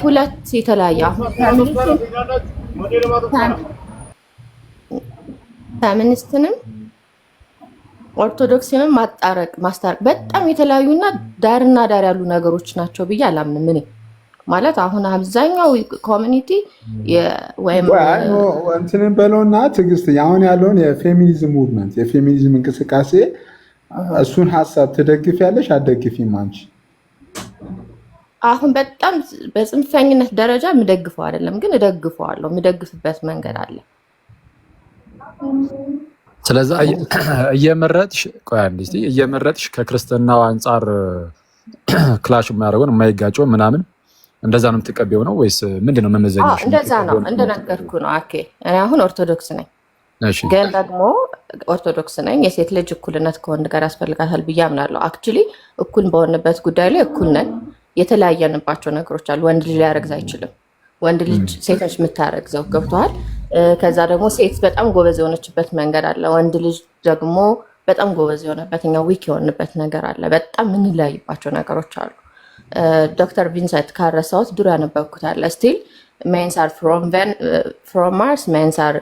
ሁለት የተለያየ አሁን ፌሚኒስትንም ኦርቶዶክስንም ማጣረቅ ማስታረቅ በጣም የተለያዩና ዳርና ዳር ያሉ ነገሮች ናቸው ብዬ አላምንም። እኔ ማለት አሁን አብዛኛው community ወይም እንትንን በለውና ትዕግስት፣ አሁን ያለውን የ feminism movement፣ የ feminism እንቅስቃሴ እሱን ሀሳብ ትደግፊያለሽ አትደግፊም አንቺ? አሁን በጣም በጽንፈኝነት ደረጃ የምደግፈው አይደለም፣ ግን እደግፈዋለሁ። የምደግፍበት መንገድ አለ። ስለዛ እየመረጥሽ፣ ቆይ አንዴ እስኪ፣ እየመረጥሽ ከክርስትናው አንጻር clash የማያደርገውን፣ የማይጋጨውን ምናምን እንደዛ ነው የምትቀበይው ነው ወይስ ምንድን ነው መመዘኛሽ? እንደዛ ነው፣ እንደነገርኩ ነው። Okay፣ እኔ አሁን ኦርቶዶክስ ነኝ፣ ግን ደግሞ ኦርቶዶክስ ነኝ። የሴት ልጅ እኩልነት ከወንድ ጋር ያስፈልጋታል ብዬ አምናለሁ። Actually እኩል በሆንበት ጉዳይ ላይ እኩል ነን። የተለያየንባቸው ነገሮች አሉ። ወንድ ልጅ ሊያረግዝ አይችልም። ወንድ ልጅ ሴቶች የምታረግዘው ገብተዋል። ከዛ ደግሞ ሴት በጣም ጎበዝ የሆነችበት መንገድ አለ። ወንድ ልጅ ደግሞ በጣም ጎበዝ የሆነበት፣ እኛ weak የሆንበት ነገር አለ። በጣም የምንለያይባቸው ነገሮች አሉ። ዶክተር ቪንሰንት ካረሳሁት ድሮ ያነበብኩት አለ፣ still "Mens are from Mars, mens are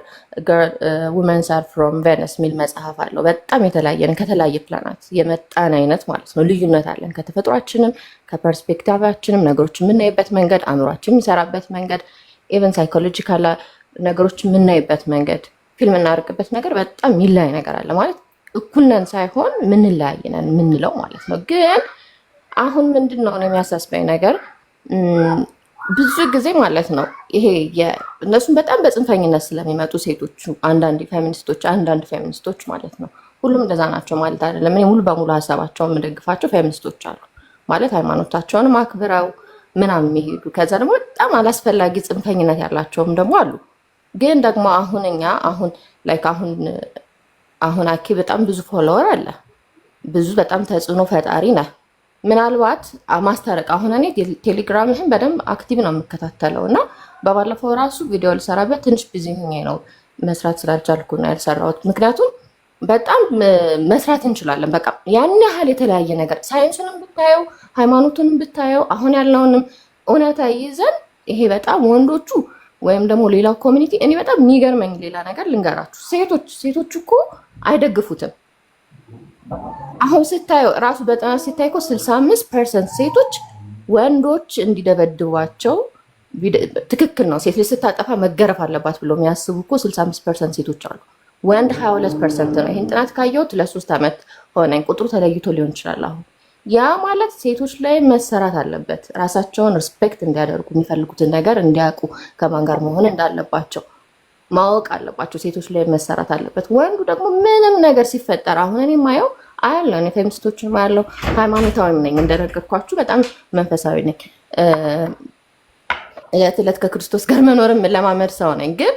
womens are from Venus" የሚል መጽሐፍ አለው። በጣም የተለያየን፣ ከተለያየ ፕላናት የመጣን አይነት ማለት ነው። ልዩነት አለን ከተፈጥሯችንም ከ perspective ኣችንም፣ ነገሮች የምናይበት መንገድ፣ አእምሯችን የሚሰራበት መንገድ፣ even psychological ነገሮች የምናይበት መንገድ፣ feel የምናደርግበት ነገር በጣም የሚለያይ ነገር አለ፣ ማለት እኩል ነን ሳይሆን ምንለያይ ነን የምንለው ማለት ነው። ግን አሁን ምንድን ነው የሚያሳስበኝ ነገር ብዙ ጊዜ ማለት ነው፣ ይሄ እነሱም በጣም በጽንፈኝነት ስለሚመጡ ሴቶቹ፣ አንዳንድ ፌሚኒስቶች ማለት ነው፣ ሁሉም እንደዛ ናቸው ማለት አይደለም። እኔ ሙሉ በሙሉ ሀሳባቸውን የምደግፋቸው ፌሚኒስቶች አሉ፣ ማለት ሃይማኖታቸውንም አክብረው ምናምን የሚሄዱ፣ ከዛ ደግሞ በጣም አላስፈላጊ ጽንፈኝነት ያላቸውም ደግሞ አሉ። ግን ደግሞ አሁን እኛ አሁን like አሁን አኬ በጣም ብዙ follower አለ፣ ብዙ በጣም ተጽዕኖ ፈጣሪ ነህ። ምናልባት ማስታረቅ፣ አሁን እኔ ቴሌግራምህን በደንብ active ነው የምከታተለው እና በባለፈው ራሱ ቪዲዮ ልሰራበት ትንሽ busy ሆኜ ነው፣ መስራት ስላልቻልኩ ነው ያልሰራሁት። ምክንያቱም በጣም መስራት እንችላለን። በቃ ያን ያህል የተለያየ ነገር ሳይንሱንም ብታየው፣ ሃይማኖቱንም ብታየው፣ አሁን ያለውንም እውነታ ይዘን ይሄ በጣም ወንዶቹ ወይም ደግሞ ሌላው community፣ እኔ በጣም የሚገርመኝ ሌላ ነገር ልንገራችሁ። ሴቶች እኮ አይደግፉትም። አሁን ስታየው ራሱ በጥናት ሲታይ እኮ 65% ሴቶች ወንዶች እንዲደበድቧቸው ትክክል ነው፣ ሴት ልጅ ስታጠፋ መገረፍ አለባት ብሎ የሚያስቡ እኮ 65% ሴቶች አሉ። ወንድ 22% ነው። ይህን ጥናት ካየሁት ለ3 ዓመት ሆነኝ። ቁጥሩ ተለይቶ ሊሆን ይችላል አሁን። ያ ማለት ሴቶች ላይ መሰራት አለበት። ራሳቸውን respect እንዲያደርጉ፣ የሚፈልጉትን ነገር እንዲያውቁ፣ ከማን ጋር መሆን እንዳለባቸው ማወቅ አለባቸው። ሴቶች ላይ መሰራት አለበት። ወንዱ ደግሞ ምንም ነገር ሲፈጠር፣ አሁን እኔ ማየው አያለው፣ እኔ ፌሚኒስቶችን ማያለው፣ ሃይማኖታዊም ነኝ እንደነገርኳችሁ፣ በጣም መንፈሳዊ ነኝ። እለት እለት ከክርስቶስ ጋር መኖርም ለማመድ ሰው ነኝ። ግን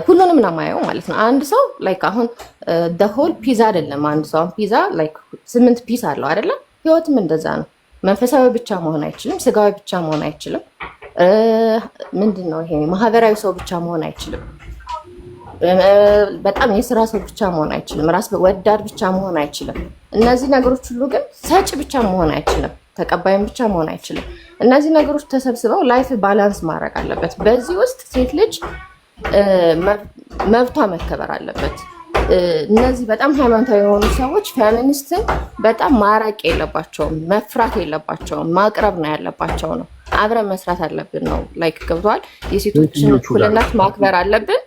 ሁሉንም ነው የማየው ማለት ነው። አንድ ሰው like አሁን whole ፒዛ አይደለም። አንድ ሰው አሁን ፒዛ like ስምንት piece አለው አይደለም? ህይወትም እንደዛ ነው። መንፈሳዊ ብቻ መሆን አይችልም። ስጋዊ ብቻ መሆን አይችልም። ምንድን ነው ይሄ፣ ማህበራዊ ሰው ብቻ መሆን አይችልም። በጣም የስራ ሰው ብቻ መሆን አይችልም። ራስ ወዳድ ብቻ መሆን አይችልም። እነዚህ ነገሮች ሁሉ ግን ሰጪ ብቻ መሆን አይችልም። ተቀባይም ብቻ መሆን አይችልም። እነዚህ ነገሮች ተሰብስበው life balance ማድረግ አለበት። በዚህ ውስጥ ሴት ልጅ መብቷ መከበር አለበት። እነዚህ በጣም ሃይማኖታዊ የሆኑ ሰዎች ፌሚኒስትን በጣም ማራቅ የለባቸውም፣ መፍራት የለባቸውም፣ ማቅረብ ነው ያለባቸው ነው። አብረን መስራት አለብን ነው፣ like ገብቶሃል። የሴቶችን እኩልነት ማክበር አለብን።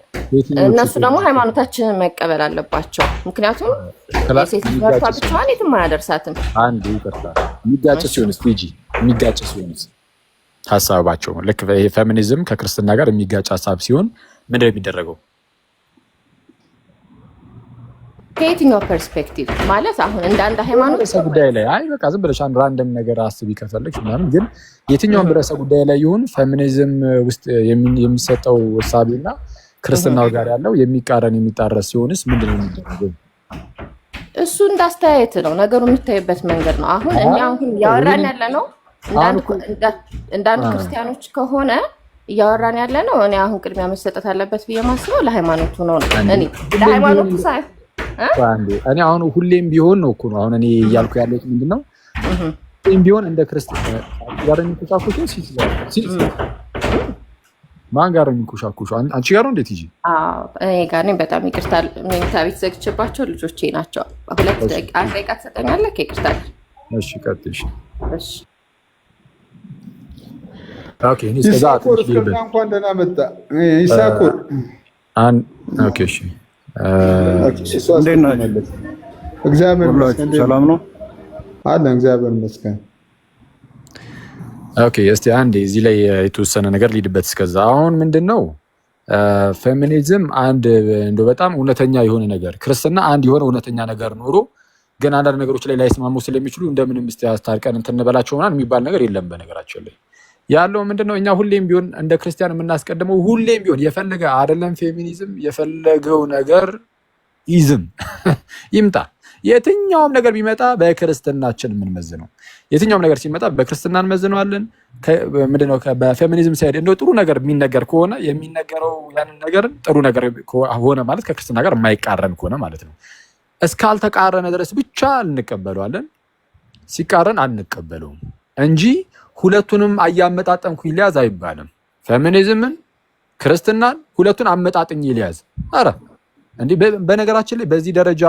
እነሱ ደግሞ ሃይማኖታችንን መቀበል አለባቸው። ምክንያቱም የሴት ልጅ መብቷ ብቻዋን የትም አያደርሳትም። አንድ ይቅርታ፣ የሚጋጭ ሲሆንስ ቲጂ፣ የሚጋጭ ሲሆንስ ሀሳባቸው፣ ልክ ይሄ ፌሚኒዝም ከክርስትና ጋር የሚጋጭ ሀሳብ ሲሆን ምንድን ነው የሚደረገው? ከየትኛው perspective? ማለት አሁን እንደ አንድ ሃይማኖት ርዕሰ ጉዳይ ላይ፣ አይ በቃ ዝም ብለሽ አንድ random ነገር አስቢ ከፈለግሽ ምናምን፣ ግን የትኛውም ርዕሰ ጉዳይ ላይ ይሁን ፌሚኒዝም ውስጥ የሚሰጠው እሳቤ እና ክርስትናው ጋር ያለው የሚቃረን፣ የሚጣረስ ሲሆንስ ምንድን ነው የሚደረገው? እሱ እንዳስተያየት ነው፣ ነገሩ የሚታይበት መንገድ ነው። አሁን እኛ አሁን እያወራን ያለ ነው እንደ አንድ ክርስቲያኖች ከሆነ እያወራን ያለ ነው። እኔ አሁን ቅድሚያ መሰጠት አለበት ብዬ ማስበው ለሃይማኖቱ ነው ነው እኔ ለሃይማኖቱ ሳይሆን እኔ አሁን ሁሌም ቢሆን ነው እኮ ነው፣ አሁን እኔ እያልኩ ያለሁት ምንድን ነው ቢሆን እንደ ክርስቲያን ጋር የሚኮሻኩሹ ማን ጋር የሚኮሻኩሹ? አንቺ ጋር ነው እንዴት? ይጂ እኔ ጋር ነኝ። በጣም ይቅርታ፣ መኝታ ቤት ዘግቼባቸው ልጆቼ ናቸው። 2 1 ደቂቃ ትሰጠኛለህ? ይቅርታ። እሺ፣ ቀጥይ። እሺ። Okay፣ እኔ እስከዛ ይሳኮር፣ እስከዛ እንኳን ደህና መጣ ይሳኮር። Okay፣ እሺ። እንዴት ናችሁ? እግዚአብሔር ይመስገን። ሰላም ነው አለን። እግዚአብሔር ይመስገን። Okay፣ እስቲ አንዴ እዚህ ላይ የተወሰነ ነገር ሊድበት እስከዛ። አሁን ምንድን ነው ፌሚኒዝም አንድ እንደው በጣም እውነተኛ የሆነ ነገር፣ ክርስትና አንድ የሆነ እውነተኛ ነገር ኖሮ ግን አንዳንድ ነገሮች ላይ ላይስማሙ ስለሚችሉ እንደምንም እስቲ አስታርቀን እንትን እንበላቸው ምናምን የሚባል ነገር የለም። በነገራችን ላይ ያለው ምንድን ነው፣ እኛ ሁሌም ቢሆን እንደ ክርስቲያን የምናስቀድመው ሁሌም ቢሆን የፈለገ አይደለም ፌሚኒዝም የፈለገው ነገር ism ይምጣ፣ የትኛውም ነገር ቢመጣ በክርስትናችን የምንመዝነው፣ የትኛውም ነገር ሲመጣ በክርስትና እንመዝነዋለን። ምንድነው በ feminism side እንደው ጥሩ ነገር የሚነገር ከሆነ የሚነገረው ያንን ነገር ጥሩ ነገር ሆነ ማለት ከክርስትና ጋር የማይቃረን ከሆነ ማለት ነው። እስካልተቃረነ ድረስ ብቻ እንቀበለዋለን። ሲቃረን አንቀበለውም እንጂ ሁለቱንም አያመጣጠንኩኝ ሊያዝ አይባልም። ፌሚኒዝምን ክርስትናን ሁለቱን አመጣጥኝ ሊያዝ ኧረ እንዲህ በነገራችን ላይ በዚህ ደረጃ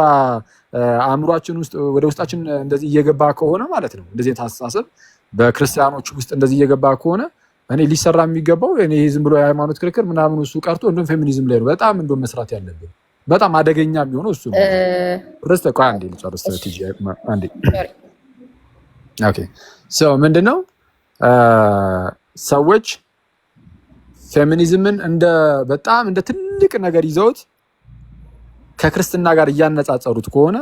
አእምሯችን ውስጥ ወደ ውስጣችን እንደዚህ እየገባ ከሆነ ማለት ነው፣ እንደዚህ አስተሳሰብ በክርስቲያኖች ውስጥ እንደዚህ እየገባ ከሆነ እኔ ሊሰራ የሚገባው እኔ ዝም ብሎ የሃይማኖት ክርክር ምናምን እሱ ቀርቶ እንደውም ፌሚኒዝም ላይ ነው በጣም እንደውም መስራት ያለብን። በጣም አደገኛ የሚሆነው እሱ ነው። ርስተ ቆይ አንዴ ልጨርስ። ቲጂ አንዴ። Okay፣ so ምንድነው ሰዎች ፌሚኒዝምን እንደ በጣም እንደ ትልቅ ነገር ይዘውት ከክርስትና ጋር እያነጻጸሩት ከሆነ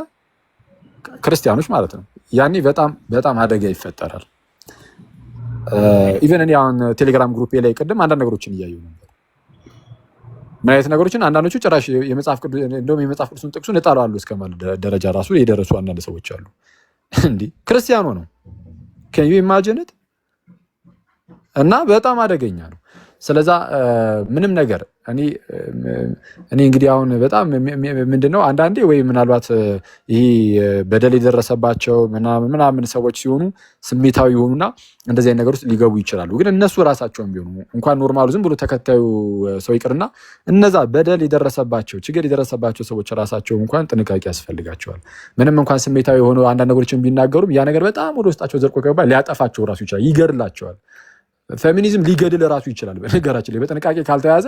ክርስቲያኖች ማለት ነው፣ ያኔ በጣም በጣም አደጋ ይፈጠራል። Even እኔ አሁን ቴሌግራም group ላይ ቅድም አንዳንድ ነገሮችን እያየሁ ነበር። ምን አይነት ነገሮችን? አንዳንዶቹ ጭራሽ የመጽሐፍ ቅዱስ እንደውም የመጽሐፍ ቅዱስን ጥቅሱን እጠላለሁ እስከ ማለት ደረጃ ራሱ የደረሱ አንዳንድ ሰዎች አሉ። እንዲህ ክርስቲያኑ ነው፣ can you imagine it? እና በጣም አደገኛ ነው። ስለዛ ምንም ነገር እኔ እንግዲህ አሁን በጣም ምንድነው አንዳንዴ ወይ ምናልባት ይሄ በደል የደረሰባቸው ምናምን ምናምን ሰዎች ሲሆኑ ስሜታዊ የሆኑና እንደዚህ አይነት ነገር ውስጥ ሊገቡ ይችላሉ። ግን እነሱ ራሳቸውን ቢሆኑ እንኳን normal ኡ ዝም ብሎ ተከታዩ ሰው ይቅርና እነዛ በደል የደረሰባቸው፣ ችግር የደረሰባቸው ሰዎች ራሳቸው እንኳን ጥንቃቄ ያስፈልጋቸዋል። ምንም እንኳን ስሜታዊ የሆኑ አንዳንድ ነገሮችን ቢናገሩም ያ ነገር በጣም ወደ ውስጣቸው ዘልቆ ከገባ ሊያጠፋቸው ራሱ ይችላል፣ ይገድላቸዋል። ፌሚኒዝም ሊገድል ራሱ ይችላል። በነገራችን ላይ በጥንቃቄ ካልተያዘ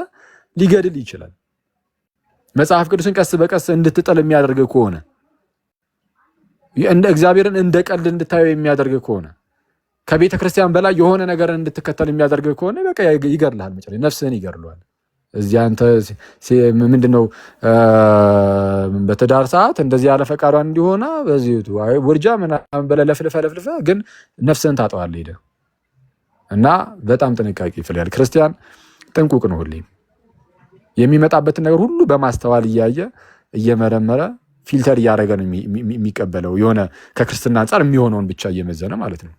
ሊገድል ይችላል። መጽሐፍ ቅዱስን ቀስ በቀስ እንድትጠል የሚያደርግ ከሆነ፣ እንደ እግዚአብሔርን እንደ ቀልድ እንድታየው የሚያደርግ ከሆነ፣ ከቤተ ክርስቲያን በላይ የሆነ ነገርን እንድትከተል የሚያደርግ ከሆነ በቃ ይገድልሃል። መጨረሻ ነፍስህን ይገድለዋል። እዚህ አንተ ምንድነው በትዳር ሰዓት እንደዚህ ያለ ፈቃዷ እንዲሆና በዚህ ውርጃ ምናምን ብለህ ለፍልፈህ ለፍልፈህ ግን ነፍስህን ታጠዋለህ ሄደህ እና በጣም ጥንቃቄ ይፈልጋል። ክርስቲያን ጥንቁቅ ነው። ሁሌም የሚመጣበትን ነገር ሁሉ በማስተዋል እያየ፣ እየመረመረ፣ filter እያደረገ ነው የሚቀበለው። የሆነ ከክርስትና አንጻር የሚሆነውን ብቻ እየመዘነ ማለት ነው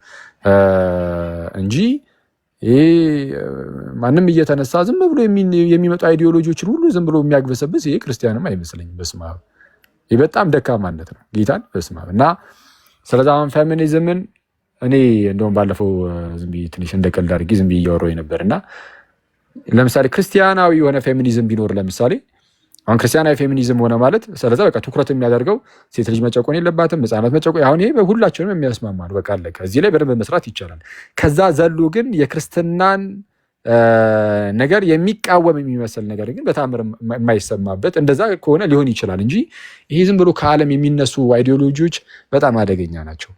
እንጂ ይሄ ማንም እየተነሳ ዝም ብሎ የሚመጡ ideology ዎችን ሁሉ ዝም ብሎ የሚያግበሰብስ ይሄ ክርስቲያንም አይመስለኝም። በስመ አብ፣ ይህ በጣም ደካማነት ነው። ጌታን በስመ አብ። እና ስለዚ አሁን ፌሚኒዝምን እኔ እንደውም ባለፈው ዝም ብዬ ትንሽ እንደ ቀልድ አድርጌ ዝም ብዬ እያወራሁኝ ነበር እና ለምሳሌ ክርስቲያናዊ የሆነ ፌሚኒዝም ቢኖር፣ ለምሳሌ አሁን ክርስቲያናዊ ፌሚኒዝም ሆነ ማለት ስለዛ በቃ ትኩረት የሚያደርገው ሴት ልጅ መጨቆን የለባትም፣ ህፃናት መጨቆን፣ አሁን ይሄ ሁላችንም የሚያስማማ ነው። በቃ አለቀ። እዚህ ላይ በደንብ መስራት ይቻላል። ከዛ ዘሎ ግን የክርስትናን ነገር የሚቃወም የሚመስል ነገር ግን በተአምር የማይሰማበት እንደዛ ከሆነ ሊሆን ይችላል እንጂ ይሄ ዝም ብሎ ከዓለም የሚነሱ ideology ዎች በጣም አደገኛ ናቸው።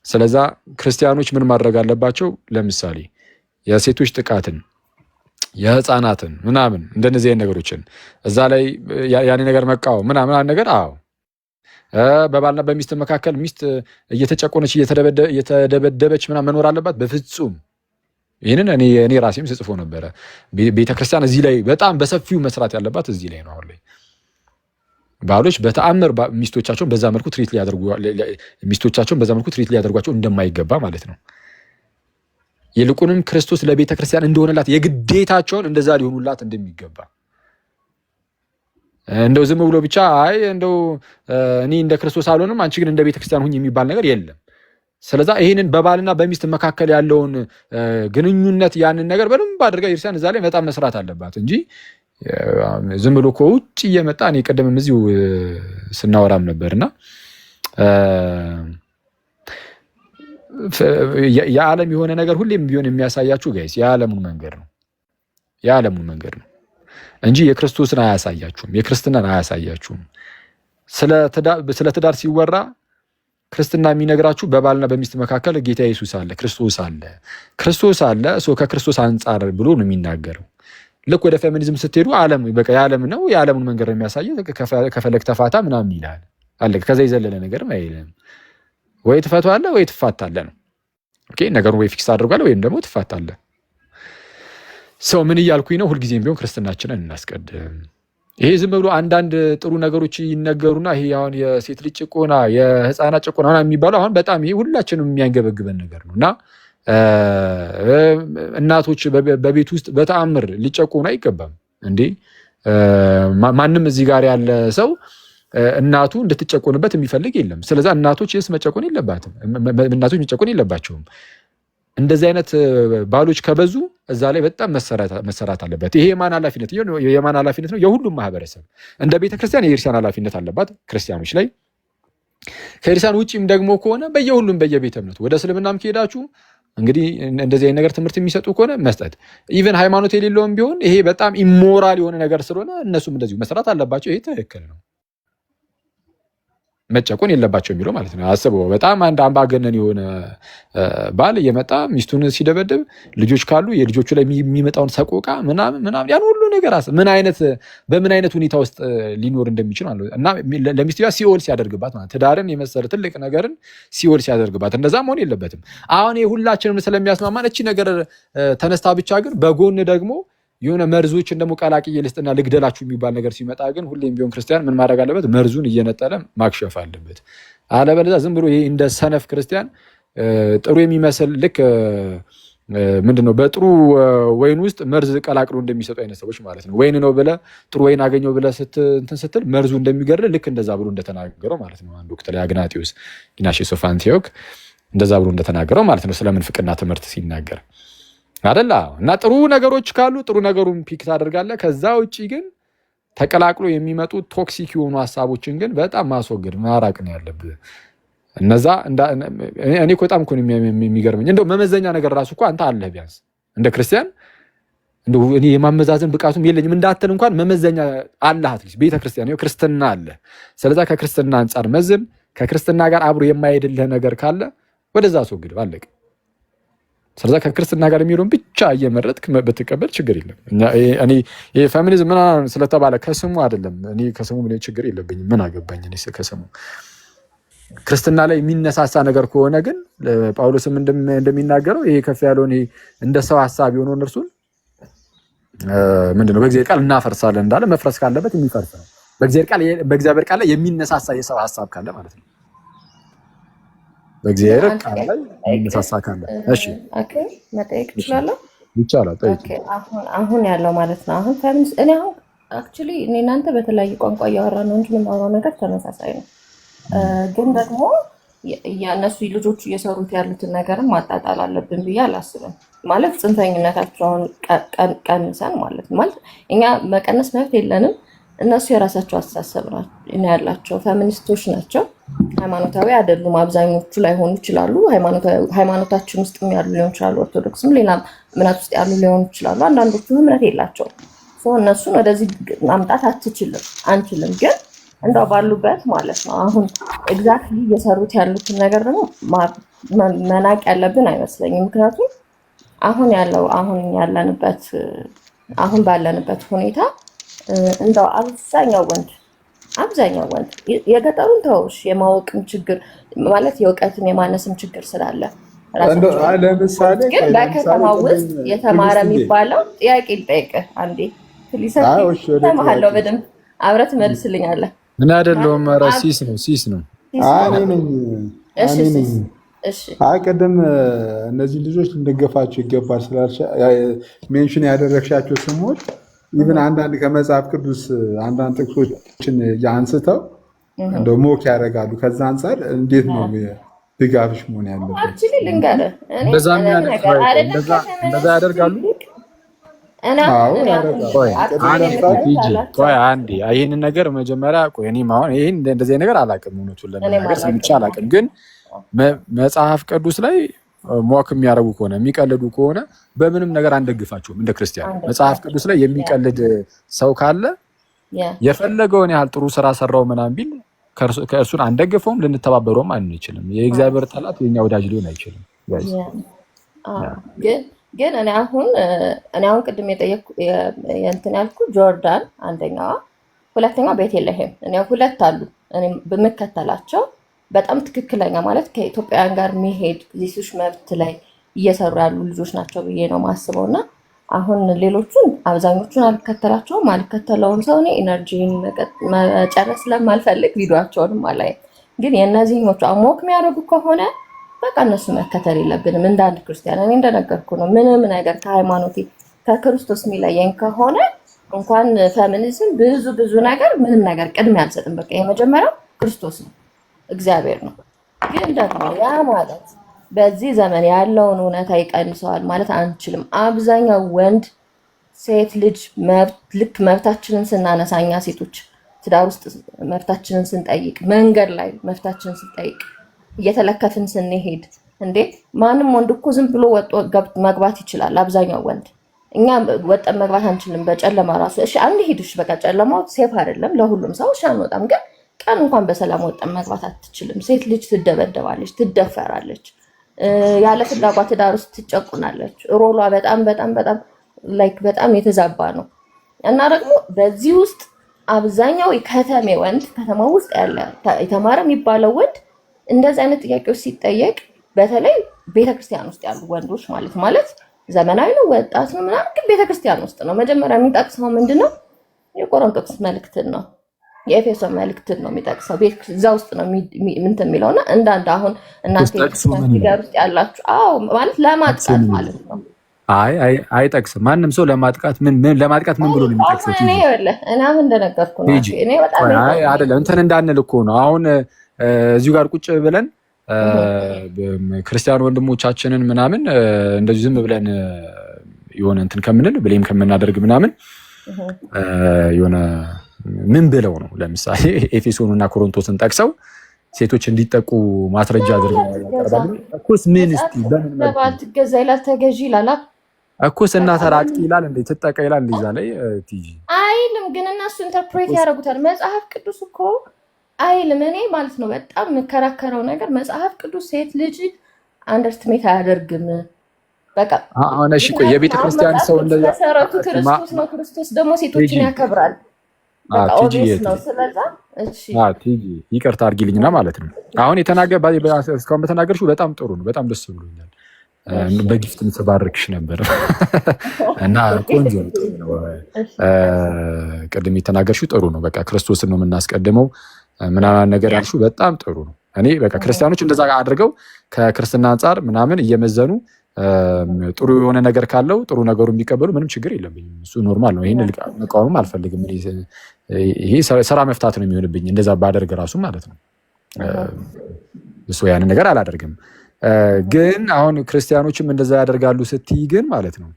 ስለዛ ክርስቲያኖች ምን ማድረግ አለባቸው? ለምሳሌ የሴቶች ጥቃትን፣ የህፃናትን ምናምን እንደነዚህ አይነት ነገሮችን እዛ ላይ ያኔ ነገር መቃወም ምናምን ነገር፣ አዎ፣ በባልና በሚስት መካከል ሚስት እየተጨቆነች፣ እየተደበደበች ምናምን መኖር አለባት? በፍጹም። ይህንን እኔ ራሴም ስጽፎ ነበረ። ቤተክርስቲያን እዚህ ላይ በጣም በሰፊው መስራት ያለባት እዚህ ላይ ነው። አሁን ላይ ባሎች በተአምር ሚስቶቻቸውን በዛ መልኩ treat ሊያደርጓቸው እንደማይገባ ማለት ነው። ይልቁንም ክርስቶስ ለቤተ ክርስቲያን እንደሆነላት የግዴታቸውን እንደዛ ሊሆኑላት እንደሚገባ፣ እንደው ዝም ብሎ ብቻ አይ እንደው እኔ እንደ ክርስቶስ አልሆንም አንቺ ግን እንደ ቤተ ክርስቲያን ሁኝ የሚባል ነገር የለም። ስለዛ ይህንን በባልና በሚስት መካከል ያለውን ግንኙነት ያንን ነገር በደንብ አድርጋ ቤተክርስቲያን እዛ ላይ በጣም መስራት አለባት እንጂ ዝም ብሎ ከውጭ እየመጣ፣ እኔ ቅድምም እዚሁ ስናወራም ነበርና፣ የዓለም የሆነ ነገር ሁሌም ቢሆን የሚያሳያችሁ guys የዓለሙን መንገድ ነው፣ የዓለሙን መንገድ ነው እንጂ የክርስቶስን አያሳያችሁም፣ የክርስትናን አያሳያችሁም። ስለ ትዳር ሲወራ ክርስትና የሚነግራችሁ በባልና በሚስት መካከል ጌታ ኢየሱስ አለ፣ ክርስቶስ አለ፣ ክርስቶስ አለ። ከክርስቶስ አንጻር ብሎ ነው የሚናገረው። ልክ ወደ ፌሚኒዝም ስትሄዱ ዓለም በቃ የዓለም ነው፣ የዓለሙን መንገድ ነው የሚያሳየው። ከፈለግ ተፋታ ምናምን ይላል አለ። ከዛ የዘለለ ነገርም አይልም። ወይ ትፈቷለህ ወይ ትፋታለህ ነው። Okay፣ ነገሩን ወይ fix አድርጓለህ ወይም ደግሞ ትፋታለህ። So ምን እያልኩኝ ነው? ሁልጊዜም ቢሆን ክርስትናችንን እናስቀድም። ይሄ ዝም ብሎ አንዳንድ ጥሩ ነገሮች ይነገሩና ይሄ አሁን የሴት ልጅ ጭቆና፣ የህፃናት ጭቆና የሚባለው አሁን በጣም ይሄ ሁላችንም የሚያንገበግበን ነገር ነው። እና እናቶች በቤት ውስጥ በተአምር ሊጨቆኑ አይገባም እንዴ። ማንም እዚህ ጋር ያለ ሰው እናቱ እንድትጨቆንበት የሚፈልግ የለም። ስለዛ እናቶች የስ መጨቆን የለባትም፣ እናቶች መጨቆን የለባቸውም። እንደዚህ አይነት ባሎች ከበዙ እዛ ላይ በጣም መሰራት አለበት። ይሄ የማን ኃላፊነት የማን ኃላፊነት ነው? የሁሉም ማህበረሰብ። እንደ ቤተክርስቲያን የቤተክርስቲያን ኃላፊነት አለባት ክርስቲያኖች ላይ። ከክርስቲያን ውጭም ደግሞ ከሆነ በየሁሉም በየቤተ እምነቱ፣ ወደ እስልምናም ከሄዳችሁ እንግዲህ እንደዚህ አይነት ነገር ትምህርት የሚሰጡ ከሆነ መስጠት፣ even ሃይማኖት የሌለውም ቢሆን ይሄ በጣም immoral የሆነ ነገር ስለሆነ እነሱም እንደዚሁ መስራት አለባቸው። ይሄ ትክክል ነው። መጨቆን የለባቸው የሚለው ማለት ነው። አስበው፣ በጣም አንድ አምባገነን የሆነ ባል እየመጣ ሚስቱን ሲደበድብ፣ ልጆች ካሉ የልጆቹ ላይ የሚመጣውን ሰቆቃ ምናምን ምናምን ያን ሁሉ ነገር ምን አይነት በምን አይነት ሁኔታ ውስጥ ሊኖር እንደሚችል ማለት ነው። እና ለሚስትየዋ ሲኦል ሲያደርግባት ማለት፣ ትዳርን የመሰለ ትልቅ ነገርን ሲኦል ሲያደርግባት፣ እንደዛ መሆን የለበትም። አሁን ሁላችንም ስለሚያስማማን እቺ ነገር ተነስታ ብቻ ግን በጎን ደግሞ የሆነ መርዞችን ደግሞ ቀላቅዬ ልስጥና ልግደላችሁ የሚባል ነገር ሲመጣ ግን ሁሌም ቢሆን ክርስቲያን ምን ማድረግ አለበት? መርዙን እየነጠለ ማክሸፍ አለበት። አለበለዚያ ዝም ብሎ ይሄ እንደ ሰነፍ ክርስቲያን ጥሩ የሚመስል፣ ልክ ምንድን ነው፣ በጥሩ ወይን ውስጥ መርዝ ቀላቅሎ እንደሚሰጡ አይነት ሰዎች ማለት ነው። ወይን ነው ብለህ፣ ጥሩ ወይን አገኘው ብለህ እንትን ስትል መርዙ እንደሚገድል፣ ልክ እንደዛ ብሎ እንደተናገረው ማለት ነው። አንድ ወቅት ላይ አግናጢዮስ፣ Ignatius of Antioch፣ እንደዛ ብሎ እንደተናገረው ማለት ነው። ስለ ምንፍቅና ትምህርት ሲናገር አደላ። እና ጥሩ ነገሮች ካሉ ጥሩ ነገሩን pick ታደርጋለህ። ከዛ ውጭ ግን ተቀላቅሎ የሚመጡ toxic የሆኑ ሀሳቦችን ግን በጣም ማስወገድ፣ ማራቅ ነው ያለብህ። እነዛ እኔ እኮ በጣም እኮ ነው የሚገርመኝ። እንደው መመዘኛ ነገር ራሱ እኮ አንተ አለህ፣ ቢያንስ እንደ ክርስቲያን እንደው እኔ የማመዛዘን ብቃቱም የለኝም እንዳትል እንኳን መመዘኛ አለህ። At least ቤተክርስቲያን ይኸው ክርስትና አለ። ስለዛ ከክርስትና አንጻር መዝን። ከክርስትና ጋር አብሮ የማይሄድልህ ነገር ካለ ወደዛ አስወግድ፣ አለቀ። ስለዛ ከክርስትና ጋር የሚሄደውን ብቻ እየመረጥክ ብትቀበል ችግር የለም። እኔ ይሄ ፌሚኒዝም ምናምን ስለተባለ ከስሙ አይደለም። እኔ ከስሙ ችግር የለብኝም። ምን አገባኝ እኔ ከስሙ። ክርስትና ላይ የሚነሳሳ ነገር ከሆነ ግን ጳውሎስም እንደሚናገረው ይሄ ከፍ ያለውን፣ ይሄ እንደ ሰው ሀሳብ የሆነውን እርሱን ምንድነው በእግዚአብሔር ቃል እናፈርሳለን እንዳለ፣ መፍረስ ካለበት የሚፈርስ ነው። በእግዚአብሔር ቃል ላይ የሚነሳሳ የሰው ሀሳብ ካለ ማለት ነው። በእግዚአብሔር ቃል ላይ የሚነሳሳ ካለ፣ እሺ። Okay፣ መጠየቅ እችላለሁ? ይቻላል። ጠይቂ። አሁን ያለው ማለት ነው። አሁን ፌሚኒስት፣ እኔ አሁን actually እኔ እናንተ በተለያየ ቋንቋ እያወራ ነው እንጂ የምናወራው ነገር ተመሳሳይ ነው። ግን ደግሞ የእነሱ ልጆቹ እየሰሩት ያሉትን ነገርም ማጣጣል አለብን ብዬ አላስብም። ማለት ጽንፈኝነታቸውን ቀንሰን ማለት ነው። ማለት እኛ መቀነስ መብት የለንም። እነሱ የራሳቸው አስተሳሰብ ነው ያላቸው። ፌሚኒስቶች ናቸው። ሃይማኖታዊ አይደሉም። አብዛኞቹ ላይሆኑ ይችላሉ። ሃይማኖታችን ውስጥም ያሉ ሊሆን ይችላሉ። ኦርቶዶክስም ሌላም እምነት ውስጥ ያሉ ሊሆኑ ይችላሉ። አንዳንዶቹ እምነት የላቸውም። እነሱን ወደዚህ ማምጣት አትችልም፣ አንችልም። ግን እንደው ባሉበት ማለት ነው። አሁን exactly እየሰሩት ያሉትን ነገር ደግሞ መናቅ ያለብን አይመስለኝም። ምክንያቱም አሁን ያለው አሁን ያለንበት አሁን ባለንበት ሁኔታ እንደው አብዛኛው ወንድ፣ የገጠሩን ተውሽ፣ የማወቅም ችግር ማለት የእውቀትም የማነስም ችግር ስላለ ለምሳሌ ግን በከተማ ውስጥ የተማረ የሚባለው፣ ጥያቄ ልጠይቅህ አንዴ please፣ እሰማሃለሁ፣ በደንብ አብረህ ትመልስልኛለህ። ምን አይደለሁም። ኧረ sis ነው፣ sis ነው። እኔ ነኝ፣ እኔ ነኝ። አይ ቅድም እነዚህ ልጆች ልንደገፋቸው ይገባል ስላልሽ mention ያደረግሻቸው ስሞች even አንዳንድ ከመጽሐፍ ቅዱስ አንዳንድ ጥቅሶችን አንስተው እንደ mock ያደርጋሉ። ከዛ አንጻር እንዴት ነው ድጋፍሽ መሆን ያለበት። Actually ልንገርህ፣ እኔ እንደዛ ምንም የሚያደርግ ነገር አይደለም እንደዛ ከፌሚኒስት ያደርጋሉ። ይልቅ እኔ አሁን አዎ እኔ አሁን ያደርጋሉ። ቆይ ቅድም actually አንዴ ለምሳሌ ቲጂ፣ የምከተላቸው ቆይ አንዴ ይህንን ነገር መጀመሪያ ቆይ፣ እኔም አሁን ይህን እንደዚህ ነገር አላውቅም፣ እውነቱን እኔም ለመናገር ሰምቼ አላውቅም። አላውቅም። ግን መጽሐፍ ቅዱስ ላይ mock የሚያደርጉ ከሆነ፣ የሚቀልዱ ከሆነ በምንም ነገር አንደግፋቸውም እንደ ክርስቲያን። መጽሐፍ ቅዱስ ላይ የሚቀልድ ሰው ካለ የፈለገውን ያህል ጥሩ ስራ ሰራው ምናምን ቢል ከእርሱን አንደግፈውም፣ ልንተባበረውም አንችልም። የእግዚአብሔር ጠላት የኛ ወዳጅ ሊሆን አይችልም። Guys። ግን ግን እኔ አሁን ቅድም የጠየኩ የእንትን ያልኩ ጆርዳን አንደኛዋ፣ ሁለተኛዋ ቤተልሔም። እኔ ሁለት አሉ እኔ በምከተላቸው በጣም ትክክለኛ ማለት ከኢትዮጵያውያን ጋር የሚሄድ ሴቶች መብት ላይ እየሰሩ ያሉ ልጆች ናቸው ብዬ ነው ማስበው። እና አሁን ሌሎቹን አብዛኞቹን አልከተላቸውም። አልከተለውም ሰው እኔ energy ን መጨረስ ስለማልፈልግ ቪዲዮቸውንም አላይም። ግን የእነዚህኞቹ mock የሚያደርጉ ከሆነ በቃ እነሱ መከተል የለብንም። እንደ አንድ ክርስቲያን እኔ እንደነገርኩ ነው። ምንም ነገር ከሃይማኖቴ ከክርስቶስ የሚለየኝ ከሆነ እንኳን ፌሚኒዝም ብዙ ብዙ ነገር ምንም ነገር ቅድሚያ አልሰጥም። በቃ የመጀመሪያው ክርስቶስ ነው፣ እግዚአብሔር ነው። ግን ደግሞ ያ ማለት በዚህ ዘመን ያለውን እውነታ ይቀንሰዋል ማለት አንችልም። አብዛኛው ወንድ ሴት ልጅ መብት ልክ መብታችንን ስናነሳ፣ እኛ ሴቶች ትዳር ውስጥ መብታችንን ስንጠይቅ፣ መንገድ ላይ መብታችንን ስንጠይቅ፣ እየተለከፍን ስንሄድ፣ እንዴ ማንም ወንድ እኮ ዝም ብሎ ወጥቶ መግባት ይችላል። አብዛኛው ወንድ፣ እኛ ወጠን መግባት አንችልም። በጨለማ ራሱ እሺ አንሂድ፣ እሺ በቃ ጨለማው safe አይደለም ለሁሉም ሰው፣ እሺ አንወጣም። ግን ቀን እንኳን በሰላም ወጠን መግባት አትችልም። ሴት ልጅ ትደበደባለች፣ ትደፈራለች፣ ያለ ፍላጓት ትዳር ውስጥ ትጨቁናለች። Role ዋ በጣም በጣም በጣም like በጣም የተዛባ ነው። እና ደግሞ በዚህ ውስጥ አብዛኛው ከተሜ ወንድ፣ ከተማ ውስጥ ያለ የተማረ የሚባለው ወንድ እንደዚህ አይነት ጥያቄዎች ሲጠየቅ፣ በተለይ ቤተክርስቲያን ውስጥ ያሉ ወንዶች ማለት ዘመናዊ ነው፣ ወጣት ነው ምናምን፣ ግን ቤተክርስቲያን ውስጥ ነው። መጀመሪያ የሚጠቅሰው ምንድን ነው? የቆሮንቶስ መልእክትን ነው፣ የኤፌሶን መልእክትን ነው የሚጠቅሰው። ቤት እዛ ውስጥ ነው እንትን የሚለው። እና እንዳንድ አሁን እናንተ ጠቅሶ የቤተክርስቲያን ምን ይላል? Figure ውስጥ ያላችሁ፣ አዎ ማለት ጠቅሶ ለማጥቃት ምን ይላል? ማለት ነው። አይ አይ አይጠቅስም። ማንም ሰው ለማጥቃት ምን ምን ለማጥቃት ምን ብሎ ነው የሚጠቅሰው? አሁን እኔ ቲጂ ይኸውልህ እኔ አሁን እንደነገርኩ ነው። ቲጂ እኔ በጣም ቆይ፣ አይ አይደለም፣ እንትን እንዳንል እኮ ነው። አሁን እዚሁ ጋር ቁጭ ብለን ክርስቲያን ወንድሞቻችንን ምናምን እንደዚሁ ዝም ብለን የሆነ እንትን ከምንል፣ blame ከምናደርግ ምናምን የሆነ ምን ብለው ነው ለምሳሌ ኤፌሶን እና ኮሮንቶስን ጠቅሰው ሴቶች እንዲጠቁ ማስረጃ አድርገው ያቀርባሉ? እኮስ ምን እስቲ በምን መልኩ ለባል ትገዛ ይላል፣ ተገዢ ይላል። እኮስ እና ተራጥቂ ይላል እንዴ? ትጠቃ ይላል እንዴ? እዛ ላይ ቲጂ አይልም፣ ግን እነሱ interpret ያደርጉታል። መጽሐፍ ቅዱስ እኮ አይልም። እኔ ማለት ነው በጣም የምከራከረው ነገር መጽሐፍ ቅዱስ ሴት ልጅ underestimate አያደርግም። በቃ አሁን እሺ ቆይ ምክንያቱም የቤተ አሁን ክርስቲያን መጽሐፍ ሰው ቅዱስ እንደዛ መሰረቱ ክርስቶስ ነው። ክርስቶስ ደግሞ ቲጂ ሴቶችን ያከብራል። በቃ ቲጂ obvious ነው። ስለዛ እሺ። ቲጂ ይቅርታ አድርጊልኝና ማለት ነው አሁን እስካሁን በተናገርሽው በጣም ጥሩ ነው። በጣም ደስ ብሎኛል። በ gift ምትባርክሽ ነበር እና ቆንጆ ነው፣ ጥሩ ነው። ቅድም የተናገርሽው ጥሩ ነው። በቃ ክርስቶስን ነው የምናስቀድመው ምናምን ነገር ያልሽው በጣም ጥሩ ነው። እኔ በቃ ክርስቲያኖች እንደዛ አድርገው ከክርስትና አንጻር ምናምን እየመዘኑ ጥሩ የሆነ ነገር ካለው ጥሩ ነገሩ የሚቀበሉ ምንም ችግር የለብኝም። እሱ normal ነው። ይህን መቃወምም አልፈልግም። ይሄ ስራ መፍታት ነው የሚሆንብኝ እንደዛ ባደርግ ራሱ ማለት ነው። እሱ ያንን ነገር አላደርግም። ግን አሁን ክርስቲያኖችም እንደዛ ያደርጋሉ ስትይ ግን ማለት ነው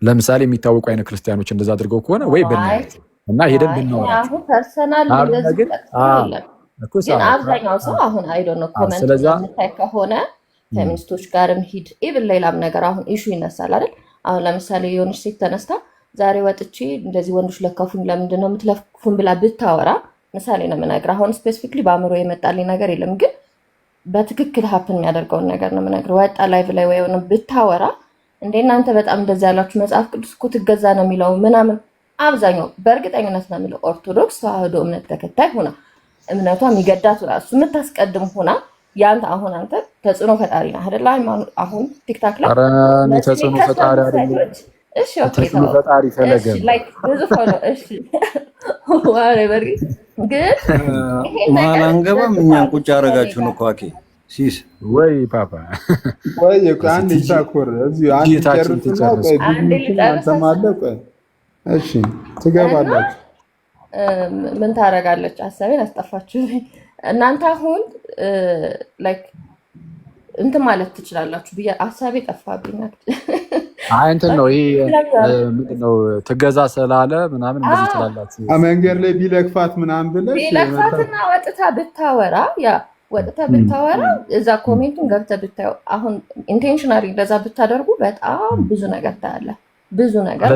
ለምሳሌ የሚታወቁ አይነት ክርስቲያኖች እንደዛ አድርገው ከሆነ ወይ ብናያቸው እና ሄደን ብናወራቸው አሁን personal እንደዚህ ግን የለም። ግን አብዛኛው ሰው አሁን I don't know comment ስለዛ የምታይ ከሆነ ፌሚኒስቶች ጋርም ሂድ፣ even ሌላም ነገር አሁን issue ይነሳል አይደል? አሁን ለምሳሌ የሆነች ሴት ተነስታ ዛሬ ወጥቼ እንደዚህ ወንዶች ለከፉኝ፣ ለምንድን ነው የምትለክፉን ብላ ብታወራ፣ ምሳሌ ነው የምነግርህ። አሁን specifically በአእምሮ የመጣልኝ ነገር የለም፣ ግን በትክክል happen የሚያደርገውን ነገር ነው የምነግርህ። ወጣ live ላይ ወይ የሆነ ብታወራ፣ እንደ እናንተ በጣም እንደዛ ያላችሁ መጽሐፍ ቅዱስ እኮ ትገዛ ነው የሚለው ምናምን፣ አብዛኛው በእርግጠኝነት ነው የሚለው ኦርቶዶክስ ተዋህዶ እምነት ተከታይ ሆና እምነቷ የሚገዳት እሱ የምታስቀድም ሆና ያንተ አሁን አንተ ተጽዕኖ ፈጣሪ ነህ አይደለ? አሁን TikTok ላይ ኧረ እኔ ተጽዕኖ ፈጣሪ አይደለም። እሺ okay፣ ተጽዕኖ ፈጣሪ ፈለገ እሺ like ብዙ follow፣ እሺ whatever፣ ግን ይሄ መሀል ነገር አንገባም። እኛን ቁጭ ያደረጋችሁን እኮ አኬ sis ወይ ፓፓ። ቆይ ቆይ፣ አንድ ይታኮር እዚሁ አንድ ጌታችን ጨርስና ትጨርስ። ቆይ አንዴ ዲግኒቲን ልጨርስ። አንተም አለ፣ ቆይ እሺ ትገባላችሁ። ምን ታደርጋለች? ሀሳቤን አስጠፋችሁ። እናንተ አሁን like እንትን ማለት ትችላላችሁ ብዬ ሀሳቤ ጠፋብኝ። አይ እንትን ነው ይሄ ምንድን ነው ትገዛ ስላለ ምናምን እንደዚህ ትላላችሁ። መንገድ ላይ ቢለክፋት ምናምን ብለሽ ቢለክፋትና ወጥታ ብታወራ፣ yeah፣ ወጥታ ብታወራ፣ እዛ comment ኡን ገብተህ ብታየው፣ አሁን intentionally እንደዛ ብታደርጉ በጣም ብዙ ነገር ታያለህ። ብዙ ነገር።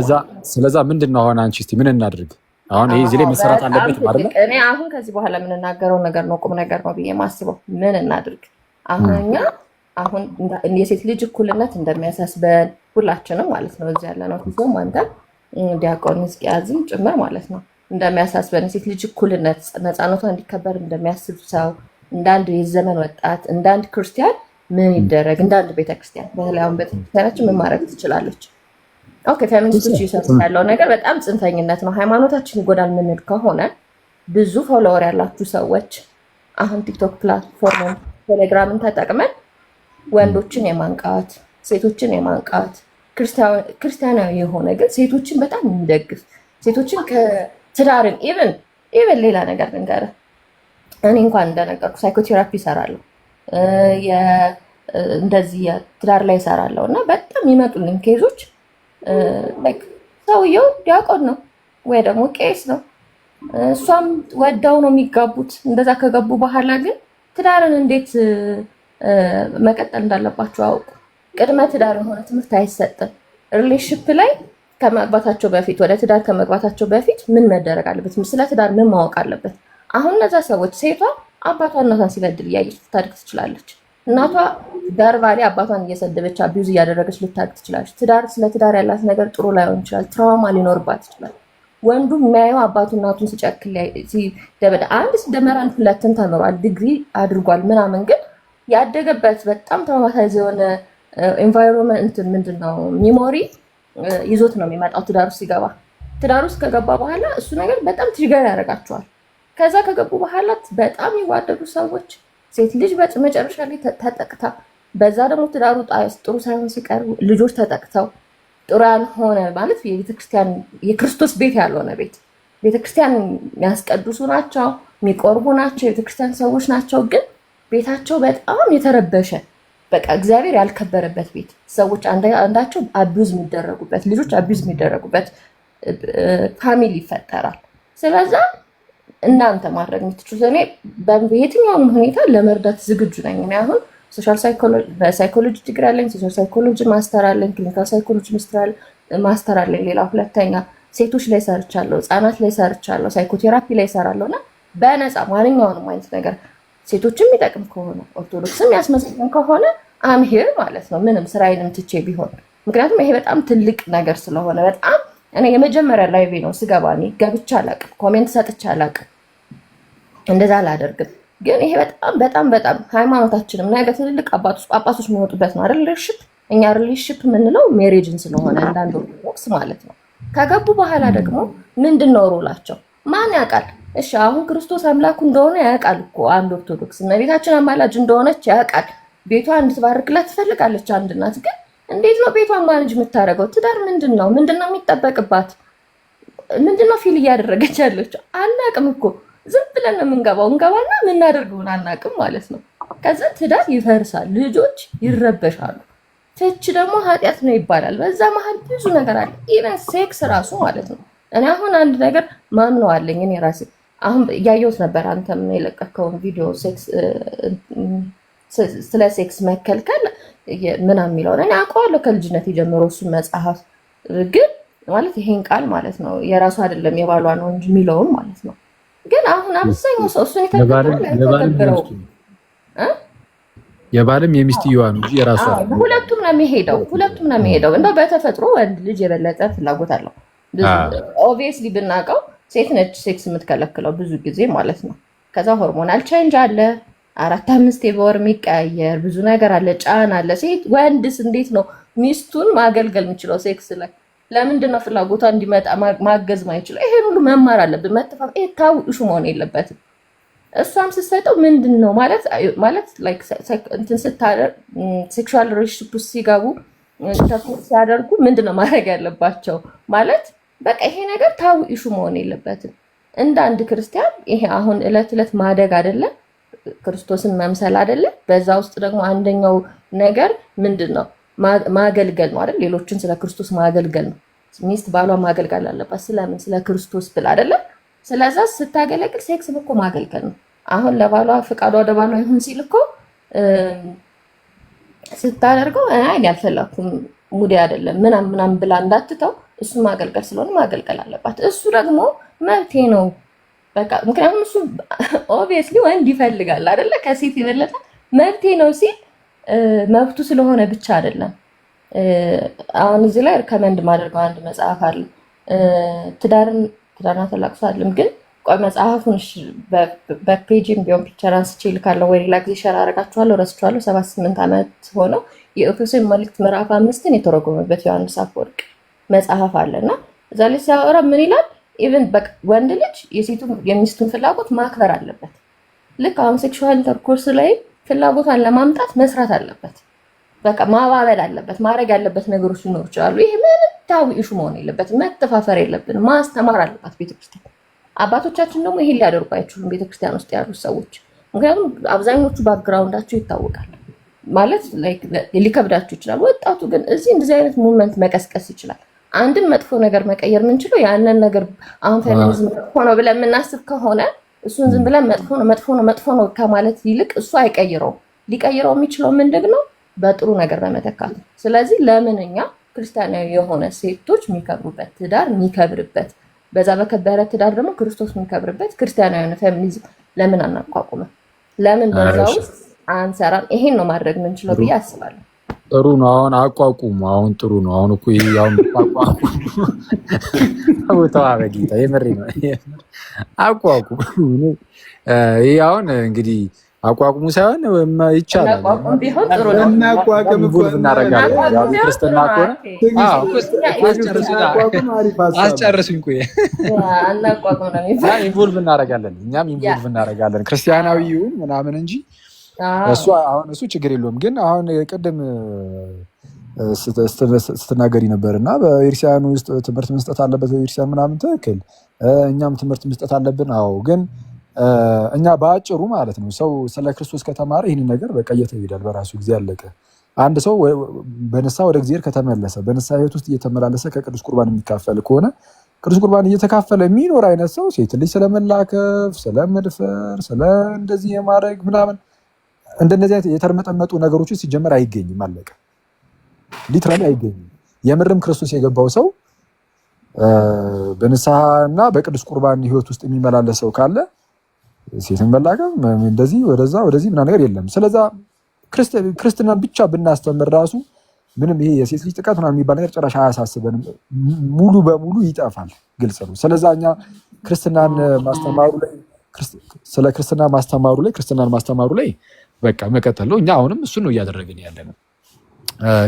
ስለዛ ምንድን ነው አሁን አንቺ እስኪ ምን እናድርግ? አሁን ይሄ እዚህ ላይ መሰራት አለበት ማለት ነው። እኔ አሁን ከዚህ በኋላ የምንናገረው ነገር ነው ቁም ነገር ነው ብዬ ማስበው። ምን እናድርግ? አሁን እኛ አሁን የሴት ልጅ እኩልነት እንደሚያሳስበን ሁላችንም ማለት ነው፣ እዚህ ያለ ነው ፊቶም አንተም ዲያቆን ሕዝቅያዝም ጭምር ማለት ነው፣ እንደሚያሳስበን የሴት ልጅ እኩልነት ነፃነቷ እንዲከበር እንደሚያስብ ሰው፣ እንደ አንድ የዘመን ወጣት፣ እንደ አንድ ክርስቲያን ምን ይደረግ? እንደ አንድ ቤተክርስቲያን፣ በተለይ አሁን ቤተክርስቲያናችን ምን ማድረግ ትችላለች? Okay፣ ፌሚኒስቶች እየሰሩት ያለው ነገር በጣም ጽንፈኝነት ነው፣ ሃይማኖታችን ይጎዳል የምንል ከሆነ ብዙ follower ያላችሁ ሰዎች አሁን ቲክቶክ platform ን ቴሌግራምን ተጠቅመን ወንዶችን የማንቃት፣ ሴቶችን የማንቃት፣ ክርስቲያናዊ የሆነ ግን ሴቶችን በጣም የሚደግፍ፣ ሴቶችን ከትዳርን even ሌላ ነገር ልንገርህ፣ እኔ እንኳን እንደነገርኩ psychotherapy እሰራለሁ፣ እንደዚህ የትዳር ላይ እሰራለሁ እና በጣም የሚመጡልኝ case ኦች ሰውየው ዲያቆን ነው ወይ ደግሞ ቄስ ነው፣ እሷም ወዳው ነው የሚጋቡት። እንደዛ ከገቡ በኋላ ግን ትዳርን እንዴት መቀጠል እንዳለባቸው አውቁ። ቅድመ ትዳር የሆነ ትምህርት አይሰጥም። Relationship ላይ ከመግባታቸው በፊት፣ ወደ ትዳር ከመግባታቸው በፊት ምን መደረግ አለበት? ስለ ትዳር ምን ማወቅ አለበት? አሁን እነዛ ሰዎች ሴቷ አባቷ እናቷን ሲበድል እያየች ልታድግ ትችላለች። እናቷ verbally አባቷን እየሰደበች abuse እያደረገች ልታድግ ትችላለች። ትዳር ስለ ትዳር ያላት ነገር ጥሩ ላይሆን ይችላል። Trauma ሊኖርባት ይችላል። ወንዱ የሚያየው አባቱ እናቱን ሲጨክል ሲደበደ አንድ ሲደመር አንድ ሁለትን ተምሯል፣ ዲግሪ አድርጓል ምናምን፣ ግን ያደገበት በጣም traumatize የሆነ environment ምንድን ነው memory ይዞት ነው የሚመጣው ትዳር ውስጥ ሲገባ። ትዳር ውስጥ ከገባ በኋላ እሱ ነገር በጣም trigger ያደርጋቸዋል። ከዛ ከገቡ በኋላ በጣም የሚዋደዱ ሰዎች ሴት ልጅ መጨረሻ ላይ ተጠቅታ፣ በዛ ደግሞ ትዳሩ ጥሩ ሳይሆን ሲቀር ልጆች ተጠቅተው፣ ጥሩ ያልሆነ ማለት የቤተክርስቲያን የክርስቶስ ቤት ያልሆነ ቤት፣ ቤተክርስቲያን የሚያስቀድሱ ናቸው፣ የሚቆርቡ ናቸው፣ የቤተክርስቲያን ሰዎች ናቸው። ግን ቤታቸው በጣም የተረበሸ፣ በቃ እግዚአብሔር ያልከበረበት ቤት፣ ሰዎች አንዳቸው abuse የሚደረጉበት፣ ልጆች abuse የሚደረጉበት family ይፈጠራል። ስለዛ እናንተ ማድረግ የምትችሉት፣ እኔ በየትኛውም ሁኔታ ለመርዳት ዝግጁ ነኝ። እኔ አሁን social በ psychology ዲግሪ አለኝ፣ social psychology master አለኝ፣ clinical psychology master አለኝ። ሌላ ሁለተኛ ሴቶች ላይ ሰርቻለሁ፣ ህጻናት ላይ ሰርቻለሁ፣ psychotherapy ላይ ሰራለሁ እና በነፃ ማንኛውንም አይነት ነገር ሴቶችም የሚጠቅም ከሆነ፣ ኦርቶዶክስም ያስመሰግን ከሆነ I'm here ማለት ነው። ምንም ስራዬንም ትቼ ቢሆን፣ ምክንያቱም ይሄ በጣም ትልቅ ነገር ስለሆነ። በጣም እኔ የመጀመሪያ live ኤ ነው ስገባ፣ እኔ ገብቼ አላውቅም፣ comment ሰጥቼ አላውቅም፣ እንደዛ አላደርግም። ግን ይሄ በጣም በጣም በጣም ሃይማኖታችንም ነገ ትልልቅ አባቶች ጳጳሶች የሚወጡበት ነው አይደል? Relationship፣ እኛ relationship የምንለው marriage ን ስለሆነ አንዳንድ ኦርቶዶክስ ማለት ነው። ከገቡ በኋላ ደግሞ ምንድን ነው role ኣቸው? ማን ያውቃል? እሺ አሁን ክርስቶስ አምላኩ እንደሆነ ያውቃል እኮ አንድ ኦርቶዶክስ፣ እመቤታችን አማላጅ እንደሆነች ያውቃል። ቤቷ እንድትባርክላት ትፈልጋለች አንድ እናት። ግን እንዴት ነው ቤቷን manage የምታደርገው? ትዳር ምንድን ነው? ምንድን ነው የሚጠበቅባት? ምንድን ነው feel እያደረገች ያለችው? አናቅም እኮ፣ ዝም ብለን ነው የምንገባው። እንገባና የምናደርገውን አናቅም ማለት ነው። ከዛ ትዳር ይፈርሳል፣ ልጆች ይረበሻሉ። ፍች ደግሞ ኃጢአት ነው ይባላል። በዛ መሀል ብዙ ነገር አለ። Even sex ራሱ ማለት ነው። እኔ አሁን አንድ ነገር ማምነው አለኝ። እኔ ራሴ አሁን እያየሁት ነበር አንተም የለቀከውን ቪዲዮ፣ ስለ sex መከልከል ምናምን የሚለውን። እኔ አውቀዋለሁ ከልጅነት የጀምሮ እሱን መጽሐፍ፣ ግን ማለት ይሄን ቃል ማለት ነው የራሱ አይደለም የባሏ ነው እንጂ የሚለውን ማለት ነው። ግን አሁን አብዛኛው ሰው እሱን የተገበረው አይተገብረውም። የባልም የሚስትየዋ ነው እንጂ የራሱ ሁለቱም ነው የሚሄደው። ሁለቱም ነው የሚሄደው። እንደው በተፈጥሮ ወንድ ልጅ የበለጠ ፍላጎት አለው። Obviously ብናውቀው ሴት ነች sex የምትከለክለው ብዙ ጊዜ ማለት ነው። ከዛ hormonal change አለ፣ አራት አምስት በወር የሚቀያየር ብዙ ነገር አለ፣ ጫና አለ። ሴት ወንድስ እንዴት ነው ሚስቱን ማገልገል የሚችለው sex ላይ? ለምንድን ነው ፍላጎቷ እንዲመጣ ማገዝ ማይችለው? ይሄን ሁሉ መማር አለብን። መተፋ ይሄ taboo issue መሆን የለበትም። እሷም ስትሰጠው ምንድን ነው ማለት like እንትን ስታደርግ፣ sexual relationship ውስጥ ሲገቡ፣ intercourse ሲያደርጉ ምንድን ነው ማድረግ ያለባቸው? ማለት በቃ ይሄ ነገር taboo issue መሆን የለበትም። እንደ አንድ ክርስቲያን ይሄ አሁን እለት እለት ማደግ አይደለም። ክርስቶስን መምሰል አይደለ? በዛ ውስጥ ደግሞ አንደኛው ነገር ምንድን ነው? ማገልገል ነው አይደል? ሌሎችን ስለ ክርስቶስ ማገልገል ነው። ሚስት ባሏ ማገልገል አለባት። ስለምን? ስለ ክርስቶስ ብላ አይደለም? ስለዛ ስታገለግል ሴክስም እኮ ማገልገል ነው። አሁን ለባሏ ፍቃዷ ወደ ባሏ ይሁን ሲል እኮ ስታደርገው አይ አልፈለኩም mood ኤ አይደለም ምናምን ምናምን ብላ እንዳትተው እሱ ማገልገል ስለሆነ ማገልገል አለባት። እሱ ደግሞ መብቴ ነው በቃ፣ ምክንያቱም እሱ obviously ወንድ ይፈልጋል አይደለ? ከሴት የበለጠ መብቴ ነው ሲል መብቱ ስለሆነ ብቻ አይደለም። አሁን እዚህ ላይ recommend ማደርገው አንድ መጽሐፍ አለ፣ ትዳርና ተላቅሶ አይደለም ግን ቆይ መጽሐፉን በ page ም ቢሆን picture አንስቼ እልካለሁ ወይ ሌላ ጊዜ share አደርጋችኋለሁ። ረስቼዋለሁ። 78 ዓመት ሆነው የኤፌሶን መልእክት ምዕራፍ 5ን የተረጎመበት ዮሐንስ አፈወርቅ መጽሐፍ አለ እና እዛ ላይ ሲያወራ ምን ይላል? Even ወንድ ልጅ የሴቱ የሚስቱን ፍላጎት ማክበር አለበት። ልክ አሁን sexual intercourse ላይ ፍላጎቷን ለማምጣት መስራት አለበት። በቃ ማባበል አለበት። ማድረግ ያለበት ነገሮች ሊኖሩ ይችላሉ። ይሄ ምንም taboo issue መሆን የለበትም። መተፋፈር የለብንም። ማስተማር አለባት ቤተክርስቲያን። አባቶቻችን ደግሞ ይሄን ሊያደርጉ አይችሉም፣ ቤተክርስቲያን ውስጥ ያሉት ሰዎች። ምክንያቱም አብዛኞቹ background ኣቸው ይታወቃል። ማለት ሊከብዳቸው ይችላል። ወጣቱ ግን እዚህ እንደዚህ አይነት movement መቀስቀስ ይችላል። አንድን መጥፎ ነገር መቀየር የምንችለው ያንን ነገር አሁን ፌሚኒዝም መጥፎ ነው ብለን የምናስብ ከሆነ እሱን ዝም ብለን መጥፎ ነው፣ መጥፎ ነው፣ መጥፎ ነው ከማለት ይልቅ እሱ አይቀይረውም። ሊቀይረው የሚችለው ምንድን ነው? በጥሩ ነገር በመተካት ነው። ስለዚህ ለምን እኛ ክርስቲያናዊ የሆነ ሴቶች የሚከብሩበት ትዳር የሚከብርበት፣ በዛ በከበረ ትዳር ደግሞ ክርስቶስ የሚከብርበት ክርስቲያናዊ የሆነ ፌሚኒዝም ለምን አናቋቁምም? ለምን በዛ ውስጥ አንሰራም? ይሄን ነው ማድረግ የምንችለው ብዬ አስባለሁ። ጥሩ ነው። አሁን አቋቁሙ። አሁን ጥሩ ነው። አሁን እኮ ይሄ አሁን አቋቁሙ። ተዋ በጌታ የምሬ ነው። አቋቁሙ። ይሄ አሁን እንግዲህ አቋቁሙ ሳይሆን ይቻላል። እናቋቁም ቢሆን ጥሩ ነው። እናቋቁም እኮ involve እናደርጋለን። ያው ክርስትና ከሆነ አስጨርሱኝ። ቆይ አናቋቁም ነው የሚባለው። Involve እናደርጋለን። እኛም involve እናደርጋለን። ክርስቲያናዊ ይሁን ምናምን እንጂ እሱ አሁን እሱ ችግር የለውም። ግን አሁን ቅድም ስትናገሪ ነበር እና በቤተክርስቲያን ውስጥ ትምህርት መስጠት አለበት በቤተክርስቲያን ምናምን፣ ትክክል። እኛም ትምህርት መስጠት አለብን። አዎ፣ ግን እኛ በአጭሩ ማለት ነው ሰው ስለ ክርስቶስ ከተማረ ይህንን ነገር በቃ እየተው ይሄዳል በራሱ ጊዜ፣ አለቀ። አንድ ሰው በንስሐ ወደ እግዚአብሔር ከተመለሰ፣ በንስሐ ሕይወት ውስጥ እየተመላለሰ ከቅዱስ ቁርባን የሚካፈል ከሆነ፣ ቅዱስ ቁርባን እየተካፈለ የሚኖር አይነት ሰው ሴት ልጅ ስለመላከፍ፣ ስለመድፈር፣ ስለ እንደዚህ የማድረግ ምናምን እንደነዚህ አይነት የተርመጠመጡ ነገሮች ሲጀመር አይገኝም። አለቀ። Literally አይገኝም። የምርም ክርስቶስ የገባው ሰው በንስሐ እና በቅዱስ ቁርባን ህይወት ውስጥ የሚመላለስ ሰው ካለ ሴትን መላከፍ እንደዚህ ወደዛ ወደዚህ ምናምን ነገር የለም። ስለዛ ክርስትናን ብቻ ብናስተምር ራሱ ምንም ይሄ የሴት ልጅ ጥቃት ምናምን የሚባል ነገር ጭራሽ አያሳስበንም። ሙሉ በሙሉ ይጠፋል። ግልጽ ነው። ስለዛ እኛ ክርስትናን ማስተማሩ ላይ ስለ ክርስትና ማስተማሩ ላይ ክርስትናን ማስተማሩ ላይ በቃ መቀጠል ነው። እኛ አሁንም እሱን ነው እያደረግን ያለ ነው።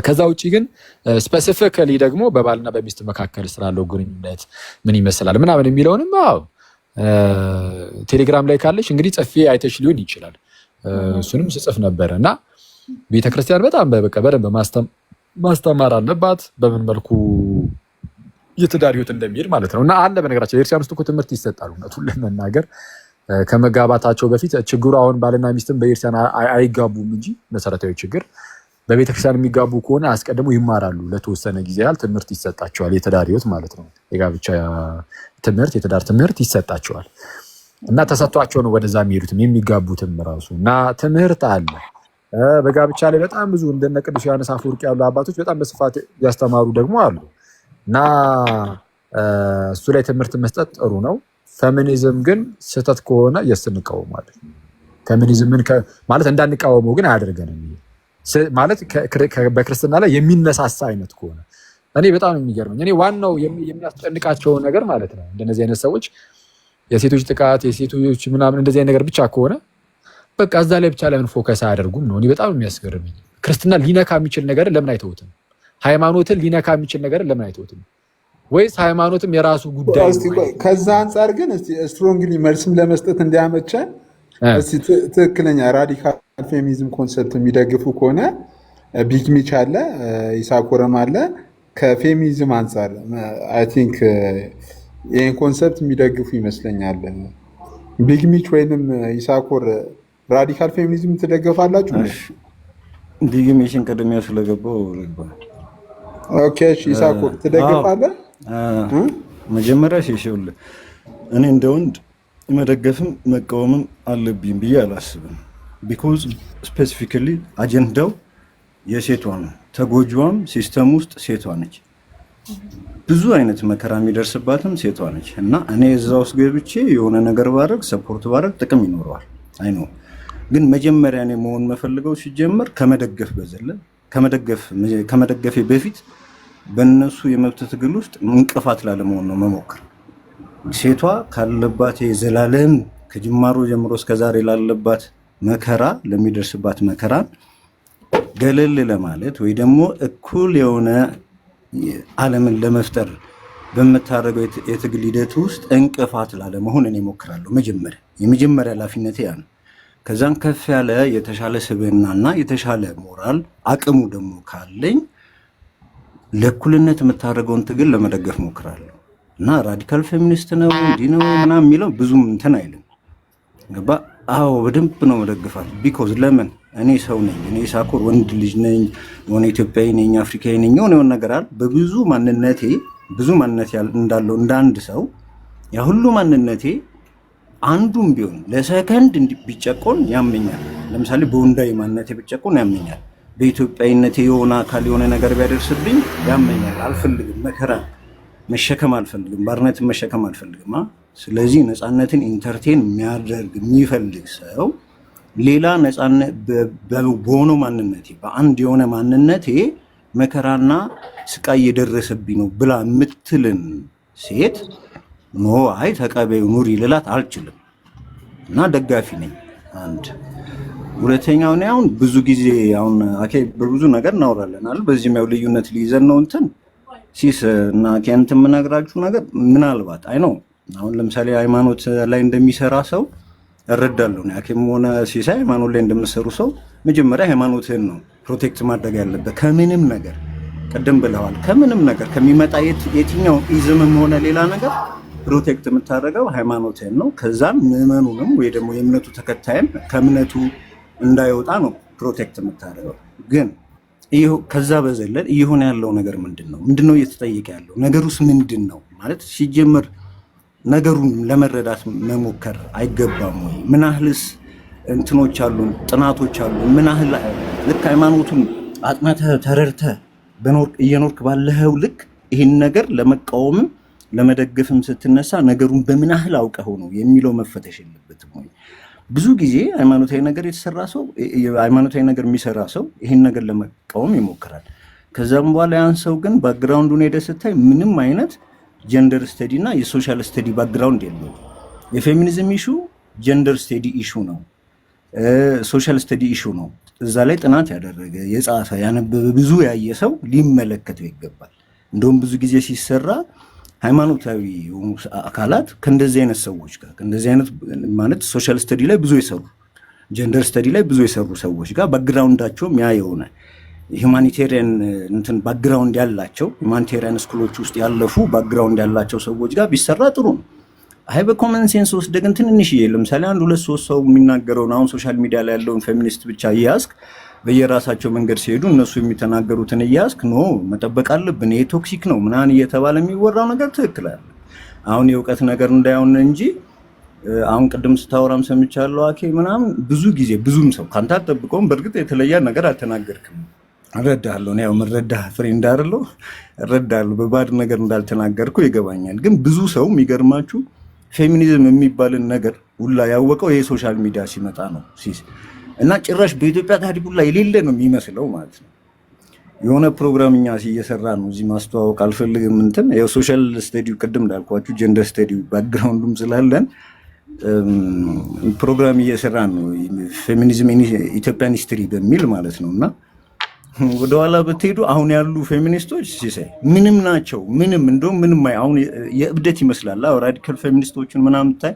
ከዛ ውጭ ግን specifically ደግሞ በባልና በሚስት መካከል ስላለው ግንኙነት ምን ይመስላል ምናምን የሚለውንም አዎ ቴሌግራም ላይ ካለሽ እንግዲህ ጽፌ አይተሽ ሊሆን ይችላል። እሱንም ስጽፍ ነበረ እና ቤተክርስቲያን በጣም በቃ በደንብ ማስተማር አለባት በምን መልኩ የትዳር ህይወት እንደሚሄድ ማለት ነው። እና አለ፣ በነገራችን ቤተክርስቲያን ውስጥ እኮ ትምህርት ይሰጣል። እውነቱን ለመናገር ከመጋባታቸው በፊት ችግሩ አሁን ባልና ሚስትም በቤተክርስቲያን አይጋቡም እንጂ መሰረታዊ ችግር በቤተክርስቲያን የሚጋቡ ከሆነ አስቀድሞ ይማራሉ። ለተወሰነ ጊዜ ያህል ትምህርት ይሰጣቸዋል። የትዳር ህይወት ማለት ነው። የጋብቻ ትምህርት፣ የትዳር ትምህርት ይሰጣቸዋል እና ተሰጥቷቸው ነው ወደዛ የሚሄዱትም የሚጋቡትም ራሱ እና ትምህርት አለ። በጋብቻ ላይ በጣም ብዙ እንደነ ቅዱስ ዮሐንስ አፈወርቅ ያሉ አባቶች በጣም በስፋት ያስተማሩ ደግሞ አሉ እና እሱ ላይ ትምህርት መስጠት ጥሩ ነው። ፌሚኒዝም ግን ስህተት ከሆነ yes እንቃወማለን። ፌሚኒዝምን ማለት እንዳንቃወመው ግን አያደርገንም። ማለት በክርስትና ላይ የሚነሳሳ አይነት ከሆነ እኔ በጣም የሚገርመኝ እኔ ዋናው የሚያስጨንቃቸው ነገር ማለት ነው እንደነዚህ አይነት ሰዎች የሴቶች ጥቃት፣ የሴቶች ምናምን እንደዚህ አይነት ነገር ብቻ ከሆነ በቃ እዛ ላይ ብቻ ለምን focus አያደርጉም ነው እኔ በጣም የሚያስገርመኝ። ክርስትና ሊነካ የሚችል ነገር ለምን አይተውትም? ሃይማኖትን ሊነካ የሚችል ነገር ለምን አይተውትም? ወይስ ሃይማኖትም የራሱ ጉዳይ ነው? ከዛ አንጻር ግን strongly መልስም ለመስጠት እንዲያመቸን እስቲ ትክክለኛ radical feminism concept የሚደግፉ ከሆነ ቢግ ሚች አለ፣ ኢሳኮረም አለ። ከፌሚኒዝም አንጻር I think ይህን concept የሚደግፉ ይመስለኛል። ቢግ ሚች ወይንም ኢሳኮር Radical feminism ትደገፋላችሁ እንዴ? እሺ፣ ዲግሜሽን ቅድሚያ ስለገባው ልግባ። Okay እሺ፣ ይሳኮ አዎ ትደግፋለህ? መጀመሪያ ሲሽውል እኔ እንደ ወንድ መደገፍም መቃወምም አለብኝ ብዬ አላስብም። Because specifically አጀንዳው የሴቷ ነው። ተጎጂዋም system ውስጥ ሴቷ ነች። ብዙ አይነት መከራ የሚደርስባትም ሴቷ ነች። እና እኔ እዛ ውስጥ ገብቼ የሆነ ነገር ባደርግ፣ support ባደርግ ጥቅም ይኖረዋል። I know፣ ግን መጀመሪያ እኔ መሆን የምፈልገው ሲጀመር ከመደገፍ በዘለ ከመደገፌ በፊት በእነሱ የመብት ትግል ውስጥ እንቅፋት ላለመሆን ነው መሞከር። ሴቷ ካለባት የዘላለም ከጅማሮ ጀምሮ እስከዛሬ ላለባት መከራ፣ ለሚደርስባት መከራን ገለል ለማለት ወይ ደግሞ እኩል የሆነ ዓለምን ለመፍጠር በምታደርገው የትግል ሂደት ውስጥ እንቅፋት ላለመሆን እኔ እሞክራለሁ። መጀመሪያ የመጀመሪያ ኃላፊነቴ ያ ነው። ከዛም ከፍ ያለ የተሻለ ስብዕናና የተሻለ ሞራል አቅሙ ደግሞ ካለኝ ለእኩልነት የምታደርገውን ትግል ለመደገፍ ሞክራለሁ። እና radical feminist ነው፣ እንዲህ ነው ምናምን የሚለው ብዙም እንትን አይልም። ገባ? አዎ፣ በደንብ ነው መደግፋት። Because ለምን? እኔ ሰው ነኝ። እኔ ሳኮር ወንድ ልጅ ነኝ፣ የሆነ ኢትዮጵያዊ ነኝ፣ አፍሪካዊ ነኝ፣ የሆነ የሆነ ነገር አለ። በብዙ ማንነቴ፣ ብዙ ማንነት እንዳለው እንደ አንድ ሰው ያ ሁሉ ማንነቴ አንዱም ቢሆን ለሰከንድ ቢጨቆን ያመኛል። ለምሳሌ በወንዳዊ ማንነቴ ቢጨቆን ያመኛል። በኢትዮጵያዊነቴ የሆነ አካል የሆነ ነገር ቢያደርስብኝ ያመኛል። አልፈልግም፣ መከራ መሸከም አልፈልግም፣ ባርነትን መሸከም አልፈልግም። ስለዚህ ነፃነትን entertain የሚያደርግ የሚፈልግ ሰው ሌላ ነፃነት በሆነው ማንነቴ፣ በአንድ የሆነ ማንነቴ መከራና ስቃይ የደረሰብኝ ነው ብላ የምትልን ሴት no፣ አይ ተቀበዩ ኑሪ ልላት አልችልም። እና ደጋፊ ነኝ። አንድ ሁለተኛው እኔ አሁን ብዙ ጊዜ አሁን አኬ በብዙ ነገር እናወራለን አይደል? በዚህም ያው ልዩነት ሊይዘን ነው። እንትን sis እና አኬ እንትን የምነግራችሁ ነገር ምናልባት I know አሁን ለምሳሌ ሃይማኖት ላይ እንደሚሰራ ሰው እረዳለሁ። እኔ አኬም ሆነ ሲሳይ ሃይማኖት ላይ እንደምሰሩ ሰው መጀመሪያ ሃይማኖትህን ነው protect ማድረግ ያለበት ከምንም ነገር። ቅድም ብለዋል። ከምንም ነገር ከሚመጣ የትኛው ism ም ሆነ ሌላ ነገር protect የምታደርገው ሃይማኖትህን ነው። ከዛም ምዕመኑንም ወይ ደግሞ የእምነቱ ተከታይም ከእምነቱ እንዳይወጣ ነው protect የምታደርገው። ግን ከዛ በዘለል እየሆነ ያለው ነገር ምንድን ነው? ምንድን ነው እየተጠየቀ ያለው ነገሩስ ምንድን ነው? ማለት ሲጀመር ነገሩን ለመረዳት መሞከር አይገባም ወይ? ምን ያህልስ እንትኖች አሉ፣ ጥናቶች አሉ። ምን ያህል ልክ ሃይማኖቱን አጥንተህ ተረድተህ እየኖርክ ባለኸው ልክ ይህን ነገር ለመቃወምም ለመደገፍም ስትነሳ ነገሩን በምን ያህል አውቀኸው ነው የሚለው መፈተሽ የለበትም ወይ? ብዙ ጊዜ ሃይማኖታዊ ነገር የተሰራ ሰው፣ ሃይማኖታዊ ነገር የሚሰራ ሰው ይህን ነገር ለመቃወም ይሞክራል። ከዛም በኋላ ያን ሰው ግን background ኡን ሄደህ ስታይ ምንም አይነት gender study እና የ social study background የለውም። የ feminism issue gender study issue ነው፣ social study issue ነው። እዛ ላይ ጥናት ያደረገ፣ የጻፈ፣ ያነበበ፣ ብዙ ያየ ሰው ሊመለከተው ይገባል። እንደውም ብዙ ጊዜ ሲሰራ ሃይማኖታዊ የሆኑ አካላት ከእንደዚህ አይነት ሰዎች ጋር፣ ከእንደዚህ አይነት ማለት social study ላይ ብዙ የሰሩ፣ gender study ላይ ብዙ የሰሩ ሰዎች ጋር፣ background ኣቸውም ያ የሆነ humanitarian እንትን background ያላቸው፣ humanitarian school ኦች ውስጥ ያለፉ background ያላቸው ሰዎች ጋር ቢሰራ ጥሩ ነው። አይ በ common sense ወስደህ ግን ትንንሽዬ ለምሳሌ አንድ ሁለት ሶስት ሰው የሚናገረውን፣ አሁን social media ላይ ያለውን ፌሚኒስት ብቻ እያያዝክ፣ በየራሳቸው መንገድ ሲሄዱ እነሱ የሚተናገሩትን እያያዝክ no መጠበቅ አለብን፣ ይሄ toxic ነው ምናምን እየተባለ የሚወራው ነገር ትክክል አለ። አሁን የእውቀት ነገር እንዳይሆን እንጂ አሁን ቅድም ስታወራም ሰምቻለሁ አኬ ምናምን። ብዙ ጊዜ ብዙም ሰው ከአንተ አልጠብቀውም። በእርግጥ የተለየ ነገር አልተናገርክም። እረዳለሁ። እኔ ያው የምረዳህ friend አይደለሁ፣ እረዳለሁ። በ bad ነገር እንዳልተናገርኩ ይገባኛል። ግን ብዙ ሰው የሚገርማችሁ ፌሚኒዝም የሚባልን ነገር ሁላ ያወቀው ይሄ social media ሲመጣ ነው sis። እና ጭራሽ በኢትዮጵያ ታሪክ ሁላ የሌለ ነው የሚመስለው ማለት ነው። የሆነ ፕሮግራም እኛ እየሰራ ነው፣ እዚህ ማስተዋወቅ አልፈልግም። እንትን ያው social study ቅድም እንዳልኳችሁ gender study background ኡም ስላለን ፕሮግራም እየሰራ ነው፣ feminism Ethiopian history በሚል ማለት ነው። እና ወደኋላ ብትሄዱ አሁን ያሉ ፌሚኒስቶች ሲሳይ ምንም ናቸው። ምንም እንደውም ምንም አሁን የእብደት ይመስላል። አዎ radical feminist ኦችን ምናምን ብታይ፣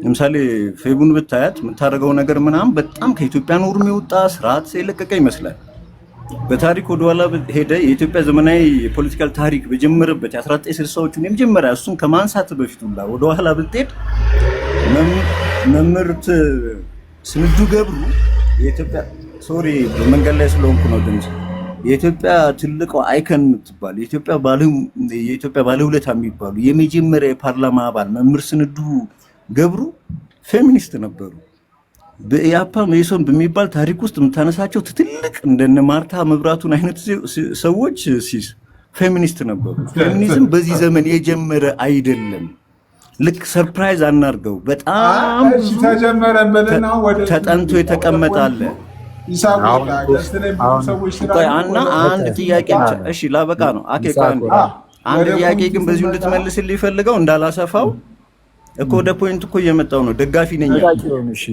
ለምሳሌ ፌቡን ብታያት የምታደርገው ነገር ምናምን በጣም ከኢትዮጵያ norm የወጣ፣ ስርዓት የለቀቀ ይመስላል። በታሪክ ወደኋላ ሄደ የኢትዮጵያ ዘመናዊ የ political ታሪክ በጀመረበት የ1960ዎቹን የመጀመሪያ እሱን ከማንሳት በፊት ሁላ ወደኋላ ብትሄድ መምህርት ስንዱ ገብሩ የኢትዮጵያ፣ sorry በመንገድ ላይ ስለሆንኩ ነው ድምፅ፣ የኢትዮጵያ ትልቋ icon የምትባል የኢትዮጵያ ባለውለታ የሚባሉ የመጀመሪያ የፓርላማ አባል መምህር ስንዱ ገብሩ ፌሚኒስት ነበሩ። በኢያፓ መኢሶን በሚባል ታሪክ ውስጥ የምታነሳቸው ትልቅ እንደነ ማርታ መብራቱን አይነት ሰዎች sis feminist ነበሩ። ፌሚኒዝም በዚህ ዘመን የጀመረ አይደለም። ልክ surprise አናርገው። በጣም እሺ ብዙ ተጀመረ በልና ወደ ተጠንቶ የተቀመጠ አለ። ይሳቅ አሁን guest ላይ ብዙ አሁን ሰዎች ቆይ ስላሉ አና ወደ አንድ ጥያቄ ብቻ፣ እሺ ላበቃ ነው። አኬ ቆይ አንዴ አንድ ወደ ጥያቄ point ግን በዚሁ ስንመጣ እንድትመልስልኝ ፈልገው እንዳላሰፋው እኮ ወደ point እኮ እየመጣው ነው። ደጋፊ ነኝ ያልኩት። ጥያቄውን እሺ፣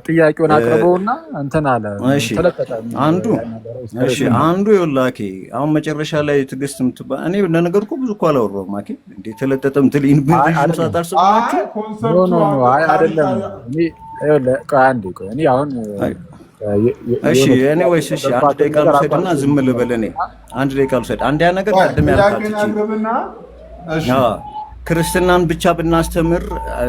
ጥያቄውን አቅርበውና እንትን አለ እሺ ተለቀቀ። አንዱ እሺ አንዱ ይኸውልህ አኬ፣ አሁን መጨረሻ ላይ ትዕግስት የምትባል፣ እኔ ለነገሩ እኮ ብዙ እኮ አላወራሁም። አኬ እንዴ ተለጠጠም ትል ረዥም ሰዓት አልሰማችሁ። አይ no concept ኡ no no፣ አይ አይደለም። እኔ ይኸውልህ፣ ቆይ አንዴ ቆይ፣ እኔ አሁን እሺ የሆነ anyways እሺ አንድ ደቂቃ ልውሰድና ዝም ልበል። እኔ አንድ ደቂቃ ልውሰድ። አንድ ያ ነገር ቅድም ያልካት ጥያቄን እቺ አቅርብና እሺ አዎ፣ ክርስትናን ብቻ ብናስተምር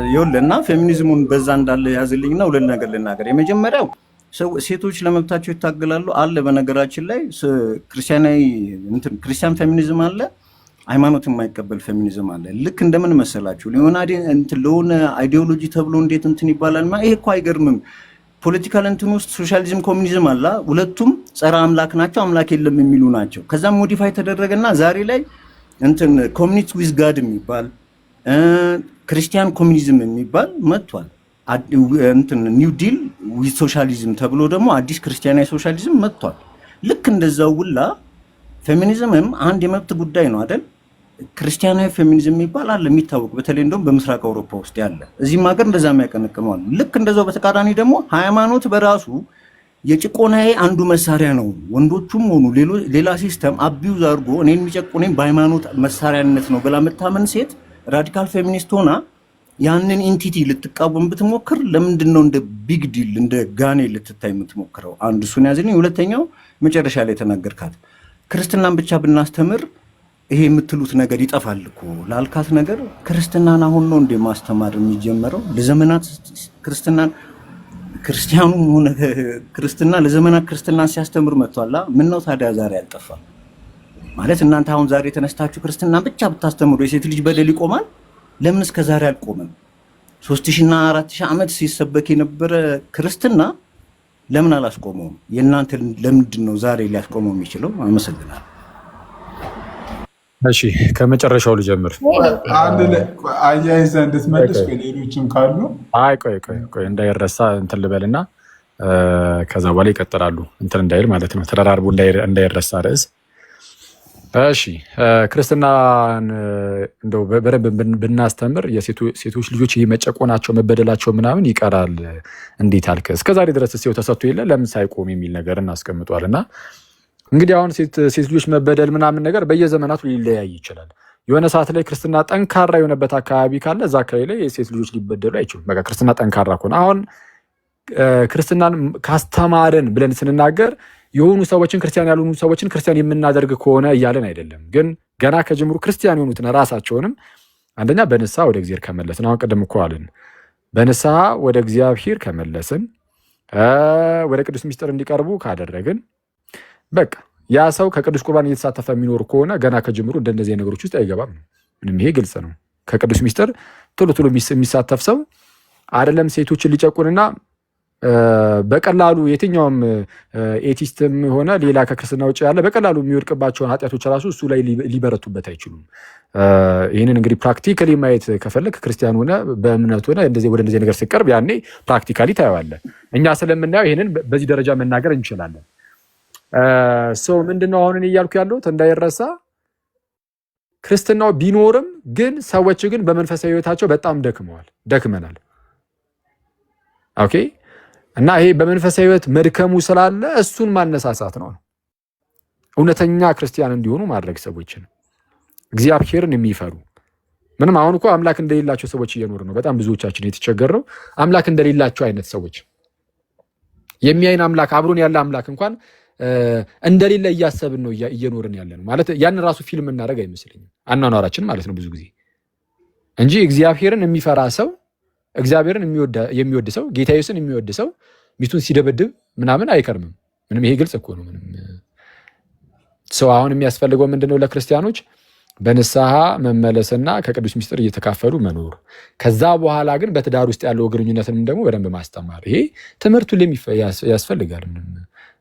ይኸውልህ እና ፌሚኒዝሙን በዛ እንዳለ ያዝልኝና ሁለት ነገር ልናገር። የመጀመሪያው ሰው ሴቶች ለመብታቸው ይታገላሉ አለ። በነገራችን ላይ ክርስቲያናዊ እንትን ክርስቲያን ፌሚኒዝም አለ፣ ሃይማኖት የማይቀበል ፌሚኒዝም አለ። ልክ እንደምን መሰላችሁ ለሆነ እንትን ለሆነ ideology ተብሎ እንዴት እንትን ይባላል? ይሄ እኮ አይገርምም። Political እንትን ውስጥ ሶሻሊዝም፣ ኮሚኒዝም አለ። ሁለቱም ጸረ አምላክ ናቸው፣ አምላክ የለም የሚሉ ናቸው። ከዛም modify ተደረገና ዛሬ ላይ እንትን communist with God የሚባል፣ ክርስቲያን ኮሚኒዝም የሚባል መጥቷል። እንትን new deal with socialism ተብሎ ደግሞ አዲስ ክርስቲያናዊ ሶሻሊዝም መጥቷል። ልክ እንደዛው ውላ ፌሚኒዝምም አንድ የመብት ጉዳይ ነው አይደል? ክርስቲያናዊ ፌሚኒዝም የሚባል አለ የሚታወቅ፣ በተለይ እንደውም በምስራቅ አውሮፓ ውስጥ ያለ፣ እዚህም ሀገር እንደዛ የሚያቀነቅኑ አሉ። ልክ እንደዛው በተቃራኒ ደግሞ ሃይማኖት በራሱ የጭቆናዬ አንዱ መሳሪያ ነው። ወንዶቹም ሆኑ ሌላ system abuse አድርጎ እኔን የሚጨቁነኝ በሃይማኖት መሳሪያነት ነው ብላ የምታመን ሴት radical feminist ሆና ያንን entity ልትቃወም ብትሞክር ለምንድን ነው እንደ big deal እንደ ጋኔ ልትታይ የምትሞክረው? አንድ እሱን ያዝልኝ። ሁለተኛው መጨረሻ ላይ የተናገርካት ክርስትናን ብቻ ብናስተምር ይሄ የምትሉት ነገር ይጠፋል እኮ ላልካት ነገር፣ ክርስትናን አሁን ነው እንደ ማስተማር የሚጀመረው? ለዘመናት ክርስትናን ክርስቲያኑም ሆነ ክርስትና ለዘመናት ክርስትናን ሲያስተምር መጥቷላ። ምን ነው ታዲያ ዛሬ አልጠፋም? ማለት እናንተ አሁን ዛሬ ተነስታችሁ ክርስትናን ብቻ ብታስተምሩ የሴት ልጅ በደል ይቆማል? ለምን እስከ ዛሬ አልቆመም? 3000 እና 4000 ዓመት ሲሰበክ የነበረ ክርስትና ለምን አላስቆመውም? የእናንተ ለምንድን ነው ዛሬ ሊያስቆመው የሚችለው? አመሰግናለሁ። እሺ ከመጨረሻው ልጀምር። አንድ ላይ አያይዘህ እንድትመልስ ወይ ሌሎችም ካሉ። አይ ቆይ ቆይ ቆይ፣ እንዳይረሳ እንትን ልበልና ከዛ በኋላ ይቀጥላሉ። እንትን እንዳይል ማለት ነው፣ ተደራርቦ እንዳይረሳ ርዕስ። እሺ ክርስትናን እንደው በደንብ ብናስተምር የሴቶች ልጆች ይህ መጨቆናቸው መበደላቸው ምናምን ይቀራል። እንዴት አልክ? እስከዛሬ ድረስ ሲው ተሰጥቶ የለ ለምን ሳይቆም የሚል ነገር እናስቀምጧል። እና እንግዲህ አሁን ሴት ልጆች መበደል ምናምን ነገር በየዘመናቱ ሊለያይ ይችላል። የሆነ ሰዓት ላይ ክርስትና ጠንካራ የሆነበት አካባቢ ካለ እዛ አካባቢ ላይ የሴት ልጆች ሊበደሉ አይችሉም። በቃ ክርስትና ጠንካራ ከሆነ፣ አሁን ክርስትናን ካስተማርን ብለን ስንናገር የሆኑ ሰዎችን፣ ክርስቲያን ያልሆኑ ሰዎችን ክርስቲያን የምናደርግ ከሆነ እያለን አይደለም። ግን ገና ከጅምሩ ክርስቲያን የሆኑትን ራሳቸውንም አንደኛ በንስሐ ወደ እግዚአብሔር ከመለስን፣ አሁን ቅድም እኮ አልን፣ በንስሐ ወደ እግዚአብሔር ከመለስን፣ ወደ ቅዱስ ሚስጥር እንዲቀርቡ ካደረግን፣ በቃ ያ ሰው ከቅዱስ ቁርባን እየተሳተፈ የሚኖር ከሆነ ገና ከጅምሩ እንደነዚህ ነገሮች ውስጥ አይገባም። ምንም ይሄ ግልጽ ነው። ከቅዱስ ሚስጥር ቶሎ ቶሎ የሚሳተፍ ሰው አይደለም ሴቶችን ሊጨቁንና በቀላሉ የትኛውም atheist ም ሆነ ሌላ ከክርስትና ውጭ ያለ በቀላሉ የሚወድቅባቸውን ኃጢአቶች ራሱ እሱ ላይ ሊበረቱበት አይችሉም። ይህንን እንግዲህ practically ማየት ከፈለግ ክርስቲያን ሆነ በእምነት ሆነ ወደ እንደዚህ ነገር ሲቀርብ ያኔ practically ታየዋለህ። እኛ ስለምናየው ይህንን በዚህ ደረጃ መናገር እንችላለን። So ምንድነው አሁን እኔ እያልኩ ያለሁት፣ እንዳይረሳ፣ ክርስትናው ቢኖርም ግን ሰዎች ግን በመንፈሳዊ ሕይወታቸው በጣም ደክመዋል፣ ደክመናል። Okay፣ እና ይሄ በመንፈሳዊ ሕይወት መድከሙ ስላለ እሱን ማነሳሳት ነው። እውነተኛ ክርስቲያን እንዲሆኑ ማድረግ፣ ሰዎችን እግዚአብሔርን የሚፈሩ። ምንም አሁን እኮ አምላክ እንደሌላቸው ሰዎች እየኖሩ ነው። በጣም ብዙዎቻችን የተቸገርነው አምላክ እንደሌላቸው አይነት ሰዎች፣ የሚያይን አምላክ፣ አብሮን ያለ አምላክ እንኳን እንደሌለ እያሰብን ነው እየኖርን ያለ ነው። ማለት ያን ራሱ feel የምናደርግ አይመስለኝም አኗኗራችን ማለት ነው ብዙ ጊዜ እንጂ እግዚአብሔርን የሚፈራ ሰው፣ እግዚአብሔርን የሚወድ ሰው፣ ጌታ ኢየሱስን የሚወድ ሰው ሚስቱን ሲደበድብ ምናምን አይከርምም። ምንም ይሄ ግልጽ እኮ ነው። ምንም ሰው አሁን የሚያስፈልገው ምንድነው? ለክርስቲያኖች በንስሐ መመለስና ከቅዱስ ምስጢር እየተካፈሉ መኖር። ከዛ በኋላ ግን በትዳር ውስጥ ያለው ግንኙነትንም ደግሞ በደንብ ማስተማር። ይሄ ትምህርቱ ያስፈልጋል። ምንም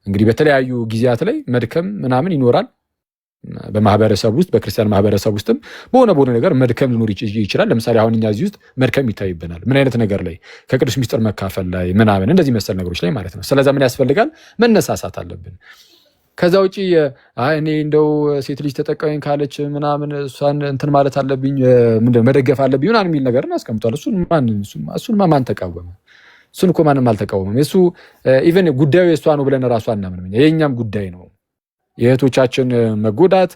እንግዲህ በተለያዩ ጊዜያት ላይ መድከም ምናምን ይኖራል። በማህበረሰብ ውስጥ፣ በክርስቲያን ማህበረሰብ ውስጥም በሆነ በሆነ ነገር መድከም ሊኖር ይችላል። ለምሳሌ አሁን እኛ እዚህ ውስጥ መድከም ይታይብናል። ምን አይነት ነገር ላይ? ከቅዱስ ምስጢር መካፈል ላይ ምናምን እንደዚህ መሰል ነገሮች ላይ ማለት ነው። ስለዛ ምን ያስፈልጋል? መነሳሳት አለብን። ከዛ ውጪ አይ እኔ እንደው ሴት ልጅ ተጠቃሚ ካለች ምናምን እሷን እንትን ማለት አለብኝ፣ ምንድነው መደገፍ አለብኝ ምናምን የሚል ነገር አስቀምጧል። እሱን ማን ተቃወመ? እሱን እኮ ማንም አልተቃወመም። እሱ even ጉዳዩ የእሷ ነው ብለን እራሱ አናምንም። የእኛም ጉዳይ ነው። የእህቶቻችን መጎዳት፣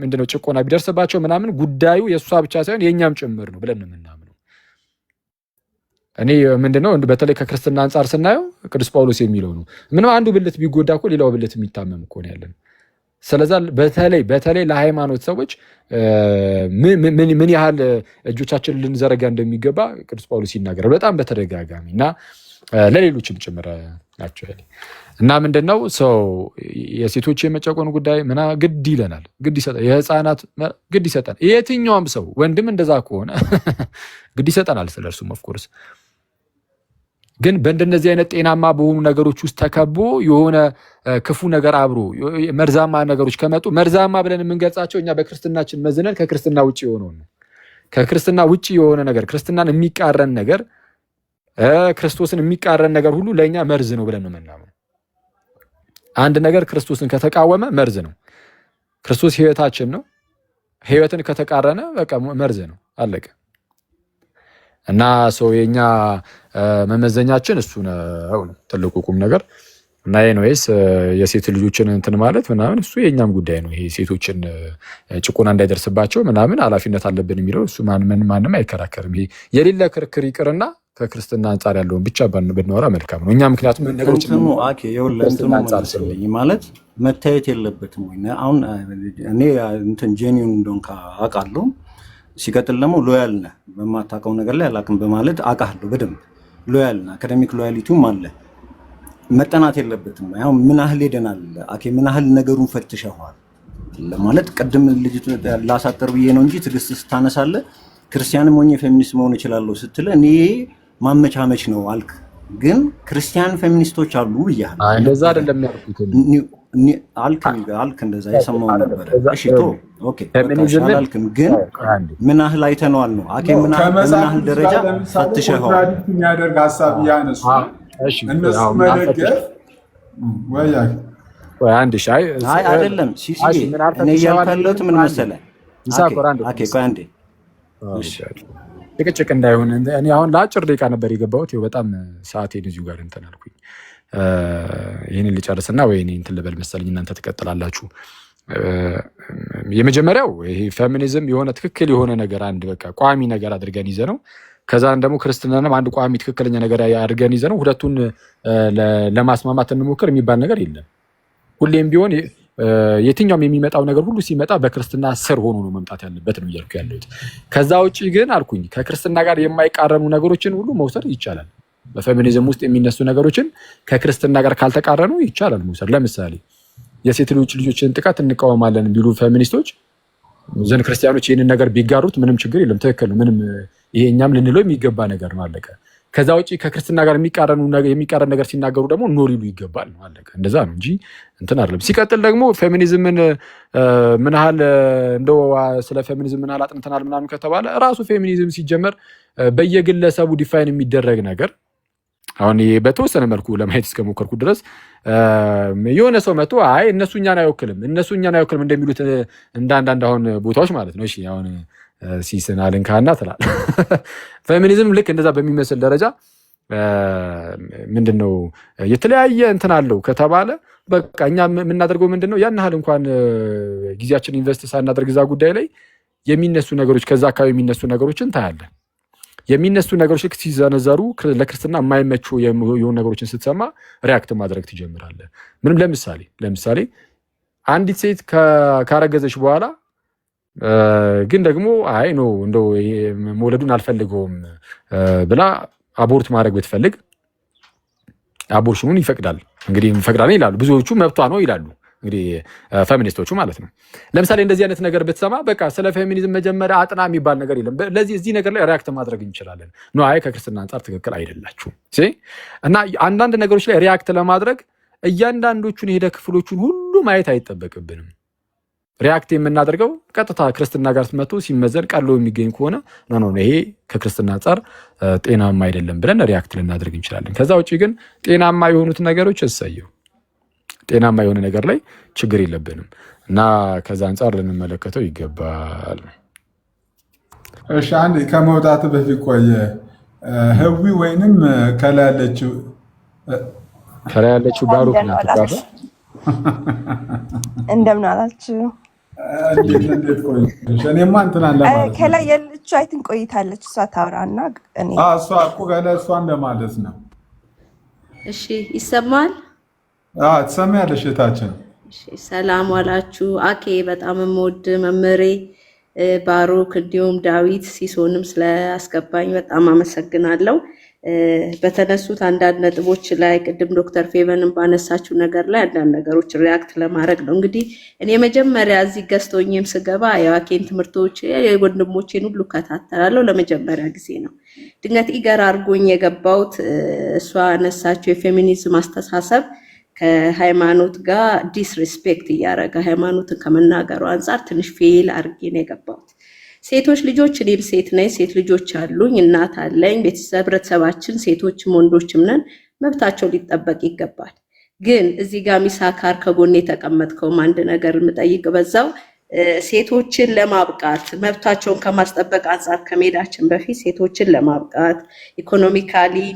ምንድነው ጭቆና ቢደርስባቸው ምናምን ጉዳዩ የእሷ ብቻ ሳይሆን የእኛም ጭምር ነው ብለን ነው የምናምነው። እኔ ምንድነው በተለይ ከክርስትና አንጻር ስናየው ቅዱስ ጳውሎስ የሚለው ነው። ምንም አንዱ ብልት ቢጎዳ እኮ ሌላው ብልት የሚታመም እኮ ነው ያለን። ስለዛ በተለይ በተለይ ለሃይማኖት ሰዎች ምን ያህል እጆቻችንን ልንዘረጋ እንደሚገባ ቅዱስ ጳውሎስ ይናገራል በጣም በተደጋጋሚ እና ለሌሎችም ጭምር ናቸው። እና ምንድነው ሰው የሴቶች የመጨቆን ጉዳይ ምና ግድ ይለናል፣ ግድ ይሰጣል። የህፃናት ግድ ይሰጣል። የትኛውም ሰው ወንድም እንደዛ ከሆነ ግድ ይሰጠናል ስለ እርሱም of course። ግን በእንደነዚህ አይነት ጤናማ በሆኑ ነገሮች ውስጥ ተከቦ የሆነ ክፉ ነገር አብሮ መርዛማ ነገሮች ከመጡ፣ መርዛማ ብለን የምንገልጻቸው እኛ በክርስትናችን መዝነን ከክርስትና ውጭ የሆነውን ነው። ከክርስትና ውጭ የሆነ ነገር፣ ክርስትናን የሚቃረን ነገር፣ ክርስቶስን የሚቃረን ነገር ሁሉ ለእኛ መርዝ ነው ብለን ነው የምናምነው። አንድ ነገር ክርስቶስን ከተቃወመ መርዝ ነው። ክርስቶስ ህይወታችን ነው። ህይወትን ከተቃረነ በቃ መርዝ ነው፣ አለቀ። እና ሰው የኛ መመዘኛችን እሱ ነው ትልቁ ቁም ነገር። እና anyways የሴት ልጆችን እንትን ማለት ምናምን እሱ የእኛም ጉዳይ ነው። ይሄ ሴቶችን ጭቆና እንዳይደርስባቸው ምናምን ኃላፊነት አለብን የሚለው እሱ ማንም አይከራከርም። ይሄ የሌለ ክርክር ይቅርና ከክርስትና አንጻር ያለውን ብቻ ብናወራ መልካም ነው። እኛ ምክንያቱም ነገሮችን እንትኑ okay፣ ይኸውልህ እንትኑ ከክርስትና አንጻር ስለሆነ መልስልኝ። ማለት መታየት የለበትም ወይ? አሁን እኔ እንትን genuine እንደሆንክ አውቃለሁ። ሲቀጥል ደግሞ loyal ነህ፣ በማታውቀው ነገር ላይ አላውቅም በማለት አውቃለሁ በደንብ loyal ነህ። Academic loyalty ውም አለ። መጠናት የለበትም ወይ? አሁን ምን ያህል ሄደናል? Okay፣ ምን ያህል ነገሩን ፈትሸዋል? ለማለት ቅድም ልጅቱ ላሳጠር ብዬ ነው እንጂ ትዕግስት ስታነሳለ ክርስቲያንም ሆኜ ፌሚኒስት መሆን እችላለሁ ስትል እኔ ማመቻመች ነው አልክ። ግን ክርስቲያን ፌሚኒስቶች አሉ ብያለሁ። አይ፣ እንደዛ ነበረ አይደለም ያልኩት። አልክ አልክ፣ እንደዛ የሰማው ነበረ። እሺ ቶ okay በቃ እሺ ፌሚኒዝምን አላልክም፣ ግን አንዴ ምን ያህል አይተነዋል ነው okay፣ ምን ያህል በምን ከመጽሐፍ ያህል ቅዱስ ደረጃ ጋር ለምሳሌ ፈትሸኸዋል? Contradict የሚያደርግ ሀሳብ እያነሱ እሺ እነሱ አዎ፣ ምን አልፈትሽ መደገፍ ወይ ቆይ አንድ ሺ አይ አይ አይደለም ሲሲዬ፣ እሺ ምን እኔ አልፈትሸዋል እያልኩ ያለሁት ምን አንዴ መሰለህ? Okay ይሳኮር አንዴ Okay፣ ቆይ አንዴ እሺ። ጭቅጭቅ እንዳይሆን እኔ አሁን ለአጭር ደቂቃ ነበር የገባሁት። ይኸው በጣም ሰዓቴን እዚሁ ጋር እንትን አልኩኝ። ይህንን ልጨርስና ወይ እኔ እንትን ልበል መሰለኝ፣ እናንተ ትቀጥላላችሁ። የመጀመሪያው ይሄ ፌሚኒዝም የሆነ ትክክል የሆነ ነገር አንድ በቃ ቋሚ ነገር አድርገን ይዘ ነው፣ ከዛን ደግሞ ክርስትናንም አንድ ቋሚ ትክክለኛ ነገር አድርገን ይዘ ነው ሁለቱን ለማስማማት እንሞክር የሚባል ነገር የለም። ሁሌም ቢሆን የትኛውም የሚመጣው ነገር ሁሉ ሲመጣ በክርስትና ስር ሆኖ ነው መምጣት ያለበት ነው እያልኩ ያለሁት። ከዛ ውጭ ግን አልኩኝ ከክርስትና ጋር የማይቃረኑ ነገሮችን ሁሉ መውሰድ ይቻላል። በፌሚኒዝም ውስጥ የሚነሱ ነገሮችን ከክርስትና ጋር ካልተቃረኑ ይቻላል መውሰድ። ለምሳሌ የሴት ልጆችን ጥቃት እንቃወማለን ቢሉ ፌሚኒስቶች ዘንድ ክርስቲያኖች ይህንን ነገር ቢጋሩት ምንም ችግር የለም። ትክክል ነው። ምንም ይሄ እኛም ልንለው የሚገባ ነገር ነው። አለቀ። ከዛ ውጭ ከክርስትና ጋር የሚቃረን ነገር ሲናገሩ ደግሞ no ሊሉ ይገባል ነው። አለቀ። እንደዛ ነው እንጂ እንትን አይደለም። ሲቀጥል ደግሞ ፌሚኒዝምን ምን ያህል እንደው ስለ ፌሚኒዝም ምን ያህል አጥንተናል ምናምን ከተባለ ራሱ ፌሚኒዝም ሲጀመር በየግለሰቡ define የሚደረግ ነገር፣ አሁን ይሄ በተወሰነ መልኩ ለማየት እስከሞከርኩ ድረስ የሆነ ሰው መጥቶ አይ እነሱ እኛን አይወክልም፣ እነሱ እኛን አይወክልም እንደሚሉት እንደ አንዳንድ አሁን ቦታዎች ማለት ነው። እሺ አሁን ሲስን አልንካና ትላል። ፌሚኒዝም ልክ እንደዛ በሚመስል ደረጃ ምንድን ነው የተለያየ እንትን አለው ከተባለ በቃ እኛ የምናደርገው ምንድን ነው፣ ያን ያህል እንኳን ጊዜያችን invest ሳናደርግ እዛ ጉዳይ ላይ የሚነሱ ነገሮች፣ ከዛ አካባቢ የሚነሱ ነገሮችን ታያለን። የሚነሱ ነገሮች ልክ ሲዘነዘሩ ለክርስትና የማይመቹ የሆኑ ነገሮችን ስትሰማ react ማድረግ ትጀምራለህ። ምንም ለምሳሌ አንዲት ሴት ካረገዘች በኋላ ግን ደግሞ አይ no እንደው መውለዱን አልፈልገውም ብላ abort ማድረግ ብትፈልግ Abortion ኑን ይፈቅዳል። እንግዲህ ይፈቅዳል ይላሉ ብዙዎቹ፣ መብቷ ነው ይላሉ። እንግዲህ ፌሚኒስቶቹ ማለት ነው። ለምሳሌ እንደዚህ አይነት ነገር ብትሰማ በቃ ስለ ፌሚኒዝም መጀመሪያ አጥና የሚባል ነገር የለም። ለዚህ እዚህ ነገር ላይ react ማድረግ እንችላለን። No፣ አይ ከክርስትና አንጻር ትክክል አይደላችሁም እና አንዳንድ ነገሮች ላይ react ለማድረግ እያንዳንዶቹን የሄደ ክፍሎቹን ሁሉ ማየት አይጠበቅብንም። React የምናደርገው ቀጥታ ክርስትና ጋር መጥቶ ሲመዘን ቀሎ የሚገኝ ከሆነ no no፣ ይሄ ከክርስትና አንጻር ጤናማ አይደለም ብለን react ልናደርግ እንችላለን። ከዛ ውጭ ግን ጤናማ የሆኑት ነገሮች እሰየው፣ ጤናማ የሆነ ነገር ላይ ችግር የለብንም እና ከዛ አንጻር ልንመለከተው ይገባል። እሺ፣ አንድ ከመውጣት በፊት ቆየ ህዊ ወይንም ከላይ ያለችው ከላይ ያለችው ባሩክ ናት። እንደምን አላችሁ? እንዴት እንዴት ቆየሽ? እኔማ እንትናን ለማለት ነው። ከላይ ያለችው I think ቆይታለች። እሷ ታውራና እኔ እሷ እኮ ከላይ እሷን ለማለት ነው። እሺ፣ ይሰማል? ትሰሚያለሽ እህታችን? እሺ፣ ሰላም ዋላችሁ። አኬ በጣም የምወድ መምህሬ ባሩክ፣ እንዲሁም ዳዊት ሲሶንም ስለአስገባኝ በጣም አመሰግናለሁ። በተነሱት አንዳንድ ነጥቦች ላይ ቅድም ዶክተር ፌቨንን ባነሳችው ነገር ላይ አንዳንድ ነገሮች react ለማድረግ ነው። እንግዲህ እኔ መጀመሪያ እዚህ ገዝቶኝም ስገባ የአኬን ትምህርቶች የወንድሞቼን ሁሉ እከታተላለሁ። ለመጀመሪያ ጊዜ ነው ድንገት eager አድርጎኝ የገባሁት። እሷ ያነሳችው የፌሚኒዝም አስተሳሰብ ከሃይማኖት ጋር disrespect እያደረገ ሃይማኖትን ከመናገሩ አንጻር ትንሽ feel አድርጌ ነው የገባሁት። ሴቶች ልጆች፣ እኔም ሴት ነኝ፣ ሴት ልጆች አሉኝ፣ እናት አለኝ። ቤተሰብ ህብረተሰባችን ሴቶችም ወንዶችም ነን፣ መብታቸው ሊጠበቅ ይገባል። ግን እዚህ ጋር ሚሳካር ከጎን የተቀመጥከውም አንድ ነገር የምጠይቅ በዛው ሴቶችን ለማብቃት መብታቸውን ከማስጠበቅ አንጻር ከመሄዳችን በፊት ሴቶችን ለማብቃት economically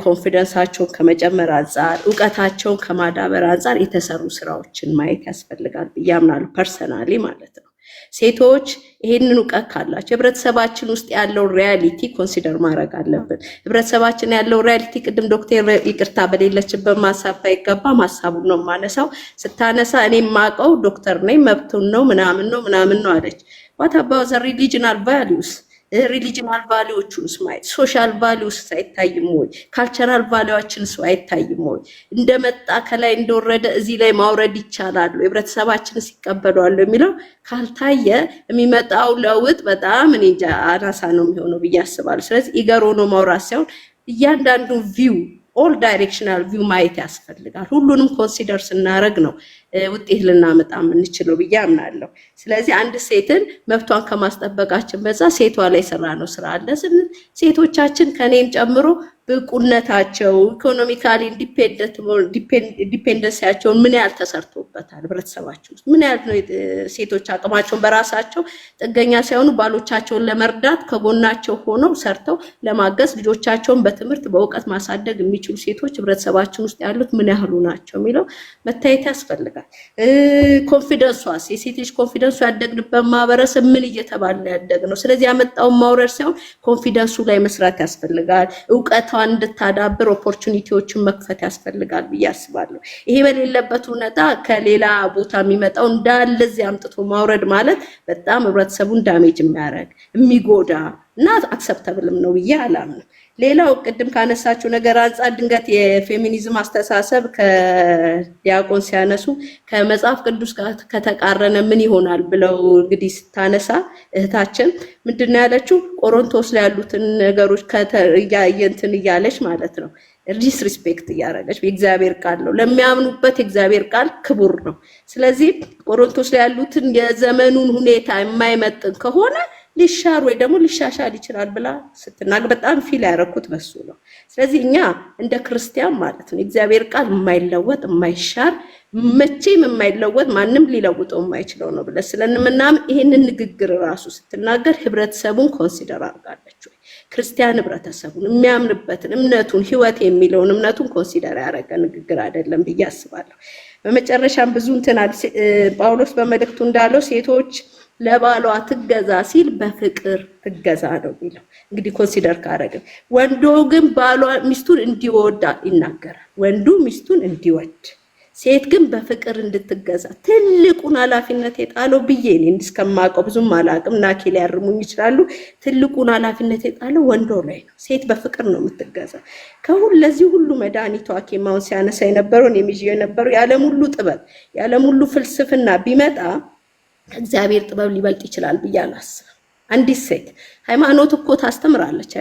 confidence ኣቸውን ከመጨመር አንጻር እውቀታቸውን ከማዳበር አንጻር የተሰሩ ስራዎችን ማየት ያስፈልጋል ብዬ አምናለሁ። Personally ማለት ነው። ሴቶች ይሄንን እውቀት ካላቸው ህብረተሰባችን ውስጥ ያለውን reality consider ማድረግ አለብን። ህብረተሰባችን ያለው reality ቅድም ዶክተር ይቅርታ በሌለችበት ማሳብ አይገባም፣ ሀሳቡን ነው የማነሳው። ስታነሳ እኔ የማውቀው ዶክተር ነኝ መብቱን ነው ምናምን ነው ምናምን ነው አለች። What about the religional values? Religional value ዎቹንስ ማየት፣ social values አይታይም ወይ? Cultural value ዋችንስ አይታይም ወይ? እንደመጣ ከላይ እንደወረደ እዚህ ላይ ማውረድ ይቻላል ወይ? ህብረተሰባችንስ ይቀበለዋል የሚለው ካልታየ የሚመጣው ለውጥ በጣም እኔ እንጃ አናሳ ነው የሚሆነው ብዬ አስባለሁ። ስለዚህ eager ሆኖ ማውራት ሳይሆን እያንዳንዱ view all directional view ማየት ያስፈልጋል። ሁሉንም consider ስናደርግ ነው ውጤት ልናመጣ የምንችለው ብዬ አምናለሁ። ስለዚህ አንድ ሴትን መብቷን ከማስጠበቃችን በዛ ሴቷ ላይ ስራ ነው ስራ አለ ስንል ሴቶቻችን ከኔም ጨምሮ ብቁነታቸው economically independency ያቸውን ምን ያህል ተሰርቶበታል? ህብረተሰባችን ውስጥ ምን ያህል ነው ሴቶች አቅማቸውን በራሳቸው ጥገኛ ሳይሆኑ ባሎቻቸውን ለመርዳት ከጎናቸው ሆነው ሰርተው ለማገዝ ልጆቻቸውን በትምህርት በእውቀት ማሳደግ የሚችሉ ሴቶች ህብረተሰባችን ውስጥ ያሉት ምን ያህሉ ናቸው የሚለው መታየት ያስፈልጋል። Confidence ሷስ የሴት ልጅ confidence ሱ ያደግንበት ማህበረሰብ ምን እየተባለ ያደግ ነው? ስለዚህ ያመጣውን ማውረድ ሳይሆን confidence ሱ ላይ መስራት ያስፈልጋል። እውቀቷን እንድታዳብር opportunity ዎችን መክፈት ያስፈልጋል ብዬ አስባለሁ። ይሄ በሌለበት ሁኔታ ከሌላ ቦታ የሚመጣው እንዳለ እዚህ አምጥቶ ማውረድ ማለት በጣም ህብረተሰቡን damage የሚያደርግ የሚጎዳ እና acceptable ም ነው ብዬ አላምንም። ሌላው ቅድም ካነሳችው ነገር አንጻር ድንገት የፌሚኒዝም አስተሳሰብ ከዲያቆን ሲያነሱ ከመጽሐፍ ቅዱስ ጋር ከተቃረነ ምን ይሆናል ብለው እንግዲህ ስታነሳ እህታችን ምንድን ነው ያለችው? ቆሮንቶስ ላይ ያሉትን ነገሮች እንትን እያለች ማለት ነው disrespect እያደረገች የእግዚአብሔር ቃል ነው ለሚያምኑበት የእግዚአብሔር ቃል ክቡር ነው። ስለዚህ ቆሮንቶስ ላይ ያሉትን የዘመኑን ሁኔታ የማይመጥን ከሆነ ሊሻር ወይ ደግሞ ሊሻሻል ይችላል ብላ ስትናገር በጣም feel ያደረኩት በሱ ነው። ስለዚህ እኛ እንደ ክርስቲያን ማለት ነው የእግዚአብሔር ቃል የማይለወጥ የማይሻር መቼም የማይለወጥ ማንም ሊለውጠው የማይችለው ነው ብለን ስለምናምን ይሄንን ንግግር ራሱ ስትናገር ህብረተሰቡን consider አድርጋለች ወይ? ክርስቲያን ህብረተሰቡን የሚያምንበትን እምነቱን ህይወት የሚለውን እምነቱን consider ያደረገ ንግግር አይደለም ብዬ አስባለሁ። በመጨረሻም ብዙ እንትን ጳውሎስ በመልእክቱ እንዳለው ሴቶች ለባሏ ትገዛ ሲል በፍቅር ትገዛ ነው የሚለው። እንግዲህ consider ካረግን ወንዱ ግን ባሏ ሚስቱን እንዲወድ ይናገራል። ወንዱ ሚስቱን እንዲወድ ሴት ግን በፍቅር እንድትገዛ ትልቁን ኃላፊነት የጣለው ብዬ እኔ እስከማውቀው፣ ብዙም አላውቅም፣ ናኬ ሊያርሙኝ ይችላሉ። ትልቁን ኃላፊነት የጣለው ወንዶ ላይ ነው። ሴት በፍቅር ነው የምትገዛ። ከሁሉ ለዚህ ሁሉ መድኃኒቱ ሐኪማውን ሲያነሳ የነበረው እኔም ይዤው የነበረው የዓለም ሁሉ ጥበብ፣ የዓለም ሁሉ ፍልስፍና ቢመጣ ከእግዚአብሔር ጥበብ ሊበልጥ ይችላል ብዬ አላስብም። አንዲት ሴት ሃይማኖት እኮ ታስተምራለች።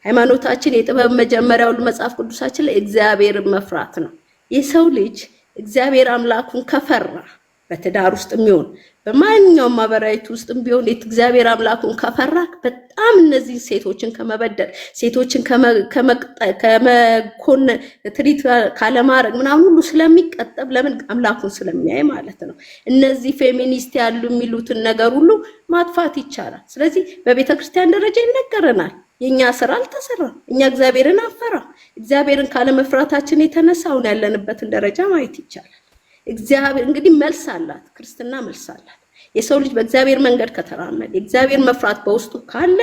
ሃይማኖታችን የጥበብ መጀመሪያው መጽሐፍ ቅዱሳችን ላይ እግዚአብሔርን መፍራት ነው። የሰው ልጅ እግዚአብሔር አምላኩን ከፈራ፣ በትዳር ውስጥ የሚሆን በማንኛውም ማህበራዊ ውስጥም ቢሆን እግዚአብሔር አምላኩን ከፈራ በጣም እነዚህ ሴቶችን ከመበደል፣ ሴቶችን ከመኮነ treat ካለማድረግ ምናምን ሁሉ ስለሚቆጠብ፣ ለምን? አምላኩን ስለሚያይ ማለት ነው። እነዚህ ፌሚኒስት ያሉ የሚሉትን ነገር ሁሉ ማጥፋት ይቻላል። ስለዚህ በቤተ ክርስቲያን ደረጃ ይነገረናል። የኛ ስራ አልተሰራም። እኛ እግዚአብሔርን አንፈራም። እግዚአብሔርን ካለመፍራታችን የተነሳ አሁን ያለንበትን ደረጃ ማየት ይቻላል። እግዚአብሔር እንግዲህ መልስ አላት፣ ክርስትና መልስ አላት። የሰው ልጅ በእግዚአብሔር መንገድ ከተራመደ፣ የእግዚአብሔር መፍራት በውስጡ ካለ፣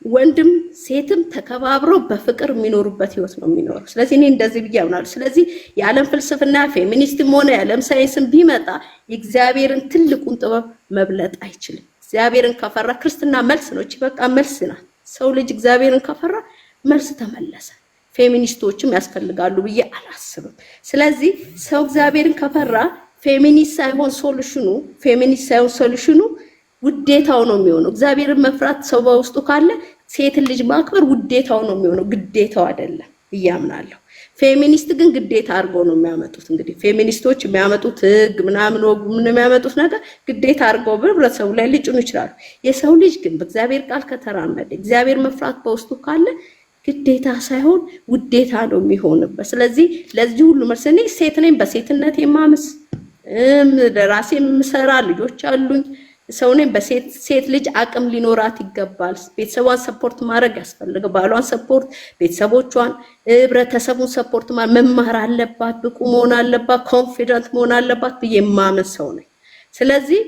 ወንድም ሴትም ተከባብረው በፍቅር የሚኖሩበት ህይወት ነው የሚኖረው። ስለዚህ እኔ እንደዚህ ብዬ አምናለሁ። ስለዚህ የዓለም ፍልስፍና ፌሚኒስትም ሆነ የዓለም ሳይንስም ቢመጣ የእግዚአብሔርን ትልቁን ጥበብ መብለጥ አይችልም። እግዚአብሔርን ከፈራ ክርስትና መልስ ነው። እቺ በቃ መልስ ናት። ሰው ልጅ እግዚአብሔርን ከፈራ መልስ ተመለሰ። ፌሚኒስቶችም ያስፈልጋሉ ብዬ አላስብም። ስለዚህ ሰው እግዚአብሔርን ከፈራ ፌሚኒስት ሳይሆን solution ኑ፣ ፌሚኒስት ሳይሆን solution ኑ ውዴታው ነው የሚሆነው። እግዚአብሔርን መፍራት ሰው በውስጡ ካለ ሴትን ልጅ ማክበር ውዴታው ነው የሚሆነው፣ ግዴታው አይደለም ብዬ አምናለሁ። ፌሚኒስት ግን ግዴታ አድርገው ነው የሚያመጡት። እንግዲህ ፌሚኒስቶች የሚያመጡት ህግ ምናምን ወጉ ምን የሚያመጡት ነገር ግዴታ አድርገው በህብረተሰቡ ላይ ሊጭኑ ይችላሉ። የሰው ልጅ ግን በእግዚአብሔር ቃል ከተራመደ፣ እግዚአብሔር መፍራት በውስጡ ካለ ግዴታ ሳይሆን ውዴታ ነው የሚሆንበት። ስለዚህ ለዚህ ሁሉ መልስ እኔ ሴት ነኝ፣ በሴትነት የማምስ ለራሴ የምሰራ፣ ልጆች አሉኝ፣ ሰው ነኝ። በሴት ሴት ልጅ አቅም ሊኖራት ይገባል። ቤተሰቧን support ማድረግ ያስፈልጋል። ባሏን support፣ ቤተሰቦቿን፣ ህብረተሰቡን support መማር አለባት፣ ብቁ መሆን አለባት፣ confident መሆን አለባት ብዬ የማምን ሰው ነኝ። ስለዚህ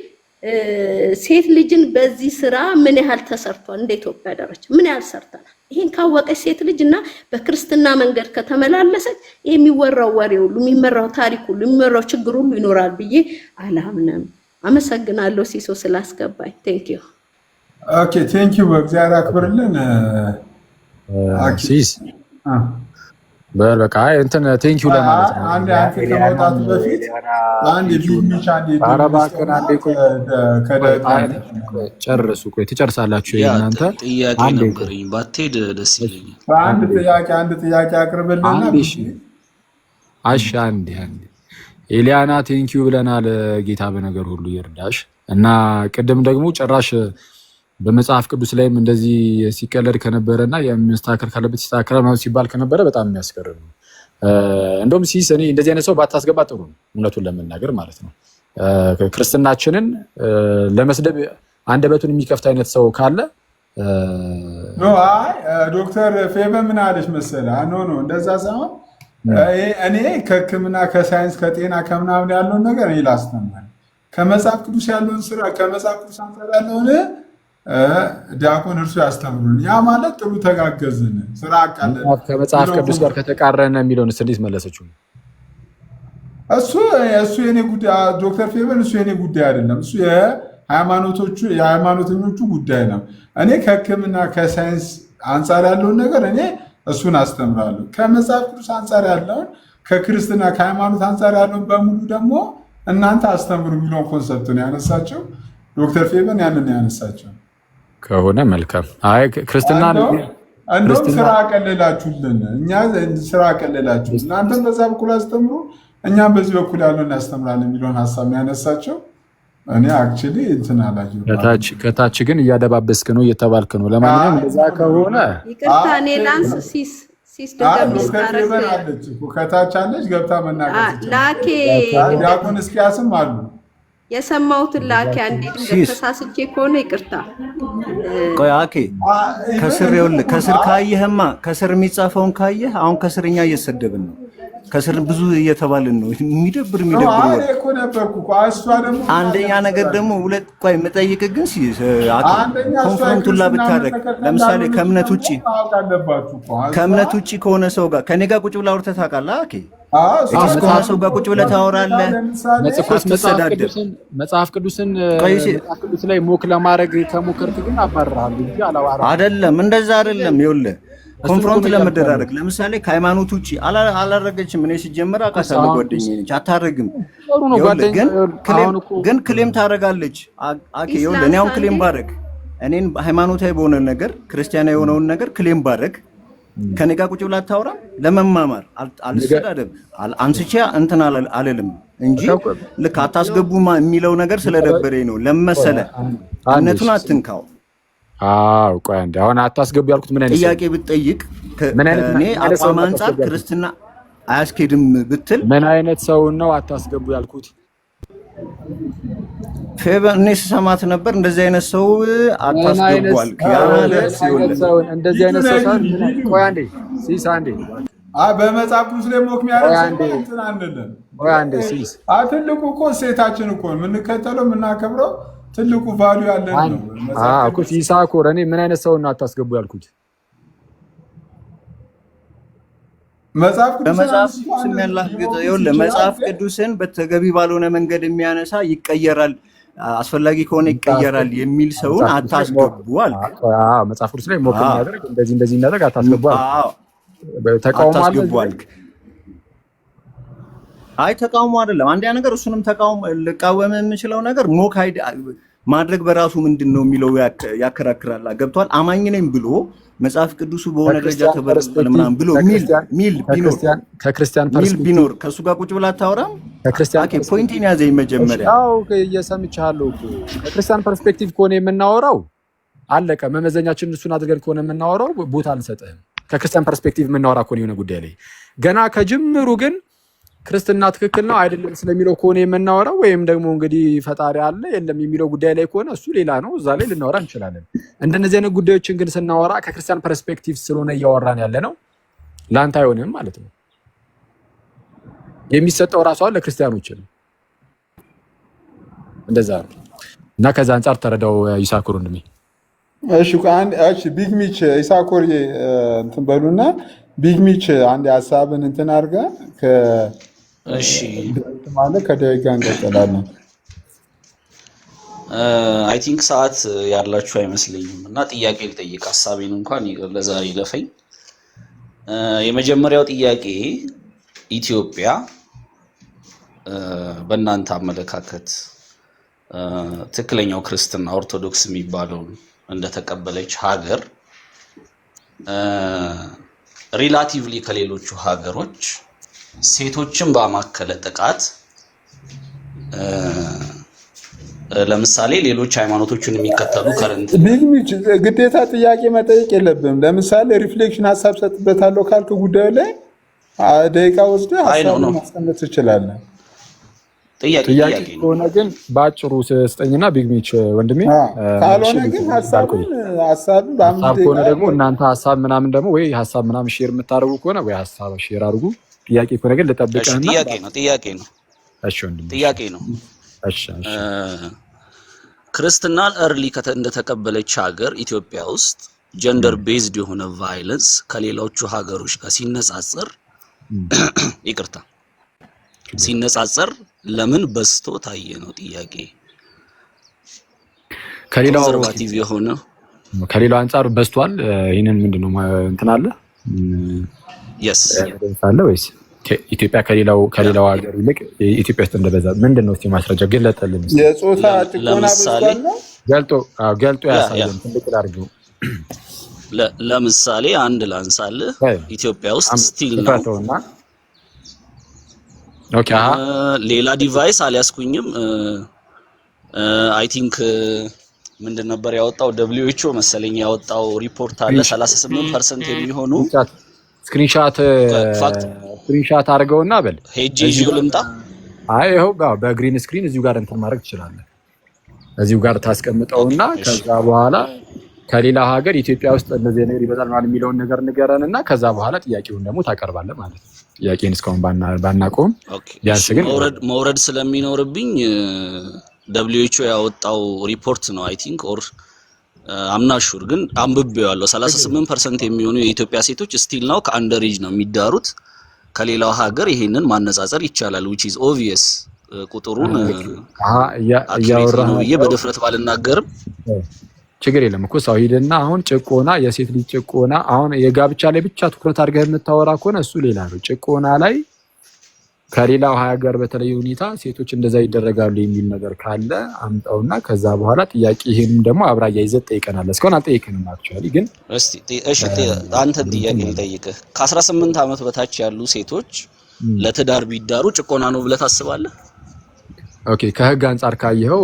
ሴት ልጅን በዚህ ስራ ምን ያህል ተሰርቷል? እንደ ኢትዮጵያ ደረጃ ምን ያህል ሰርተናል? ይሄን ካወቀች ሴት ልጅ እና በክርስትና መንገድ ከተመላለሰች የሚወራው ወሬ ሁሉ፣ የሚመራው ታሪክ ሁሉ፣ የሚመራው ችግር ሁሉ ይኖራል ብዬ አላምንም። አመሰግናለሁ ሲሶ ስላስገባኝ። Thank you። Okay, thank you፣ እግዚአብሔር አክብርልን። ሲስ በል በቃ፣ አይ እንትን thank you ለማለት ነው። አንድ አንተ ከመውጣቱ በፊት አንድ ቢኒች አንድ ኧረ እባክህን አንዴ ቆይ፣ ጨርሱ። ቆይ ትጨርሳላችሁ እናንተ። ጥያቄ አንዴ ቆይ። ነበረኝ፣ ባትሄድ ደስ ይለኛል። አንድ ጥያቄ አቅርብልና አንዴ እሺ፣ እሺ አንዴ አንዴ ኤሊያና thank you ብለናል። ጌታ በነገር ሁሉ ይርዳሽ። እና ቅድም ደግሞ ጭራሽ በመጽሐፍ ቅዱስ ላይም እንደዚህ ሲቀለድ ከነበረ እና የሚስተካከል ካለበት ሲስተካከል ምናምን ሲባል ከነበረ በጣም የሚያስገርም ነው። እንደውም ሲስ እኔ እንደዚህ አይነት ሰው ባታስገባ ጥሩ ነው፣ እውነቱን ለመናገር ማለት ነው። ክርስትናችንን ለመስደብ አንደበቱን የሚከፍት አይነት ሰው ካለ No፣ አይ ዶክተር ፌበ ምን አለች መሰለህ? No, እንደዛ ሳይሆን እኔ ከሕክምና፣ ከሳይንስ፣ ከጤና፣ ከምናምን ያለውን ነገር እኔ ላስተምር፣ ከመጽሐፍ ቅዱስ ያለውን ስራ፣ ከመጽሐፍ ቅዱስ አንጻር ያለውን ዲያቆን እርሱ ያስተምሩን። ያ ማለት ጥሩ ተጋገዝን፣ ስራ አቃለን። ከመጽሐፍ ቅዱስ ጋር ከተቃረነ የሚለውን እንዴት መለሰችው? እሱ የኔ ጉዳይ፣ ዶክተር ፌቨን፣ እሱ የኔ ጉዳይ አይደለም። እሱ የሃይማኖቶቹ የሃይማኖተኞቹ ጉዳይ ነው። እኔ ከሕክምና ከሳይንስ አንጻር ያለውን ነገር እኔ እሱን አስተምራለሁ። ከመጽሐፍ ቅዱስ አንጻር ያለውን፣ ከክርስትና ከሃይማኖት አንጻር ያለውን በሙሉ ደግሞ እናንተ አስተምሩ የሚለውን concept ነው ያነሳቸው። ዶክተር ፌቨን ያንን ያነሳቸው ከሆነ መልካም። አይ ክርስትና እንደውም ስራ አቀለላችሁልን፣ እኛ ስራ አቀለላችሁ፣ እናንተም በዛ በኩል አስተምሩ፣ እኛም በዚህ በኩል ያለውን እናስተምራለን የሚለውን ሀሳብ ነው ያነሳቸው። እኔ actually እንትን አላየሁም። ከታች ግን እያደባበስክ ነው እየተባልክ ነው። ለማንኛውም እንደዛ ከሆነ ይቅርታ እኔ ላንስ፣ ሲስ ደገም ዶክተር ፌቨን አለች እኮ፣ ከታች አለች፣ ገብታ መናገር ትችላለች። ላኬ ዲያቆን እስኪያስም አሉ። የሰማሁትን ላኬ አንዴ ድንገት ተሳስቼ ከሆነ ይቅርታ። ቆይ አኬ፣ ከስር ይኸውልህ፣ ከስር ካየህማ፣ ከስር የሚጻፈውን ካየህ አሁን ከስር እኛ እየሰደብን ነው። ከስር ብዙ እየተባልን ነው። የሚደብር የሚደብር እኔ ወሬ። እኮ ነበርኩ እኮ። እሷ ደግሞ ምን አለ አንደኛ ነገር መሰለህ፣ ደግሞ ሁለት፣ ቆይ የምጠይቅህ ግን አኬ አንደኛ እሷ confront ኡን የክርስትና እምነት ብታደርግ ተከታይ ለምሳሌ እንዳልሆነች ከእምነት ደግሞ ውጪ ማወቅ አለባችሁ እኮ። እሷ ከእምነት ውጪ ከሆነ ሰው ጋር ከኔ ጋር ቁጭ ብለህ አውርተህ ታውቃለህ? አኬ አዎ፣ እሷ atheist ከሆነ መጽሐፍ ሰው ጋር ቁጭ ብለህ ታወራለህ ለምሳሌ መጽሐፍ ሳትሰዳደብ። ቅዱስን መጽሐፍ ቅዱስን ቆይ መጽሐፍ ቅዱስ ላይ mock ለማድረግ ከሞከርክ ግን አባርርሃለሁ እንጂ አላወራህም። አይደለም፣ እንደዛ አይደለም። ይኸውልህ እሱን እኮ confront ነው እያልኩ ለመደራረግ ያለሁት። ለምሳሌ ከሃይማኖት ውጪ አላረገችም። እኔ ሲጀመር አውቃታለሁ፣ አሁን ጓደኛዬ ነች፣ አታረግም። ጥሩ ነው ይኸውልህ ጓደኛ። ግን claim አሁን እኮ ግን claim ታረጋለች። አኬ ይኸውልህ እኔ አሁን claim ኢስላም ባረግ፣ እኔን ሃይማኖታዊ በሆነ ነገር ክርስቲያናዊ የሆነውን ነገር claim ባረግ ከኔ ጋር ቁጭ ብላ አታወራም? ለመማማር አልሰዳደብ አንስቼ እንትን አልልም እንጂ ልክ አታስገቡማ የሚለው ነገር ስለደበረኝ ነው። ለመሰለ አንዴ እምነቱን አትንካው። አዎ ቆይ አንዴ። አሁን አታስገቡ ያልኩት ምን አይነት ሰው ጥያቄ ብትጠይቅ ምን አይነት ከእኔ ምን አይነት ሰው አቋም ነው አንጻር አታስገቡ ያልኩት? ክርስትና አያስኬድም ብትል ምን አይነት ሰው ነው አታስገቡ ያልኩት? ፌቨን እኔ ስሰማት ነበር። እንደዚህ አይነት ሰው ምን አታስገቡ አይነት አልክ። ያ ምን ማለት አይነት ይኸውልህ ሰው እንደዚህ አይነት ሰው ሳይሆን ቆይ አንዴ ሲስ አንዴ አይ በመጽሐፍ ቅዱስ ላይ mock ቆይ የሚያደርግ ሰው አንዴ እንትን አንልም። ቆይ አንዴ ሲስ አይ ትልቁ እኮ እሴታችን እኮ ነው የምንከተለው የምናከብረው ትልቁ value ያለን ነው መጽሐፍ እኮ ቅዱስ። ይሳኮር እኔ ምን አይነት ሰው ነው አታስገቡ ያልኩት? መጽሐፍ ቅዱስን በመጽሐፍ አንስቶ ቅዱስ አንድ የሚያላግጥ ሊሞክስ ይኸውልህ፣ ይችላል መጽሐፍ ግን ቅዱስን በተገቢ ባልሆነ መንገድ የሚያነሳ ይቀየራል፣ አስፈላጊ ከሆነ መጽሐፍ ይቀየራል የሚል ሰውን መጽሐፍ ቅዱስ ላይ mock አታስገቡ አልክ። አዎ መጽሐፍ ቅዱስ ላይ mock አዎ የሚያደርግ እንደዚህ እንደዚህ የሚያደርግ አታስገቡ አልኩ። አዎ ተቃውሞ አለ አታስገቡ እዚህ ላይ? አልክ። አይ ተቃውሞ አይደለም። አንደኛ ነገር እሱንም ተቃውሞ ልቃወም የምችለው ነገር mock ማድረግ በራሱ ምንድን ነው የሚለው ያከራክራል። ገብቷል። አማኝ ነኝ ብሎ መጽሐፍ ቅዱሱ በሆነ ደረጃ ከክርስቲያን ተበርዟል perspective ምናምን ብሎ ሚል ከክርስቲያን ሚል ቢኖር ከክርስቲያን ከክርስቲያን ሚል perspective ቢኖር ከእሱ ጋር ቁጭ ብላ አታወራም። ከክርስቲያን አኬ perspective point ኤን ያዘኝ እሺ መጀመሪያ። አዎ እየሰምቻለሁ እኮ። ከክርስቲያን perspective ከሆነ የምናወራው አለቀ። መመዘኛችን እሱን አድርገን ከሆነ የምናወራው ቦታ አንሰጥህም። ከክርስቲያን perspective የምናወራ ከሆነ የሆነ ጉዳይ ላይ ገና ከጅምሩ ግን ክርስትና ትክክል ነው አይደለም ስለሚለው ከሆነ የምናወራው ወይም ደግሞ እንግዲህ ፈጣሪ አለ የለም የሚለው ጉዳይ ላይ ከሆነ እሱ ሌላ ነው። እዛ ላይ ልናወራ እንችላለን። እንደነዚህ አይነት ጉዳዮችን ግን ስናወራ ከክርስቲያን perspective ስለሆነ እያወራን ያለ ነው ለአንተ አይሆንም ማለት ነው። የሚሰጠው ራሱ አሁን ለክርስቲያኖች ነው። እንደዛ ነው እና ከዛ አንጻር ተረዳው ይሳኮር ወንድሜ። እሺ ቆይ አንድ፣ እሺ ቢግ ሚች ኢሳኮር እንትን በሉና ቢግ ሚች አንድ ሀሳብን እንትን አድርገህ እሺ ከዳዊት ማለት ከዳዊት ጋር እንቀጥላለን። I think ሰዓት ያላችሁ አይመስለኝም እና ጥያቄ ልጠይቅ። ሀሳቤን እንኳን ለዛሬ ለፈኝ። የመጀመሪያው ጥያቄ ኢትዮጵያ በእናንተ አመለካከት ትክክለኛው ክርስትና ኦርቶዶክስ የሚባለውን እንደተቀበለች ሀገር relatively ከሌሎቹ ሀገሮች ሴቶችን ባማከለ ጥቃት ለምሳሌ ሌሎች ሃይማኖቶችን የሚከተሉ current ቢግ ሚች ግዴታ ጥያቄ መጠየቅ የለብህም። ለምሳሌ reflection ሀሳብ ሰጥበታለሁ ካልክ ጉዳዩ ላይ ደቂቃ ወስደህ አይ ነው ሀሳብን ነው ማስቀመጥ ትችላለህ። ጥያቄ ጥያቄ ጥያቄ ነው። ከሆነ ግን በአጭሩ ስጠኝና ቢግ ሚች ወንድሜ ካልሆነ መልሼ ግን ላልቆይ። ሀሳብን በ5 ሀሳብ ከሆነ ደቂቃ ደግሞ እናንተ ሀሳብ ምናምን ደግሞ ወይ ሀሳብ ምናምን share የምታደርጉ ከሆነ ወይ ሀሳብ share አድርጉ። ጥያቄ ከሆነ ግን እሺ ልጠብቅህና ጥያቄ ነው ጥያቄ ነው እሺ ወንድሜ እሺ ጥያቄ ነው። እሺ እሺ ክርስትናን early እንደተቀበለች ሀገር ኢትዮጵያ ውስጥ gender based የሆነ violence ከሌሎቹ ሀገሮች ጋር ሲነጻጸር ይቅርታ ሲነጻጸር ለምን በዝቶ ታየ ነው ጥያቄ። ከሌላው conservative የሆነ ከሌላው አንጻር በዝቷል። ይህንን ምንድን ነው እንትን አለ yes evidence አለ ወይስ ኢትዮጵያ ከሌላው ሀገር ይልቅ ኢትዮጵያ ውስጥ እንደበዛ ምንድን ነው? እስኪ ማስረጃ ግለጥልን እስኪ። የጾታ ጭቆና ለምሳሌ በዝቷል ነው። ገልጦ አዎ፣ ገልጦ yeah ያሳየን ትልቅ ላድርገው። ለምሳሌ አንድ ላንሳልህ። ኢትዮጵያ ውስጥ still ነው ክፈተውና okay አሀ ሌላ device አልያዝኩኝም። I think ምንድን ነበር ያወጣው WHO መሰለኝ ያወጣው ሪፖርት አለ 38% የሚሆኑ screenshot fact screenshot አድርገውና በል ሄጄ እዚሁ ይዤው ልምጣ። አይ ይኸው በ green screen እዚሁ ጋር እንትን ማድረግ ትችላለህ። እዚሁ ጋር ታስቀምጠውና እሺ ከዛ በኋላ ከሌላ ሀገር ኢትዮጵያ ውስጥ እንደዚህ ነገር ይበዛል ማለት የሚለውን ነገር ንገረን እና ከዛ በኋላ ጥያቄውን ደግሞ ታቀርባለህ ማለት ነው። ጥያቄን እስካሁን ባናቆም Okay፣ ቢያንስ እሺ ግን መውረድ ስለሚኖርብኝ WHO ያወጣው ሪፖርት ነው I think, or I'm not sure፣ ግን አንብቤዋለሁ። 38% የሚሆኑ የኢትዮጵያ ሴቶች still now ከ underage ነው የሚዳሩት። ከሌላው ሀገር ይሄንን ማነጻጸር ይቻላል፣ which is obvious። ቁጥሩን accurately እያወራህ ነው ብዬ ያለው በድፍረት ባልናገርም። ችግር የለም እኮ፣ ሰው ሂድና አሁን ጭቆና፣ የሴት ልጅ ጭቆና፣ አሁን የጋብቻ ላይ ብቻ ትኩረት አድርገህ የምታወራ ከሆነ እሱ ሌላ ነው። ጭቆና ላይ ከሌላው ሀገር በተለየ ሁኔታ ሴቶች እንደዛ ይደረጋሉ የሚል ነገር ካለ አምጣውና ከዛ በኋላ ጥያቄ ይሄንም ደግሞ አብራ እያይዘህ ትጠይቀናለህ። እስካሁን አልጠየቅንም actually ግን እስቲ እሺ አንተን ጥያቄ ልጠይቅህ። ከ18 ዓመት በታች ያሉ ሴቶች ለትዳር ቢዳሩ ጭቆና ነው ብለህ ታስባለህ? Okay፣ ከህግ አንጻር ካየኸው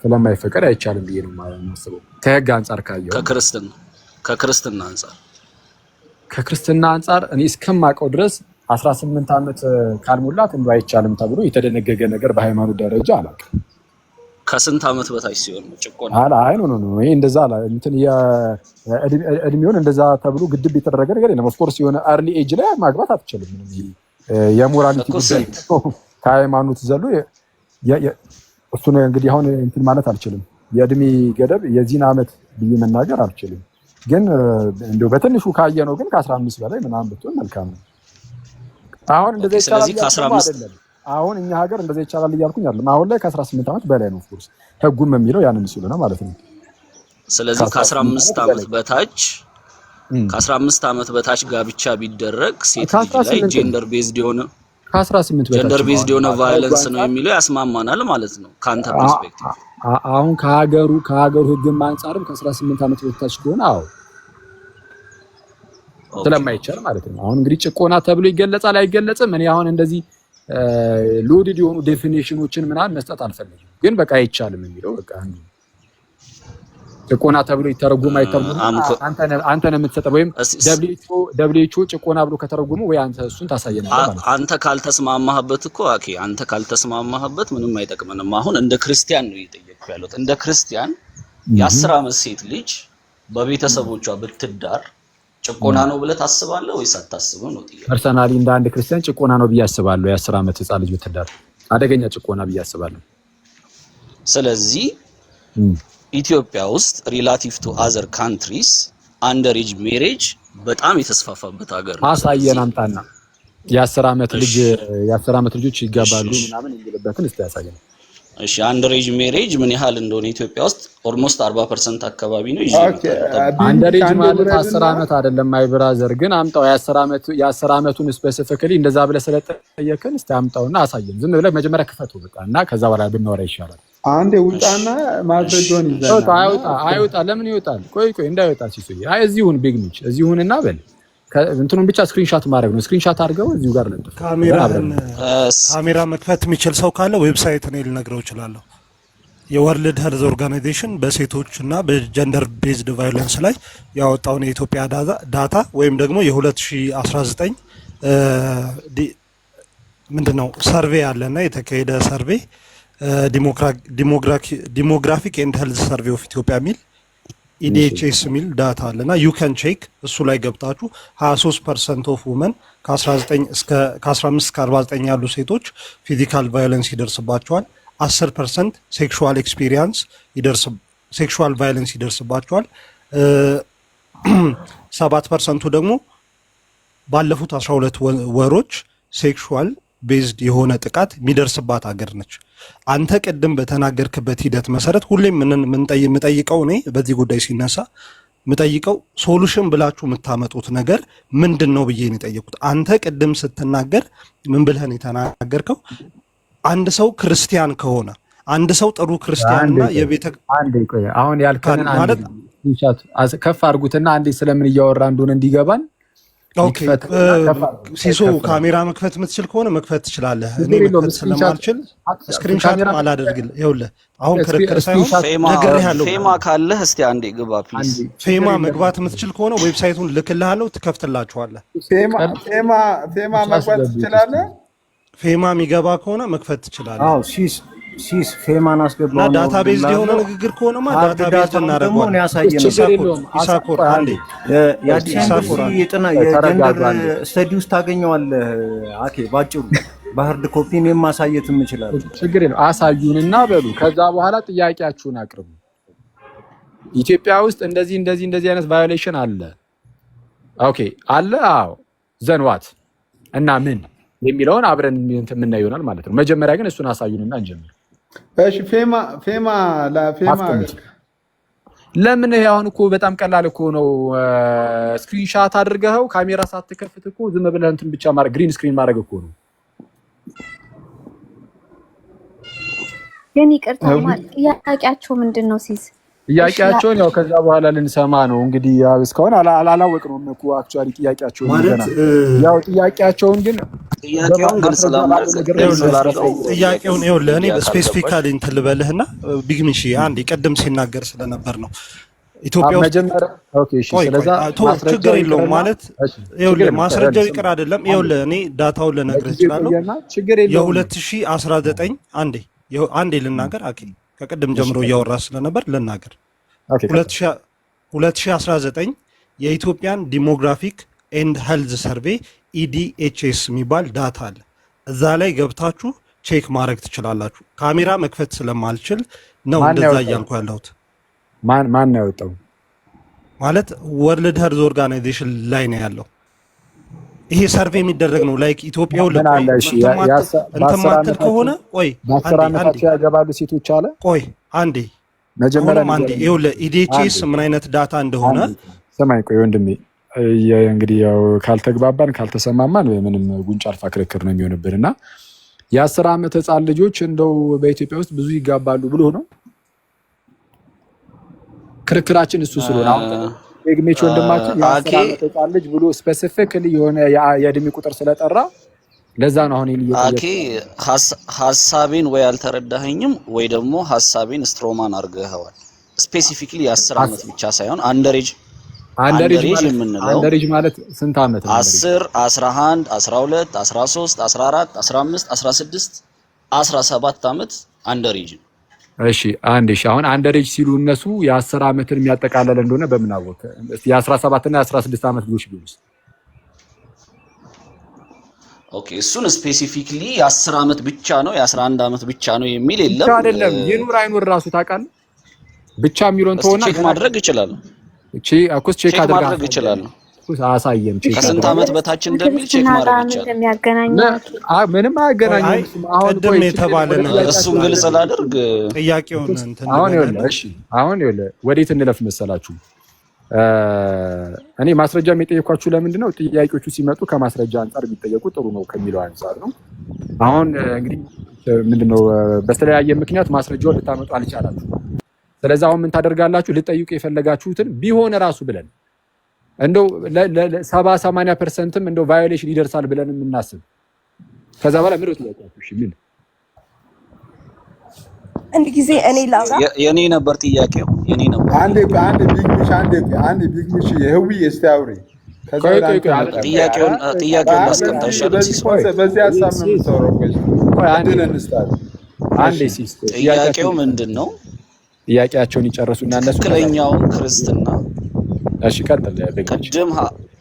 ስለማይፈቀድ አይቻልም ብዬ ነው የማስበው። ከህግ አንጻር ካየኸው ማለት ነው። ከክርስትና አንጻር? ከክርስትና አንጻር እኔ እስከማውቀው ድረስ 18 ዓመት ካልሞላት እንዱ አይቻልም ተብሎ የተደነገገ ነገር በሃይማኖት ደረጃ አላውቅም። ከስንት ዓመት በታች ሲሆን ነው ጭቆና? አላ አይ፣ no, no, no፣ ይሄ እንደዛ አላ እንትን እድሜውን እንደዛ ተብሎ ግድብ የተደረገ ነገር የለም። Of course የሆነ early age ላይ ማግባት አትችልም። ምንም ይሄ የ morality እኮ ጉዳይ ስንት? ከሃይማኖት ዘሎ እሱን እንግዲህ አሁን እንትን ማለት አልችልም። የእድሜ ገደብ የዚህን ዓመት ብዬ መናገር አልችልም። ግን እንደው በትንሹ ካየ ነው ግን ከ15 በላይ ምናምን ብትሆን መልካም ነው። አሁን እንደዛ Okay፣ ይቻላል ስለዚህ እያልኩ ደግሞ ከ15 አይደለም። አሁን እኛ ሀገር እንደዛ ይቻላል እያልኩኝ አይደለም። አሁን ላይ ከ18 ዓመት በላይ ነው፣ of course ህጉም የሚለው ያንን ስለሆነ ማለት ነው። ስለዚህ ከ18 ከ15 ዓመት ዓመት በላይ በታች ከ15 ዓመት በታች ጋብቻ ቢደረግ ሴት ልጅ ላይ ከ18 ነው። gender based የሆነ ከ18 ጀንደር በታች ነው። based አሁን የሆነ ከህጉ violence ነው አንጻር የሚለው ያስማማናል ማለት ነው ከአንተ perspective። አሁን ከሀገሩ ህግም አንጻርም ከ18 ዓመት በታች ከሆነ አዎ ስለማይቻል ማለት ነው። አሁን እንግዲህ ጭቆና ተብሎ ይገለጻል አይገለጽም፣ እኔ አሁን እንደዚህ loaded የሆኑ definition ኦችን ምናምን መስጠት አልፈልግም። ግን በቃ አይቻልም የሚለው በቃ አንዱ ጭቆና ተብሎ ይተረጎም አይተረጎም አንተ ነህ የምትሰጠው፣ ወይም WHO ጭቆና ብሎ ከተረጎመ ወይ አንተ እሱን ታሳየናለህ ማለት ነው። አንተ ካልተስማማህበት እኮ okay፣ አንተ ካልተስማማህበት ምንም አይጠቅመንም። አሁን እንደ ክርስቲያን ነው እየጠየቅኩ ያለሁት። እንደ ክርስቲያን የ10 ዓመት ሴት ልጅ በቤተሰቦቿ ብትዳር ጭቆና ነው ብለህ ታስባለህ ወይስ አታስብም ነው ጥያቄ። Personally እንደ አንድ ክርስቲያን ጭቆና ነው ብዬ አስባለሁ። የ10 ዓመት ህፃን ልጅ ብትዳር አደገኛ ጭቆና ብዬ አስባለሁ። ስለዚህ ኢትዮጵያ ውስጥ relative to other countries underage marriage በጣም የተስፋፋበት ሀገር ነው። አሳየን፣ ስለዚህ አምጣና የ10 ዓመት ልጅ የ10 ዓመት ልጆች ይጋባሉ ምናምን የሚልበትን እስቲ ያሳየን። እሺ፣ underage marriage ምን ያህል እንደሆነ ኢትዮጵያ ውስጥ almost 40% አካባቢ ነው። ይዤ እመጣለሁ። ጠብቅ። Underage ማለት 10 ዓመት አይደለም my brother፣ ግን አምጣው የ10 ዓመቱን specifically እንደዛ ብለህ ስለጠየቅን እስቲ አምጣውና አሳየን። ዝም ብለህ መጀመሪያ ክፈቱ በቃ እና ከዛ በኋላ ብናወራ ይሻላል። አንዴ ውጣና ማስረጃውን ይዘናል። አይውጣ አይውጣ፣ ለምን ይወጣል? ቆይ ቆይ፣ እንዳይወጣ ሲሱዬ። አይ እዚሁን ቢግ ሚች እዚሁንና በል እንትኑን ብቻ screenshot ማድረግ ነው። Screenshot አድርገው እዚሁ ጋር ለጥፍ። ካሜራህን ካሜራ መክፈት የሚችል ሰው ካለ website እኔ ልነግረው እችላለሁ። የ World Health Organization በሴቶች እና በ gender based violence ላይ ያወጣውን የኢትዮጵያ data ወይም ደግሞ የ2019 ምንድን ነው survey አለና የተካሄደ survey Demographic and Health Survey of Ethiopia የሚል EDHS የሚል data አለ እና you can check። እሱ ላይ ገብታችሁ 23% of women ከ19 እስከ ከ15 እስከ 49 ያሉ ሴቶች physical violence ይደርስባቸዋል። 10% sexual experience ይደርስ sexual violence ይደርስባቸዋል። 7% ኡ ደግሞ ባለፉት 12 ወሮች sexual based የሆነ ጥቃት የሚደርስባት ሀገር ነች። አንተ ቅድም በተናገርክበት ሂደት መሰረት ሁሌም የምጠይቀው እኔ በዚህ ጉዳይ ሲነሳ የምጠይቀው solution ብላችሁ የምታመጡት ነገር ምንድን ነው ብዬ ነው የጠየቁት። አንተ ቅድም ስትናገር ምን ብለህ ነው የተናገርከው? አንድ ሰው ክርስቲያን ከሆነ፣ አንድ ሰው ጥሩ ክርስቲያንና የቤተ አንዴ ቆይ፣ አሁን ያልከንን ማለት ከፍ አድርጉትና አንዴ ስለምን እያወራ እንደሆነ እንዲገባን። Okay፣ ሲሶ ካሜራ መክፈት የምትችል ከሆነ መክፈት ትችላለህ። እኔ መክፈት ስለማልችል screenshot አላደርግልህ። ይኸውልህ አሁን ክርክር ሳይሆን ነግሬሃለሁ። ፌማ ካለህ እስቲ አንዴ ግባ please። ፌማ መግባት የምትችል ከሆነ website ኡን ልክልሃለሁ፣ ትከፍትላችኋለህ። ፌማ መግባት ትችላለህ። ፌማ የሚገባ ከሆነ መክፈት ትችላለህ። ሲስ ሲስ ፌማን እና አስገባውና data based የሆነ አወርድልሃለሁ። ንግግር ከሆነማ hard data based data ውን ደግሞ እኔ እናደርገዋለን። ያሳየ ነበር። ችግር ኢሳኮር የለውም። ኢሳኮር ቆይ አንዴ አንዴ የአዲስ ኢሳኮር ዩኒቨርሲቲ አንዴ የጥና ቆይ የ gender ተረጋጉ አንዴ። Study ውስጥ ታገኘዋለህ። አኬ ባጭሩ በ hard copy እኔም ማሳየት እችላለሁ። ችግር የለውም። አሳዩንና በሉ። ከዛ በኋላ ጥያቄያችሁን አቅርቡ። ኢትዮጵያ ውስጥ እንደዚህ እንደዚህ እንደዚህ አይነት violation አለ። Okay አለ። አዎ then what እና ምን የሚለውን አብረን እንትን የምናየው ይሆናል ማለት ነው። መጀመሪያ ግን እሱን አሳዩንና እንጀምር። እሺ ፌማ ፌማ ለፌማ አስቀምጥ። ለምን ይሄ አሁን እኮ በጣም ቀላል እኮ ነው። Screenshot አድርገኸው ካሜራ ሳትከፍት እኮ ዝም ብለህ እንትን ብቻ ማድረግ green screen ማድረግ እኮ ነው። ግን ይቅርታ ጥያቄያቸው ምንድን ነው ሲስ? እሺ ጥያቄያቸውን ያው ከዛ በኋላ ልንሰማ ነው እንግዲህ። ያው እስካሁን አላወቅነውም እኮ actually ጥያቄያቸውን ማለት ገና ያው ጥያቄያቸውን ግን ጥያቄውን ግልጽ በማስረጃ ባለው ለማድረግ ነገር ነው ግልጽ ይኸውልህ ላድርገው። ጥያቄውን ይኸውልህ እኔ ሚዲያ ካልገባሽ Specifically እንትን ልበልህና ቢግሚሺ አንዴ ቅድም ሲናገር ስለነበር ነው ኢትዮጵያ ውስጥ መጀመሪያ okay እሺ። ቆይ ቆይ ስለዛ ቶ ችግር ማስረጃው የለውም ይቅርና ማለት እሺ ችግር ይኸውልህ የለም ማስረጃው ስማ ይቅር አይደለም። አንዴ ይኸውልህ እኔ data ውን ልነግርህ ለጊዜው እችላለሁ። ይቆየና ችግር የለውም። የ2019 አንዴ አንዴ ልናገር አኬ ከቅድም እሺ ጀምሮ ቀጥል። እያወራ ስለነበር ልናገር። Okay ቀጥል። 2019 የኢትዮጵያን Demographic and Health Survey EDHS የሚባል data አለ። እዛ ላይ ገብታችሁ check ማድረግ ትችላላችሁ። ካሜራ መክፈት ስለማልችል ነው ማን እንደዛ ያወጣው? እያልኩ ያለሁት። ማን ነው ያወጣው? ማለት World Health Organization ላይ ነው ያለው። ይሄ survey የሚደረግ ነው። Like ኢትዮጵያ ምን ቆይ አለ? እሺ እንትን ማትል እንትን በአስር ማትል ዓመታቸው ከሆነ ቆይ በአስር አንዴ አንዴ ዓመታቸው ያገባሉ ሴቶች አለ። ቆይ አንዴ መጀመሪያ አሁንም አንዴ ንገረኝ። ይኸውልህ EDHS አንዴ ምን አይነት data እንደሆነ አንዴ ስማኝ፣ ቆይ ወንድሜ፣ እንግዲህ ያው ካልተግባባን ካልተሰማማን ምንም ጉንጭ አልፋ ክርክር ነው የሚሆንብን እና የ10 ዓመት ህፃን ልጆች እንደው በኢትዮጵያ ውስጥ ብዙ ይጋባሉ ብሎ ነው ክርክራችን እሱ ስለሆነ አሁን ደግሜች ወንድማችን አኬ የ10 ዓመት ህፃን ልጅ ብሎ specifically የሆነ የእድሜ ቁጥር ስለጠራ ለዛ ነው አሁን ይሄን አኬ እየጠየቅኩ ያለው። ሀሳቤን ወይ አልተረዳኸኝም ወይ ደግሞ ሀሳቤን straw man አድርገኸዋል። Specifically የ10 ዓመት ብቻ ሳይሆን underage Underage Underage ማለት የምንለው Underage ማለት ስንት ዓመት ነው? Underage 10፣ 11፣ 12፣ 13፣ 14፣ 15፣ 16፣ 17 ዓመት underage ነው። እሺ አንድ እሺ፣ አሁን underage ሲሉ እነሱ የ10 ዓመትን የሚያጠቃለለ እንደሆነ በምን አወቅ? የ17 እና የ16 ዓመት ልጆች ቢሉስ? Okay እሱን specifically የ10 ዓመት ብቻ ነው የ11 ዓመት ብቻ ነው የሚል ብቻ የለም። አይደለም ይኑር አይኑር ራሱ ታውቃለህ። ብቻ የሚለውን እስቲ ተሆና Check ገና ማድረግ እችላለሁ። እኮስ check Check አድርገህ ማድረግ አሳየን። እችላለሁ። እኮስ አሳየን፣ check ከስንት አድርገህ ዓመት በታች እንደሚል check ከክርስትና ማድረግ ጋር ምን ይቻላል። እንደሚያገናኘው ምንም ቆይ አይ አያገናኘውም። እሱም አሁን ቅድም ቆይ ችግር የተባለ ወደ ነገር ጥያቄያችሁ እሱን ግልጽ አይደለም። ላድርግ። ጥያቄውን እንትን አሁን ይኸውልህ፣ ልበልህና እሺ አሁን ይኸውልህ ወዴት እንለፍ መሰላችሁ? እኔ ማስረጃ የጠየኳችሁ ለምንድን ነው? ጥያቄዎቹ ሲመጡ ከማስረጃ አንጻር ቢጠየቁ ጥሩ ነው ከሚለው አንጻር ነው። አሁን እንግዲህ ምንድነው በተለያየ ምክንያት ማስረጃውን ልታመጡ አልቻላችሁ። ስለዚህ አሁን ምን ታደርጋላችሁ? ልጠይቁ የፈለጋችሁትን ቢሆን ራሱ ብለን እንደው 70-80% ም እንደው violation ይደርሳል ብለን የምናስብ ከዛ በኋላ ምንድን ነው ጥያቄያችሁ? እሺ ምን አንድ ጊዜ እኔ ላውራ። የኔ ነበር ጥያቄው፣ የኔ ነበር አንዴ ጥያቄው። ቆይ፣ አንዴ ቢግ ሚሽ አንዴ ቆይ፣ አንዴ ቢግ ሚሽ የህዊ እስቲ አውሪ፣ ከዛ ቆይ ወደ ቆይ አንተ ቆይ እመጣለሁ። ጥያቄውን ቆይ ጥያቄውን አይ ላስቀምጥ በዚህ አይሻልም? በዚህ ሲሶ ቆይ Concept በዚህ ሀሳብ ነው ሲስ የምታወራው። ቆይ ቆይ አንዴ እድል እንስጣት። አንዴ እሺ ሲስ ቆይ ጥያቄው ጥያቄያቸውን ምንድን ነው? ጥያቄያቸውን ይጨርሱና እነሱ ከዛ ትክክለኛውን ክርስትና እሺ ቀጥል ቢግ ሚሽ።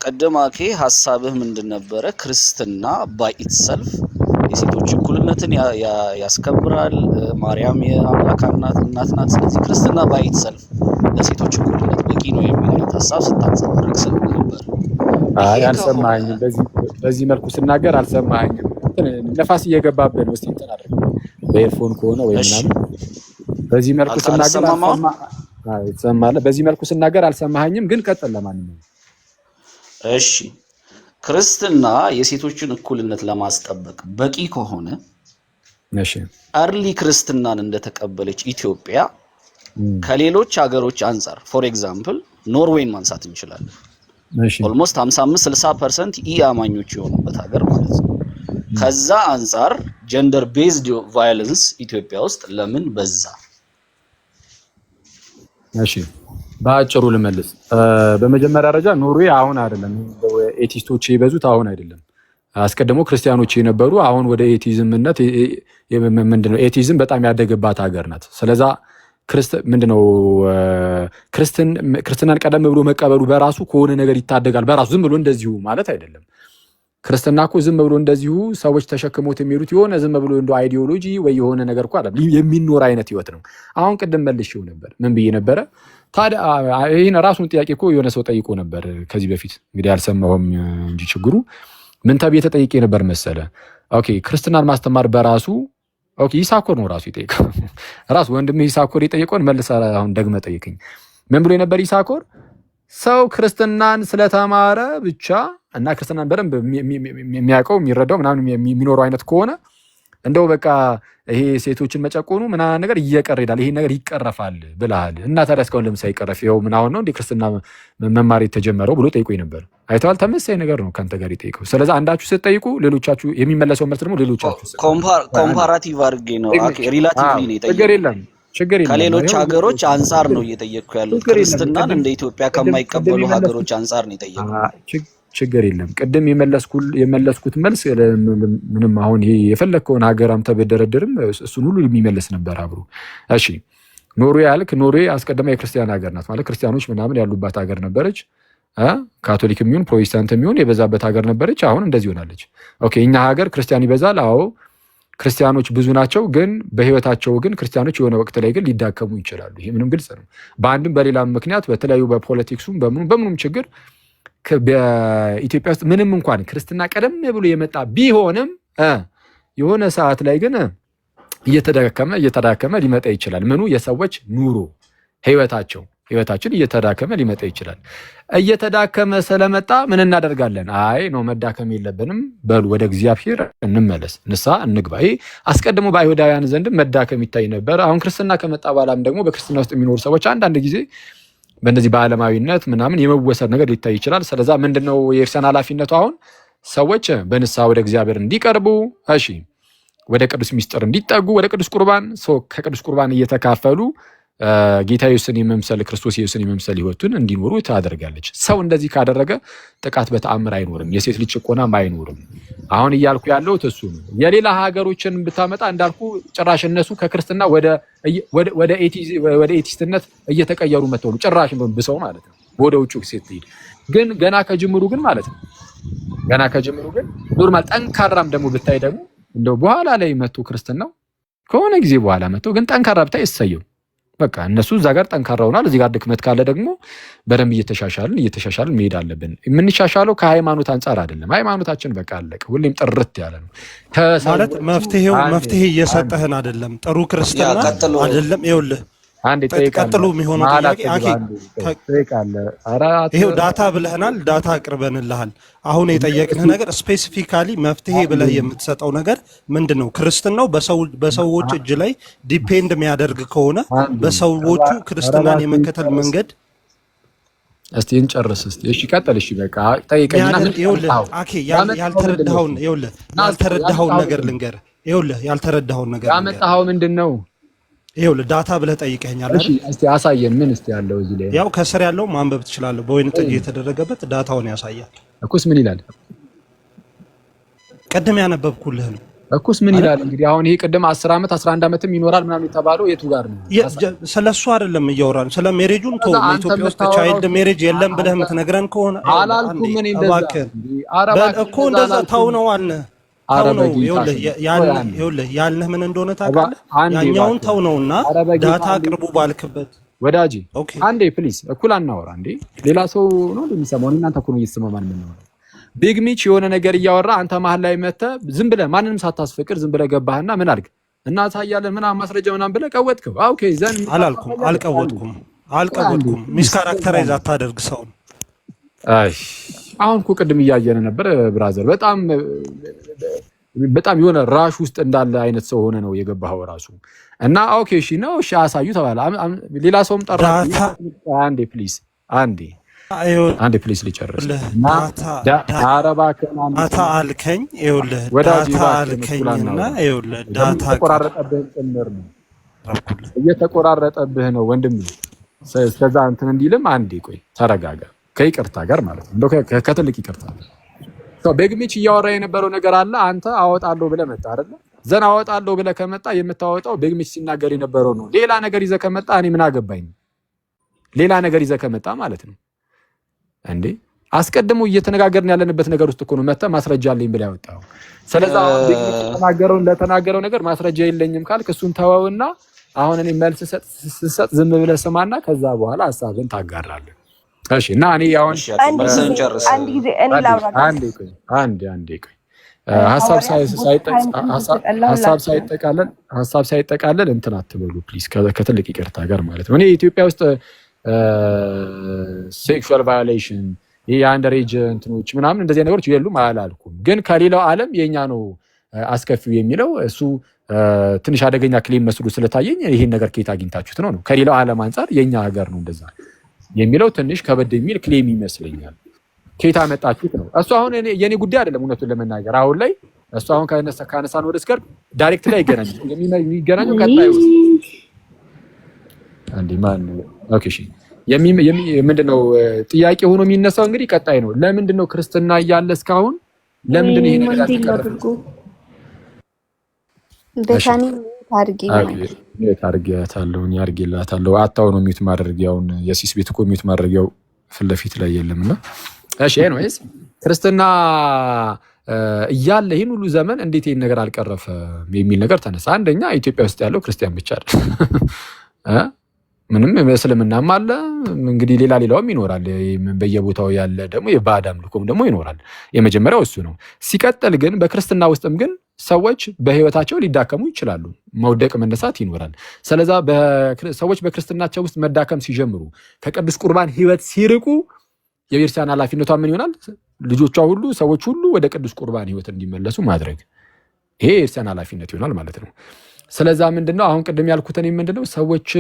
ቅድም አኬ ሀሳብህ ምንድን ነበረ? ክርስትና by itself የሴቶች እኩልነትን ያስከብራል። ማርያም የአምላክ እናት ናት። ስለዚህ ክርስትና by itself ለሴቶች እኩልነት በቂ ነው የሚል አይነት ሀሳብ ስታንጸባርቅ ነበር። አይ ይሄ ከሆነ አልሰማኸኝም። በዚህ መልኩ ስናገር አልሰማኸኝም። እንትን ነፋስ እየገባብህ ነው። እስኪ እንትን አድርግ በ earphone ከሆነ ወይ እሺ ምናምን። በዚህ መልኩ ስናገር አልሰማም አሁን? አልሰማ አይ ትሰማለህ። በዚህ መልኩ ስናገር አልሰማኸኝም፣ ግን ቀጥል። ለማንኛውም እሺ ክርስትና የሴቶችን እኩልነት ለማስጠበቅ በቂ ከሆነ እሺ Early ክርስትናን እንደተቀበለች ኢትዮጵያ ከሌሎች ሀገሮች አንጻር for example ኖርዌይን ማንሳት እንችላለን። እሺ Almost 55 60% ኢ አማኞች የሆኑበት ሀገር ማለት ነው። ከዛ አንጻር gender based violence ኢትዮጵያ ውስጥ ለምን በዛ? እሺ በአጭሩ ልመልስ። በመጀመሪያ ደረጃ ኖርዌይ አሁን አይደለም atheist ኦች የበዙት አሁን አይደለም። አስቀድሞ ክርስቲያኖች የነበሩ አሁን ወደ atheism ነት፣ ምንድነው፣ atheism በጣም ያደገባት ሀገር ናት። ስለዛ ምንድነው፣ ክርስትናን ቀደም ብሎ መቀበሉ በራሱ ከሆነ ነገር ይታደጋል። በራሱ ዝም ብሎ እንደዚሁ ማለት አይደለም። ክርስትና እኮ ዝም ብሎ እንደዚሁ ሰዎች ተሸክሞት የሚሄዱት የሆነ ዝም ብሎ እንደ ideology ወይ የሆነ ነገር እኮ አይደለም፣ የሚኖር አይነት ህይወት ነው። አሁን ቅድም መልሼው ነበር። ምን ብዬ ነበረ ታዲያ? ይህን ራሱን ጥያቄ እኮ የሆነ ሰው ጠይቆ ነበር ከዚህ በፊት፣ እንግዲህ አልሰማሁም እንጂ ችግሩ ምን ተብዬ ተጠይቄ ነበር መሰለ? Okay፣ ክርስትናን ማስተማር በራሱ፣ okay፣ ይሳኮር ነው ራሱ የጠየቀው። ራሱ ወንድሜ ይሳኮር የጠየቀውን መልሰህ አሁን ደግመህ ጠይቀኝ። ምን ብሎ የነበር ይሳኮር? ሰው ክርስትናን ስለተማረ ብቻ እና ክርስትናን በደንብ የሚያውቀው፣ የሚረዳው ምናምን፣ የሚኖረው አይነት ከሆነ እንደው በቃ ይሄ ሴቶችን መጨቆኑ ምናምን ነገር እየቀረ ይሄዳል፣ ይሄ ነገር ይቀረፋል ብለሃል። እና ታዲያ እስካሁን ለምን ሳይቀረፍ ይኸው ምን አሁን ነው እንደ ክርስትና መማር የተጀመረው ብሎ ጠይቆኝ ነበር። አይተዋል። ተመሳሳይ ነገር ነው ከአንተ ጋር የጠየቀው። ስለዚህ አንዳችሁ ስትጠይቁ ሌሎቻችሁ የሚመለሰው መልስ ደግሞ ሌሎቻችሁ Comparative አድርጌ ነው፣ relatively ነው ችግር የጠየኩት። የለም፣ ችግር የለም። ከሌሎች ይኸው ሀገሮች አንጻር ነው እየጠየቅኩ ያሉት። ችግር የለም። ክርስትናን ቅድም እንደ ኢትዮጵያ ቅድም ከማይቀበሉ የመለስኩት ሀገሮች አንጻር ነው የጠየኩት። ችግር የለም። ቅድም የመለስኩት መልስ ምንም አሁን ይሄ የፈለግከውን ሀገር አምጥተህ ብትደረድርም እሱን ሁሉ የሚመልስ ነበር አብሮ። እሺ፣ ኖርዌይ ያልክ፣ ኖርዌይ አስቀድማ የክርስቲያን ሀገር ናት፣ ማለት ክርስቲያኖች ምናምን ያሉባት ሀገር ነበረች። ካቶሊክ የሚሆን ፕሮቴስታንት የሚሆን የበዛበት ሀገር ነበረች። አሁን እንደዚህ ሆናለች። Okay፣ እኛ ሀገር ክርስቲያን ይበዛል። አዎ፣ ክርስቲያኖች ብዙ ናቸው። ግን በህይወታቸው ግን ክርስቲያኖች የሆነ ወቅት ላይ ግን ሊዳከሙ ይችላሉ። ይሄ ምንም ግልጽ ነው። በአንድም በሌላም ምክንያት በተለያዩ በፖለቲክሱም በምኑም በምኑም ችግር በኢትዮጵያ ውስጥ ምንም እንኳን ክርስትና ቀደም ብሎ የመጣ ቢሆንም የሆነ ሰዓት ላይ ግን እየተዳከመ እየተዳከመ ሊመጣ ይችላል። ምኑ፣ የሰዎች ኑሮ፣ ህይወታቸው፣ ህይወታችን እየተዳከመ ሊመጣ ይችላል። እየተዳከመ ስለመጣ ምን እናደርጋለን? አይ no፣ መዳከም የለብንም፣ በሉ ወደ እግዚአብሔር እንመለስ፣ ንስሐ እንግባ። ይሄ አስቀድሞ በአይሁዳውያን ዘንድም መዳከም ይታይ ነበር። አሁን ክርስትና ከመጣ በኋላም ደግሞ በክርስትና ውስጥ የሚኖሩ ሰዎች አንዳንድ ጊዜ በእነዚህ በዓለማዊነት ምናምን የመወሰድ ነገር ሊታይ ይችላል። ስለዛ ምንድነው የክርስቲያን ኃላፊነቱ? አሁን ሰዎች በንስሐ ወደ እግዚአብሔር እንዲቀርቡ፣ እሺ፣ ወደ ቅዱስ ሚስጥር እንዲጠጉ፣ ወደ ቅዱስ ቁርባን፣ ከቅዱስ ቁርባን እየተካፈሉ ጌታ ኢየሱስን የመምሰል፣ ክርስቶስ ኢየሱስን የመምሰል ህይወቱን እንዲኖሩ ታደርጋለች። ሰው እንደዚህ ካደረገ ጥቃት በተአምር አይኖርም፣ የሴት ልጅ ጭቆናም አይኖርም። አሁን እያልኩ ያለሁት እሱ ነው። የሌላ ሀገሮችን ብታመጣ እንዳልኩ ጭራሽ እነሱ ከክርስትና ወደ atheist ነት እየተቀየሩ መጥተው ጭራሽ ብሰው ማለት ነው። ወደ ውጭ ሴት ትሄድ ግን ገና ከጅምሩ ግን ማለት ነው፣ ገና ከጅምሩ ግን normal ጠንካራም ደግሞ ብታይ ደግሞ እንደው በኋላ ላይ መጥቶ ክርስትናው ከሆነ ጊዜ በኋላ መጥቶ ግን ጠንካራ ብታይ እሰየው። በቃ እነሱ እዛ ጋር ጠንካራ ሆኗል። እዚህ ጋር ድክመት ካለ ደግሞ በደንብ እየተሻሻልን እየተሻሻልን መሄድ አለብን። የምንሻሻለው ከሃይማኖት አንጻር አይደለም። ሃይማኖታችን በቃ አለቀ፣ ሁሌም ጥርት ያለ ነው። ማለት መፍትሄው መፍትሄ እየሰጠህን አይደለም። ጥሩ ክርስትና አይደለም። ይኸውልህ አንድ ቀጥሎ የሚሆነው ጥያቄ ይሄው data ብለህናል፣ data አቅርበንልሃል። አሁን የጠየቅንህ ነገር specifically መፍትሄ ብለህ የምትሰጠው ነገር ምንድን ነው? ክርስትናው በሰዎች እጅ ላይ depend የሚያደርግ ከሆነ፣ በሰዎቹ ክርስትናን የመከተል መንገድ እስቲ እንጨርስ። እስቲ እሺ፣ ቀጥል። እሺ በቃ ጠይቀኝና ያልተረዳኸውን፣ ይኸውልህ፣ ያልተረዳኸውን ነገር ልንገርህ። ይኸውልህ፣ ያልተረዳኸውን ነገር ያመጣኸው ምንድን ነው? ይኸውልህ፣ data ብለህ ጠይቀኸኛል። እሺ፣ እስቲ አሳየን። ምን እስቲ ያለው እዚህ ላይ? ያው ከስር ያለው ማንበብ ትችላለህ። በወይን ጠጅ የተደረገበት data ውን ያሳያል። እኩስ ምን ይላል? ቅድም ያነበብኩልህ ነው። እኩስ ምን ይላል? እንግዲህ አሁን ይሄ ቅድም 10 ዓመት 11 ዓመትም ይኖራል ምናምን የተባለው የቱ ጋር ነው? ስለ እሱ አይደለም እያወራን፣ ስለ marriage ኡን ተው። ኢትዮጵያ ውስጥ child marriage የለም ብለህ የምትነግረን ከሆነ አላልኩም እኔ እንደዛ እኮ፣ እንደዛ ተው ነው አልነህ። ተው ነው። ይኸውልህ፣ ያልንህ ምን እንደሆነ ታውቃለህ? ያኛውን ተው ነውና data አቅርቡ ባልክበት ወዳጄ አንዴ please፣ እኩል አናወራ እንዴ? ሌላ ሰው ነው እንደሚሰማው፣ እናንተ እኮ ነው እየተሰማማን የምናወራው። ቢግ ሚች የሆነ ነገር እያወራ አንተ መሀል ላይ መተህ ዝም ብለህ ማንንም ሳታስፈቅድ ዝም ብለህ ገባህና ምን አድርግ እናሳያለን ምናምን ማስረጃ ምናምን ብለህ ቀወጥከው። Okay, then አላልኩም፣ አልቀወጥኩም፣ አልቀወጥኩም። Mischaracterize አታደርግ ሰውን። አይ፣ አሁን እኮ ቅድም እያየን ነበር brother። በጣም በጣም የሆነ rush ውስጥ እንዳለ አይነት ሰው ሆነ ነው የገባኸው ራሱ። እና okay፣ እሺ ነው፣ እሺ አሳዩ ተባለ። ሌላ ሰውም ጠራ። አንዴ please፣ አንዴ፣ አንዴ please ልጨርስ። ኧረ እባክህን data አልከኝ። ይኸውልህ፣ data አልከኝና ይኸውልህ data እየተቆራረጠብህ ጭምር ነው፣ እየተቆራረጠብህ ነው ወንድም። እስከዛ እንትን እንዲልም አንዴ ቆይ ተረጋጋ፣ ከይቅርታ ጋር ማለት ነው፣ እንደው ከትልቅ ይቅርታ ጋር። ቤግሚች እያወራ የነበረው ነገር አለ። አንተ አወጣለሁ ብለህ መጣ አይደለ? Then አወጣለሁ ብለህ ከመጣ የምታወጣው ቤግሚች ሲናገር የነበረው ነው። ሌላ ነገር ይዘህ ከመጣ እኔ ምን አገባኝ? ሌላ ነገር ይዘህ ከመጣ ማለት ነው እንዴ። አስቀድሞ እየተነጋገርን ያለንበት ነገር ውስጥ እኮ ነው መተህ ማስረጃ አለኝ ብለህ ያወጣው። ስለዚህ አሁን ቤግሚች ለተናገረው ነገር ማስረጃ የለኝም ካልክ እሱን ተወውና አሁን እኔ መልስ ስሰጥ ዝም ብለህ ስማና ከዛ በኋላ ሀሳብን ታጋራለህ። እሺ እና እኔ አሁን እሺ፣ አኬ አንድ ጊዜ መልስህን ጨርስ። አንድ ጊዜ እኔ ላውራ guys። አንዴ ቆይ፣ አንዴ አንዴ ቆይ ሀሳብ ሐዋርያት time እንድትጠላ ሀሳብ ሁላችንም ሳይጠቃለል ሀሳብ ሳይጠቃለል እንትን አትበሉ please፣ ከትልቅ ይቅርታ ጋር ማለት ነው። እኔ ኢትዮጵያ ውስጥ sexual violation፣ ይህ የ underage እንትኖች ምናምን እንደዚህ ነገሮች የሉም አላልኩም። ግን ከሌላው ዓለም የኛ ነው አስከፊው የሚለው እሱ ትንሽ አደገኛ claim መስሎ ስለታየኝ ይህን ነገር ከየት አግኝታችሁት ነው ነው ከሌላው ዓለም አንጻር የኛ ሀገር ነው እንደዛ የሚለው ትንሽ ከበድ የሚል claim ይመስለኛል። ከየት አመጣችሁት ነው እሱ። አሁን የኔ ጉዳይ አይደለም እውነቱን ለመናገር አሁን ላይ እሱ አሁን ካነሳን ወደ እስከር direct ላይ አይገናኝም። የሚገናኘው ቀጣዩ አንዴ ማን okay እሺ ምንድነው ጥያቄ ሆኖ የሚነሳው እንግዲህ ቀጣይ ነው። ለምንድን ነው ክርስትና እያለ እስካሁን ለምንድን ነው ይሄ ነገር ማንዴላ ያልተቀረፈው? አድርጎ ቤታኒ mute አድርጊ mic። Mute አድርጌያታለሁ እኔ አድርጌላታለሁ። አታው ነው mute ማድረጊያውን የሲስ ቤት እኮ mute ማድረጊያው ፊት ለፊት ላይ የለም እና እሺ anyways ክርስትና እያለ ይህን ሁሉ ዘመን እንዴት ይህን ነገር አልቀረፈም የሚል ነገር ተነሳ። አንደኛ ኢትዮጵያ ውስጥ ያለው ክርስቲያን ብቻ አይደለም እ ምንም እስልምናም አለ እንግዲህ ሌላ ሌላውም ይኖራል። በየቦታው ያለ ደግሞ የባዕድ አምልኮም ደግሞ ይኖራል። የመጀመሪያው እሱ ነው። ሲቀጥል ግን በክርስትና ውስጥም ግን ሰዎች በህይወታቸው ሊዳከሙ ይችላሉ። መውደቅ መነሳት ይኖራል። ስለዛ ሰዎች በክርስትናቸው ውስጥ መዳከም ሲጀምሩ፣ ከቅዱስ ቁርባን ህይወት ሲርቁ የቤተክርስቲያን ኃላፊነቷ ምን ይሆናል? ልጆቿ ሁሉ፣ ሰዎች ሁሉ ወደ ቅዱስ ቁርባን ህይወት እንዲመለሱ ማድረግ፣ ይሄ የቤተክርስቲያን ኃላፊነት ይሆናል ማለት ነው። ስለዛ ምንድነው አሁን ቅድም ያልኩት እኔ ምንድነው ሰዎች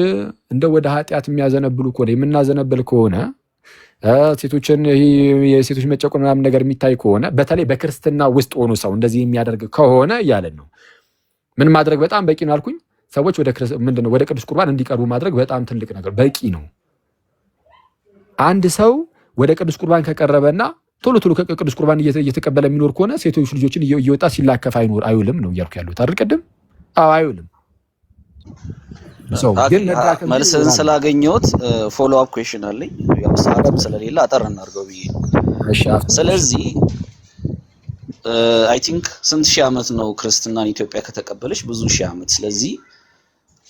እንደ ወደ ኃጢአት የሚያዘነብሉ ከሆነ፣ የምናዘነብል ከሆነ፣ ሴቶችን ይሄ የሴቶች መጨቆን ምናምን ነገር የሚታይ ከሆነ፣ በተለይ በክርስትና ውስጥ ሆኖ ሰው እንደዚህ የሚያደርግ ከሆነ እያለን ነው። ምን ማድረግ በጣም በቂ ነው አልኩኝ። ሰዎች ወደ ምንድነው ወደ ቅዱስ ቁርባን እንዲቀርቡ ማድረግ በጣም ትልቅ ነገር በቂ ነው። አንድ ሰው ወደ ቅዱስ ቁርባን ከቀረበና ቶሎ ቶሎ ከቅዱስ ቁርባን እየተቀበለ የሚኖር ከሆነ ሴቶች ልጆችን እየወጣ ሲላከፍ አይኖር አይውልም ነው እያልኩ ያሉት አይደል? ቅድም አዎ አይውልም። ሰው ግን መዳከም ግን መልስህን ይኖራል። ስላገኘሁት follow up question አለኝ። ያው ሰዓትም ስለሌለ አጠር እናድርገው ብዬ ነው። እሺ አፍጥነሽ። ስለዚህ I think ስንት ሺህ ዓመት ነው ክርስትናን ኢትዮጵያ ከተቀበለች? ብዙ ሺህ ዓመት። ስለዚህ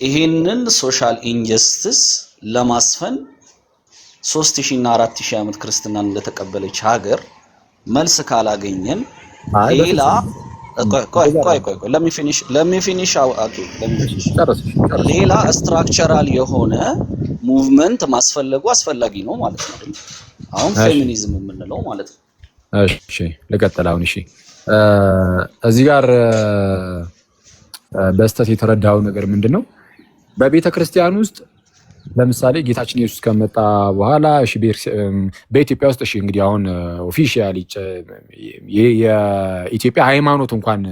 ይሄንን social injustice ለማስፈን 3000 እና 4000 ዓመት ክርስትናን እንደተቀበለች ሀገር መልስ ካላገኘን አይ ሌላ በፍጹም ቆይ ቆይ እንደዛ ቆይ አይደለም። ቆይ ቆይ let me finish, let me finish, okay, let me finish። ጨርስ ጨርስ። ሌላ structural የሆነ movement ማስፈለጉ አስፈላጊ ነው ማለት ነው አይደል? አሁን ፌሚኒዝም የምንለው ማለት ነው። እሺ ልቀጥል አሁን። እሺ እዚህ ጋር በስተት የተረዳው ነገር ምንድን ነው? በቤተ ክርስቲያን ውስጥ ለምሳሌ ጌታችን ኢየሱስ ከመጣ በኋላ እሺ በኢትዮጵያ ውስጥ እሺ እንግዲህ አሁን officially የኢትዮጵያ ሃይማኖት እንኳን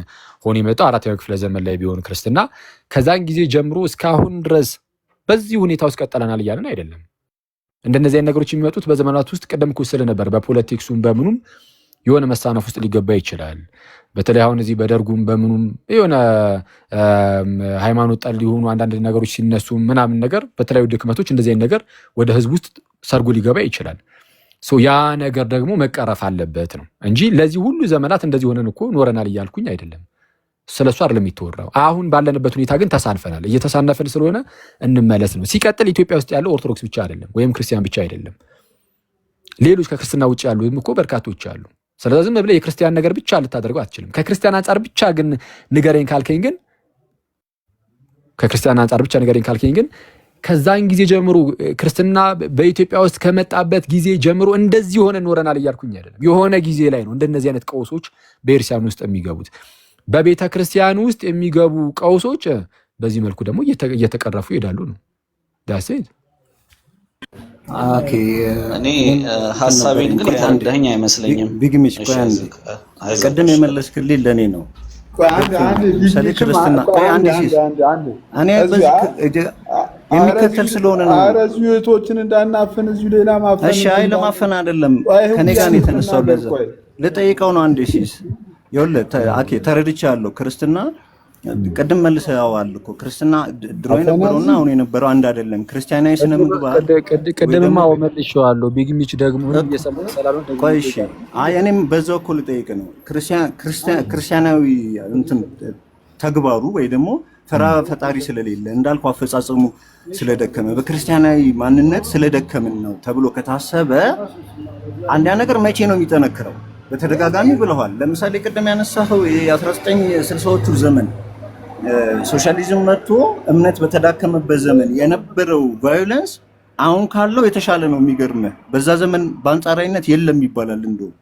ሆኖ የመጣው አራተኛው ክፍለ ዘመን ላይ ቢሆን ክርስትና ከዛን ጊዜ ጀምሮ እስካሁን ድረስ በዚህ ሁኔታ ውስጥ ቀጠለናል እያለን አይደለም። እንደነዚህ አይነት ነገሮች የሚመጡት በዘመናት ውስጥ ቅድም እኮ ስል ነበር፣ በ politics ኡም በምኑም የሆነ መሳነፍ ውስጥ ሊገባ ይችላል። በተለይ አሁን እዚህ በደርጉም በምኑም የሆነ ሃይማኖት ጠል የሆኑ አንዳንድ ነገሮች ሲነሱ ምናምን ነገር በተለያዩ ድክመቶች እንደዚህ አይነት ነገር ወደ ህዝብ ውስጥ ሰርጎ ሊገባ ይችላል። So ያ ነገር ደግሞ መቀረፍ አለበት ነው እንጂ ለዚህ ሁሉ ዘመናት እንደዚህ ሆነን እኮ ኖረናል እያልኩኝ አይደለም። ስለሱ አይደለም የተወራው። አሁን ባለንበት ሁኔታ ግን ተሳንፈናል። እየተሳነፍን ስለሆነ እንመለስ ነው። ሲቀጥል ኢትዮጵያ ውስጥ ያለው ኦርቶዶክስ ብቻ አይደለም ወይም ክርስቲያን ብቻ አይደለም። ሌሎች ከክርስትና ውጭ ያሉ እኮ በርካቶች አሉ። ስለዚህ ዝም ብለህ የክርስቲያን ነገር ብቻ ልታደርገው አትችልም። ከክርስቲያን አንጻር ብቻ ግን ንገረኝ ካልከኝ ግን ከክርስቲያን አንጻር ብቻ ንገረኝ ካልከኝ ግን ከዛን ጊዜ ጀምሮ ክርስትና በኢትዮጵያ ውስጥ ከመጣበት ጊዜ ጀምሮ እንደዚህ ሆነ ኖረናል እያልኩኝ አይደለም። የሆነ ጊዜ ላይ ነው እንደነዚህ አይነት ቀውሶች በቤተክርስቲያን ውስጥ የሚገቡት። በቤተ ክርስቲያን ውስጥ የሚገቡ ቀውሶች በዚህ መልኩ ደግሞ እየተቀረፉ ይሄዳሉ ነው። That's it። Okay። እኔ እኔም እንትን ሀሳቤን ነበረኝ። ግን ቆይ አንዴ የተረዳኸኝ አይመስለኝም። ቢግሚሽ እሺ ቆይ አንዴ አይዞህ አይዞህ ቅድም እሺ የመለስክልኝ ለእኔ ነው ቆይ አንድ ገብቶኛል። አንድ ለምሳሌ ቢግሚሽም ክርስትና ቆይ ቆይ አንድ አንዴ አንድ ሲስ አንድ አንድ እኔ እዚህ በዚህ የሚከተል ስለሆነ ነው። ኧረ እዚሁ እህቶችን እንዳናፍን እዚሁ ሌላ ማፈን እሺ፣ አይ ለማፈን አይደለም፣ ከኔ ጋር ነው የተነሳው። ለዛ ልጠይቀው ነው። አንዴ ሲስ ይኸውልህ፣ አኬ ተረድቻለሁ። ክርስትና ቅድም መልሰዋል እኮ፣ ክርስትና ድሮ የነበረውና አሁን የነበረው አንድ አይደለም። ክርስቲያናዊ ስነ ምግባር ቅድምማ መልሼዋለሁ። ቢግ ሚች ደግሞ እየሰማ ሰላም። ቆይ እሺ፣ አይ እኔም በዛው እኮ ልጠይቅ ነው። ክርስቲያናዊ እንትን ተግባሩ ወይ ደግሞ ፈራ ፈጣሪ ስለሌለ፣ እንዳልኩ አፈጻጸሙ ስለደከመ፣ በክርስቲያናዊ ማንነት ስለደከምን ነው ተብሎ ከታሰበ አንድ ነገር መቼ ነው የሚጠነክረው? በተደጋጋሚ ብለዋል። ለምሳሌ ቅድም ያነሳኸው የ1960ዎቹ ዘመን ሶሻሊዝም መጥቶ እምነት በተዳከመበት ዘመን የነበረው violence አሁን ካለው የተሻለ ነው። የሚገርምህ በዛ ዘመን በአንጻራዊነት የለም ይባላል። እንደውም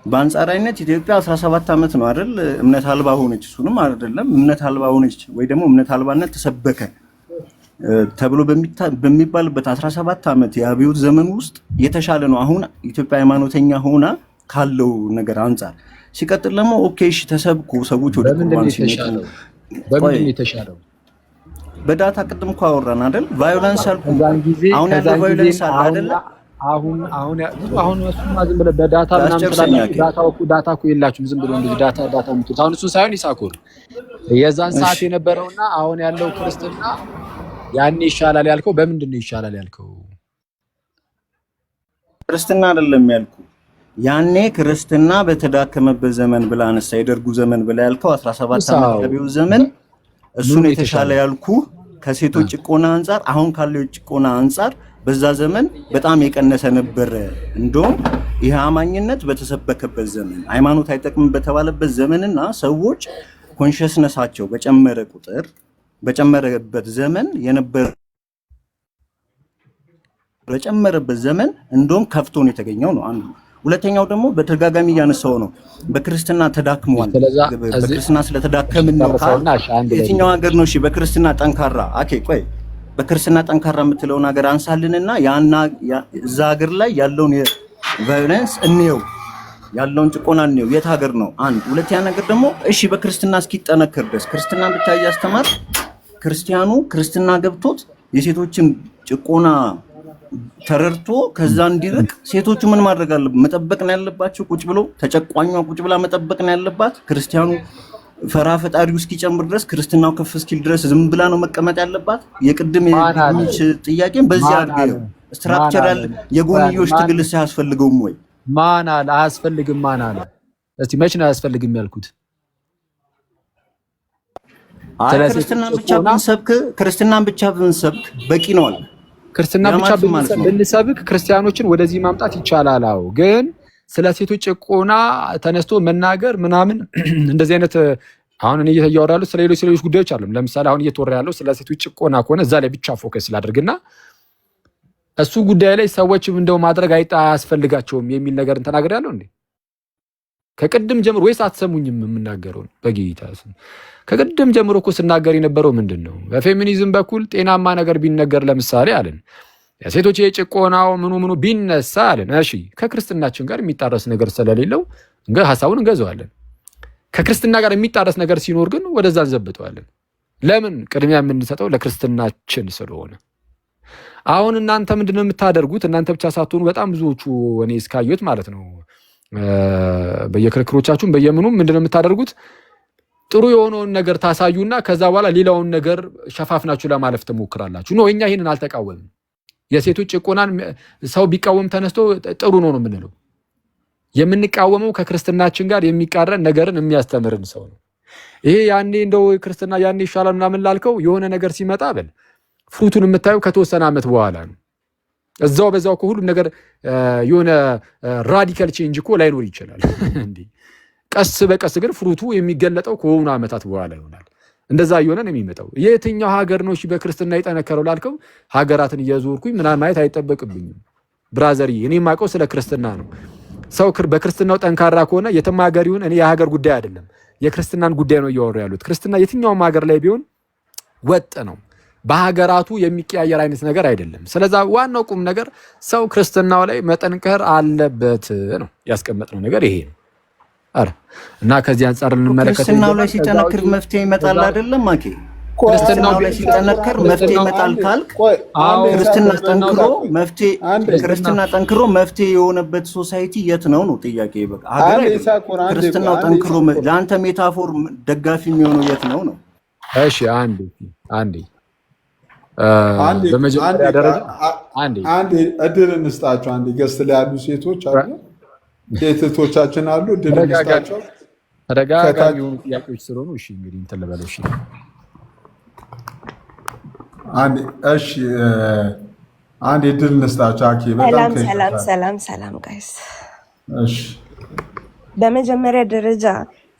በአንጻራዊነት ኢትዮጵያ 17 ዓመት ነው አይደል እምነት አልባ ሆነች። እሱንም አይደለም፣ እምነት አልባ ሆነች ወይ ደግሞ እምነት አልባነት ተሰበከ ተብሎ በሚባልበት 17 ዓመት የአብዮት ዘመን ውስጥ የተሻለ ነው አሁን ኢትዮጵያ ሃይማኖተኛ ሆና ካለው ነገር አንጻር። ሲቀጥል ደግሞ okay እሺ ተሰብኮ ሰዎች ወደ ቁርባን ሲመጡ በምንድን ነው የተሻለው? በ data ቅድም እኮ አወራን አይደል? Violence አልኩ። አሁን ያለው violence አለ አይደለ? አሁን አሁን አሁን እሱማ ዝም ብለህ በ data ምናምን ስላላችሁ data እኮ የላችሁም። ዝም ብሎ እንደዚህ data data የምትሉት አሁን እሱን ሳይሆን ይሳኮር የዛን ሰዓት የነበረውና አሁን ያለው ክርስትና ያኔ ይሻላል ያልከው በምንድን ነው ይሻላል ያልከው? ክርስትና አይደለም ያልኩ፣ ያኔ ክርስትና በተዳከመበት ዘመን ብላ አነሳ፣ የደርጉ ዘመን ብላ ያልከው 17 ዓመት ያቢው ዘመን እሱን የተሻለ ያልኩ ከሴቶች ጭቆና አንጻር፣ አሁን ካለው ጭቆና አንጻር በዛ ዘመን በጣም የቀነሰ ነበር። እንደውም ይህ አማኝነት በተሰበከበት ዘመን፣ ሃይማኖት አይጠቅምም በተባለበት ዘመንና ሰዎች consciousness ኣቸው በጨመረ ቁጥር በጨመረበት ዘመን የነበረ በጨመረበት ዘመን እንደውም ከፍቶ ነው የተገኘው ነው አንዱ። ሁለተኛው ደግሞ በተደጋጋሚ እያነሳው ነው፣ በክርስትና ተዳክሟል። በክርስትና ስለተዳከምን ነው። የትኛው ሀገር ነው እሺ በክርስትና ጠንካራ? Okay ቆይ፣ በክርስትና ጠንካራ የምትለውን ሀገር አንሳልንና ያና እዛ ሀገር ላይ ያለውን violence እንየው፣ ያለውን ጭቆና እንየው። የት ሀገር ነው? አንድ ሁለተኛ ነገር ደግሞ እሺ በክርስትና እስኪጠነክር ድረስ ክርስትና ብቻ እያስተማር ክርስቲያኑ ክርስትና ገብቶት የሴቶችን ጭቆና ተረድቶ ከዛ እንዲርቅ ሴቶቹ ምን ማድረግ አለ? መጠበቅ ነው ያለባቸው። ቁጭ ብሎ ተጨቋኟ ቁጭ ብላ መጠበቅ ነው ያለባት። ክርስቲያኑ ፈራ ፈጣሪው እስኪጨምር ድረስ፣ ክርስትናው ከፍ እስኪል ድረስ ዝም ብላ ነው መቀመጥ ያለባት። የቅድም የድንች ጥያቄን በዚህ አድርገው structural የጎንዮሽ ትግል አያስፈልገውም ወይ? ማን አለ አያስፈልግም? ማን አለ? እስቲ መች ነው አያስፈልግም ያልኩት? ክርስትናን ብቻ ብንሰብክ፣ ክርስትናን ብቻ ብንሰብክ በቂ ነው አለ። ክርስትና ብቻ ብንሰብክ ክርስቲያኖችን ወደዚህ ማምጣት ይቻላል። አዎ፣ ግን ስለ ሴቶች ጭቆና ተነስቶ መናገር ምናምን እንደዚህ አይነት አሁን እኔ እያወራ ያለው ስለ ሌሎች ጉዳዮች አለም። ለምሳሌ አሁን እየተወራ ያለው ስለ ሴቶች ጭቆና ከሆነ እዛ ላይ ብቻ focus ላድርግና እሱ ጉዳይ ላይ ሰዎች እንደው ማድረግ አያስፈልጋቸውም የሚል ነገር ተናግሬያለሁ እንዴ? ከቅድም ጀምሮ ወይስ አትሰሙኝም የምናገረውን? በጌታ ስም ከቅድም ጀምሮ እኮ ስናገር የነበረው ምንድን ነው? በፌሚኒዝም በኩል ጤናማ ነገር ቢነገር ለምሳሌ አለን፣ የሴቶች የጭቆናው ምኑ ምኑ ቢነሳ አለን። እሺ ከክርስትናችን ጋር የሚጣረስ ነገር ስለሌለው ሀሳቡን እንገዛዋለን። ከክርስትና ጋር የሚጣረስ ነገር ሲኖር ግን ወደዛ እንዘብጠዋለን። ለምን? ቅድሚያ የምንሰጠው ለክርስትናችን ስለሆነ። አሁን እናንተ ምንድን ነው የምታደርጉት? እናንተ ብቻ ሳትሆኑ በጣም ብዙዎቹ እኔ እስካየሁት ማለት ነው፣ በየክርክሮቻችሁም በየምኑም ምንድን ነው የምታደርጉት? ጥሩ የሆነውን ነገር ታሳዩና ከዛ በኋላ ሌላውን ነገር ሸፋፍናችሁ ለማለፍ ትሞክራላችሁ። No፣ እኛ ይህንን አልተቃወምም። የሴቶች ጭቆናን ሰው ቢቃወም ተነስቶ ጥሩ ነው ነው የምንለው። የምንቃወመው ከክርስትናችን ጋር የሚቃረን ነገርን የሚያስተምርን ሰው ነው። ይሄ ያኔ እንደው ክርስትና ያኔ ይሻላል ምናምን ላልከው የሆነ ነገር ሲመጣ በል fruit ኡን የምታየው ከተወሰነ ዓመት በኋላ ነው። እዛው በዛው ሁሉም ነገር የሆነ radical change እኮ ላይኖር ይችላል። እንዲህ ቀስ በቀስ ግን fruit ኡ የሚገለጠው ከሆኑ ዓመታት በኋላ ይሆናል። እንደዛ እየሆነ ነው የሚመጣው። የትኛው ሀገር ነው እሺ በክርስትና የጠነከረው ላልከው ሀገራትን እየዞርኩኝ ምናምን ማየት አይጠበቅብኝም። Brother፣ እኔ የማውቀው ስለ ክርስትና ነው። ሰው በክርስትናው ጠንካራ ከሆነ የትም ሀገር ይሁን እኔ የሀገር ጉዳይ አይደለም፣ የክርስትናን ጉዳይ ነው እያወሩ ያሉት። ክርስትና የትኛውም ሀገር ላይ ቢሆን ወጥ ነው። በሀገራቱ የሚቀያየር አይነት ነገር አይደለም። ስለዛ ዋናው ቁም ነገር ሰው ክርስትናው ላይ መጠንከር አለበት ነው፣ ያስቀመጥነው ነገር ይሄ ነው። ኧረ እና ከዚህ አንጻር ልንመለከተው ክርስትናው ላይ ይገባል። ከዛ ሲጠነክር ውጪ መፍትሄ ይመጣል አይደለም? አኬ ክርስትናው ክርስትናው ላይ ሲጠነከር መፍትሄ ይመጣል ካልክ ክርስትና ጠንክሮ መፍትሄ ክርስትና ጠንክሮ መፍትሄ የሆነበት society የት ነው ነው ጥያቄ። በቃ ሀገር አይደለም። ክርስትናው ጠንክሮ ለአንተ metaphor ደጋፊ የሚሆነው የት ነው ነው? እሺ፣ አንዴ አንዴ፣ በመጀመሪያ ደረጃ አንዴ አንዴ እድል እንስጣቸው። አንዴ guest ላይ ያሉ ሴቶች አሉ፣ ሴት እህቶቻችን አሉ። እድል እንስጣቸው። ተደጋጋሚ የሆኑ ጥያቄዎች ስለሆኑ እሺ እንግዲህ እንትን ልበለው። እሺ። አንዴ፣ እሺ፣ አንዴ እድል እንስጣቸው። አኬ በጣም ሰላም ሰላም ሰላም ሰላም guys። እሺ። በመጀመሪያ ደረጃ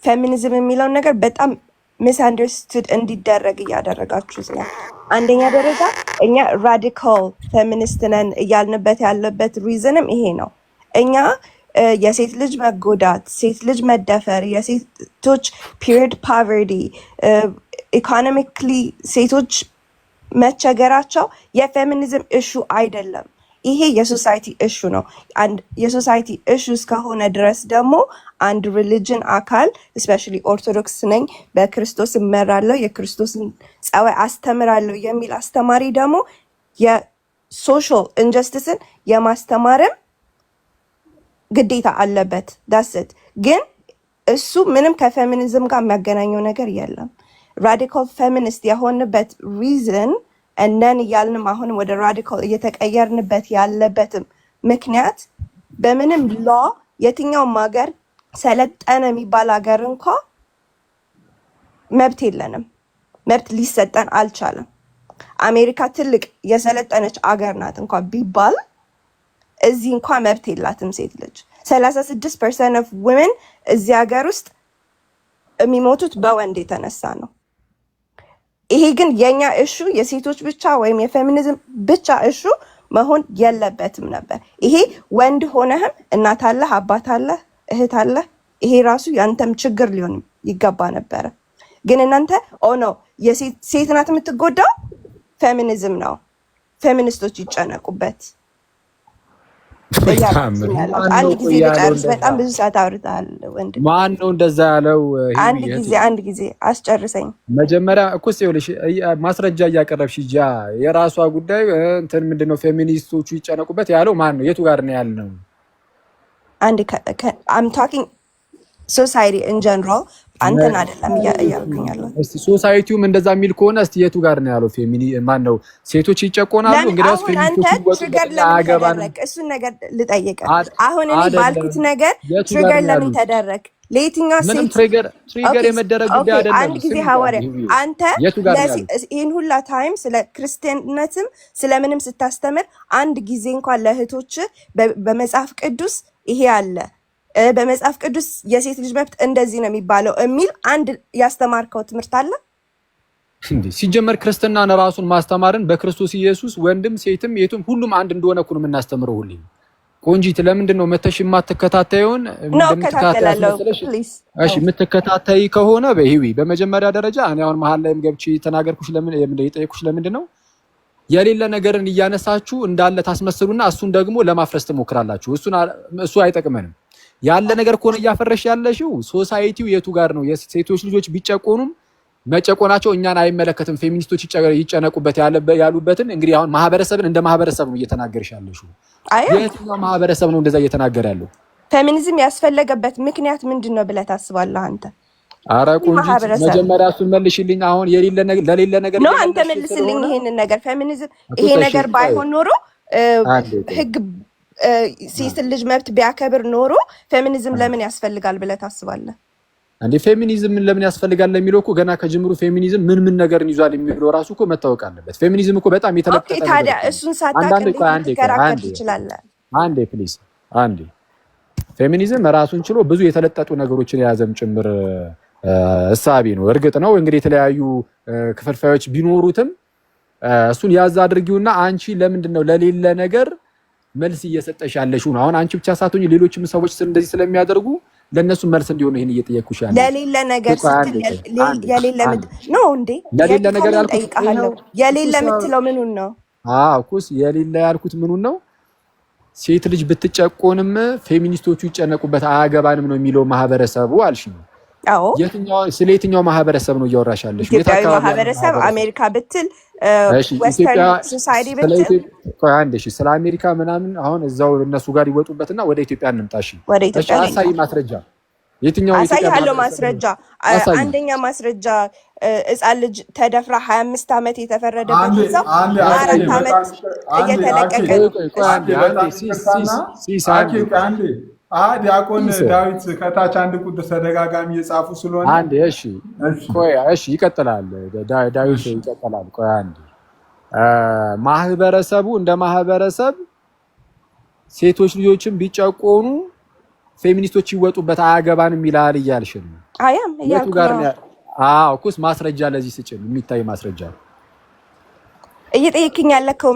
ፌሚኒዝም የሚለውን ነገር በጣም misunderstood እንዲደረግ እያደረጋችሁት ነው። አንደኛ ደረጃ እኛ radical feminist ነን እያልንበት ያለበት reason ም ይሄ ነው። እኛ የሴት ልጅ መጎዳት፣ ሴት ልጅ መደፈር፣ የሴቶች period poverty፣ economically ሴቶች መቸገራቸው የ feminism issue አይደለም። ይሄ የ society issue ነው። አንድ የ society issue እስከሆነ ድረስ ደግሞ አንድ religion አካል፣ especially ኦርቶዶክስ ነኝ፣ በክርስቶስ እመራለሁ፣ የክርስቶስን ጸባይ አስተምራለሁ የሚል አስተማሪ ደግሞ የ social injustice ን የማስተማርም ግዴታ አለበት። That's it። ግን እሱ ምንም ከፌሚኒዝም ጋር የሚያገናኘው ነገር የለም። Radical feminist የሆንበት reason እነን እያልንም አሁንም ወደ radical እየተቀየርንበት ያለበትም ምክንያት በምንም law የትኛውም ሀገር፣ ሰለጠነ የሚባል ሀገር እንኳ መብት የለንም። መብት ሊሰጠን አልቻለም። አሜሪካ ትልቅ የሰለጠነች አገር ናት እንኳ ቢባል እዚህ እንኳ መብት የላትም ሴት ልጅ። 36% of women እዚህ ሀገር ውስጥ የሚሞቱት በወንድ የተነሳ ነው። ይሄ ግን የኛ issue የሴቶች ብቻ ወይም የፌሚኒዝም ብቻ issue መሆን የለበትም ነበር። ይሄ ወንድ ሆነህም እናት አለህ፣ አባት አለህ፣ እህት አለህ። ይሄ ራሱ ያንተም ችግር ሊሆን ይገባ ነበረ። ግን እናንተ oh no፣ ሴት ናት የምትጎዳው፣ ፌሚኒዝም ነው፣ ፌሚኒስቶች ይጨነቁበት እያላችሁ ያላችሁ። አንድ ጊዜ ልጨርስ። በጣም ብዙ ሰዓት አውርተሃል ወንድም። ማን ነው እንደዛ ያለው? አንድ ጊዜ፣ አንድ ጊዜ አስጨርሰኝ። መጀመሪያ እኮ ይኸውልሽ ማስረጃ እያቀረብሽ ጃ የራሷ ጉዳይ እንትን ምንድን ነው ፌሚኒስቶቹ ይጨነቁበት ያለው ማን ነው? የቱ ጋር ነው ያልነው? አንድ I'm talking society in general፣ አንተን አይደለም እያልኩኝ ያለሁት። እስቲ society ውም እንደዛ የሚል ከሆነ እስቲ የቱ ጋር ነው ያለው? ማን ነው ሴቶች ይጨቆናሉ? ለምን እንግዲያውስ አሁን አንተ ፌሚኒስቶቹ trigger ይወጡበት ለምን አያገባንም። ተደረግ? እሱን ነገር ልጠይቅህ። አሁን እኔ አይደለም። ባልኩት ነገር የቱ ጋር trigger ነው ለምን ያሉት? ተደረግ? ለየትኛው ምንም ሴት trigger የመደረግ ጉዳይ አይደለም። አንድ ጊዜ ስሚ ሐዋርያ ሂዊ፣ አንተ የቱ ጋር ነው ያሉት? ይህን ሁላ time ስለ ክርስቲያንነትም ስለምንም ስታስተምር አንድ ጊዜ እንኳን ለእህቶች በመጽሐፍ ቅዱስ ይሄ አለ፣ በመጽሐፍ ቅዱስ የሴት ልጅ መብት እንደዚህ ነው የሚባለው የሚል አንድ ያስተማርከው ትምህርት አለ? እንዴ፣ ሲጀመር ክርስትናን ራሱን ማስተማርን በክርስቶስ ኢየሱስ ወንድም ሴትም የቱም ሁሉም አንድ እንደሆነ እኮ ነው የምናስተምረው ሁሌ። ቆንጂት፣ ለምንድን ነው መተሽ የማትከታተዩን? ነው እንደምትከታተይ እከታተላለሁ። አስመሰለሽ? Please። እሺ፣ የምትከታተይ ከሆነ በሂዊ በመጀመሪያ ደረጃ እኔ አሁን መሀል ላይም ገብቼ የተናገርኩሽ ለምን የጠየኩሽ ለምንድን ነው የሌለ ነገርን እያነሳችሁ እንዳለ ታስመስሉና እሱን ደግሞ ለማፍረስ ትሞክራላችሁ። እሱ አይጠቅመንም። ያለ ነገር ከሆነ እያፈረሽ ያለሽው society ው የቱ ጋር ነው? የሴቶች ልጆች ቢጨቆኑም መጨቆናቸው እኛን አይመለከትም፣ ፌሚኒስቶች ይጨነቁበት ያሉበትን እንግዲህ አሁን ማህበረሰብን እንደ ማህበረሰብ ነው እየተናገርሽ ያለሽው። አይ። የትኛው ማህበረሰብ ነው እንደዛ እየተናገረ ያለው? ፌሚኒዝም ያስፈለገበት ምክንያት ምንድን ነው ብለህ ታስባለህ አንተ? አረ ቆንጂት፣ ማህበረሰብ መጀመሪያ እሱን መልሽልኝ። አሁን የሌለ ነገር ለሌለ ነገር No፣ አንተ እየመለስሽ መልስልኝ ስለሆነ ይሄንን ነገር። ፌሚኒዝም እኮ ይሄ እሺ፣ ነገር ቆይ ባይሆን ኖሮ አንዴ ቆይ። ህግ ሴትን ልጅ መብት ቢያከብር ኖሮ ፌሚኒዝም ለምን ያስፈልጋል ብለህ ታስባለህ? እንዴ፣ ፌሚኒዝም ለምን ያስፈልጋል ለሚለው እኮ ገና ከጅምሩ ፌሚኒዝም ምን ምን ነገርን ይዟል የሚለው ራሱ እኮ መታወቅ አለበት። ፌሚኒዝም እኮ በጣም የተለጠጠ ነገር ታዲያ እኮ ነው። እሱን ሳታውቅ አንዳንዴ እንዴት ቆይ አንዴ ቆይ ልትከራከር አንዴ ትችላለህ? አንዴ please አንዴ። ፌሚኒዝም ራሱን ችሎ ብዙ የተለጠጡ ነገሮችን የያዘም ጭምር እሳቤ ነው። እርግጥ ነው እንግዲህ የተለያዩ ክፍልፋዮች ቢኖሩትም እሱን ያዝ አድርጊውና አንቺ ለምንድን ነው ለሌለ ነገር መልስ እየሰጠሽ ያለሽው ነው። አሁን አንቺ ብቻ ሳትሆኚ ሌሎችም ሰዎች እንደዚህ ስለሚያደርጉ ለእነሱ መልስ እንዲሆኑ ይህን እየጠየኩሽ ያለሁት። ለሌለ ነገር ቆይ ስትል አንዴ ቆይ አንዴ የሌለ አንዴ ነው እንዴ? ለሌለ ጥያቄ ነገር ካለኝ ያልኩት እጠይቅሃለሁ። ይኸው የሌለ እኮ የምትለው ምኑን ነው? አዎ እኮስ የሌለ ያልኩት ምኑን ነው? ሴት ልጅ ብትጨቆንም ፌሚኒስቶቹ ይጨነቁበት አያገባንም ነው የሚለው ማህበረሰቡ አልሽኝ። አዎ። ስለ የትኛው ማህበረሰብ ነው እያወራሽ ያለሽ? የት ኢትዮጵያዊ አካባቢ ያለ ማህበረሰብ፣ ማህበረሰብ? አሜሪካ ብትል፣ እሺ፣ western ኢትዮጵያ society ስለ ብትል። ቆይ አንዴ፣ እሺ፣ ስለ አሜሪካ ምናምን አሁን እዛው እነሱ ጋር ይወጡበትና ወደ ኢትዮጵያ እንምጣ። እሺ። ወደ እሺ፣ ኢትዮጵያ አሳይ ልምጣ። ማስረጃ። የትኛው የኢትዮጵያ አሳይሃለሁ ማህበረሰብ ነው? ማስረጃ። አሳይ። አንደኛ ማስረጃ ህፃን ልጅ ተደፍራ 25 ዓመት የተፈረደበት አንዴ ሰው አንዴ አኬ 4 በጣም ዓመት አንዴ አኬ እየተለቀቀ ቆይ ነው። ቆይ ቆይ እሺ። አንዴ አንዴ አንዴ በጣም ሲስ ይቅርታና ሲስ ሲስ አኬ አንዴ ቆይ አንዴ ዲያቆን ሲስ ዳዊት ከታች አንድ ቁጥር ተደጋጋሚ የጻፉ ስለሆነ አንዴ፣ እሺ። እሺ። ቆይ፣ እሺ፣ ይቀጥላል። ዳዊት እሺ። ይቀጥላል። ቆይ አንዴ፣ ማህበረሰቡ እንደ ማህበረሰብ ሴቶች ልጆችን ቢጨቆኑ ፌሚኒስቶች ይወጡበት አያገባንም ይላል እያልሽ ነው። አያም የቱ እያልኩ ጋር ነው። ነው? አዎ እኮስ ማስረጃ ለዚህ ስጭን፣ የሚታይ ማስረጃ። እየጠየቅኝ ያለከው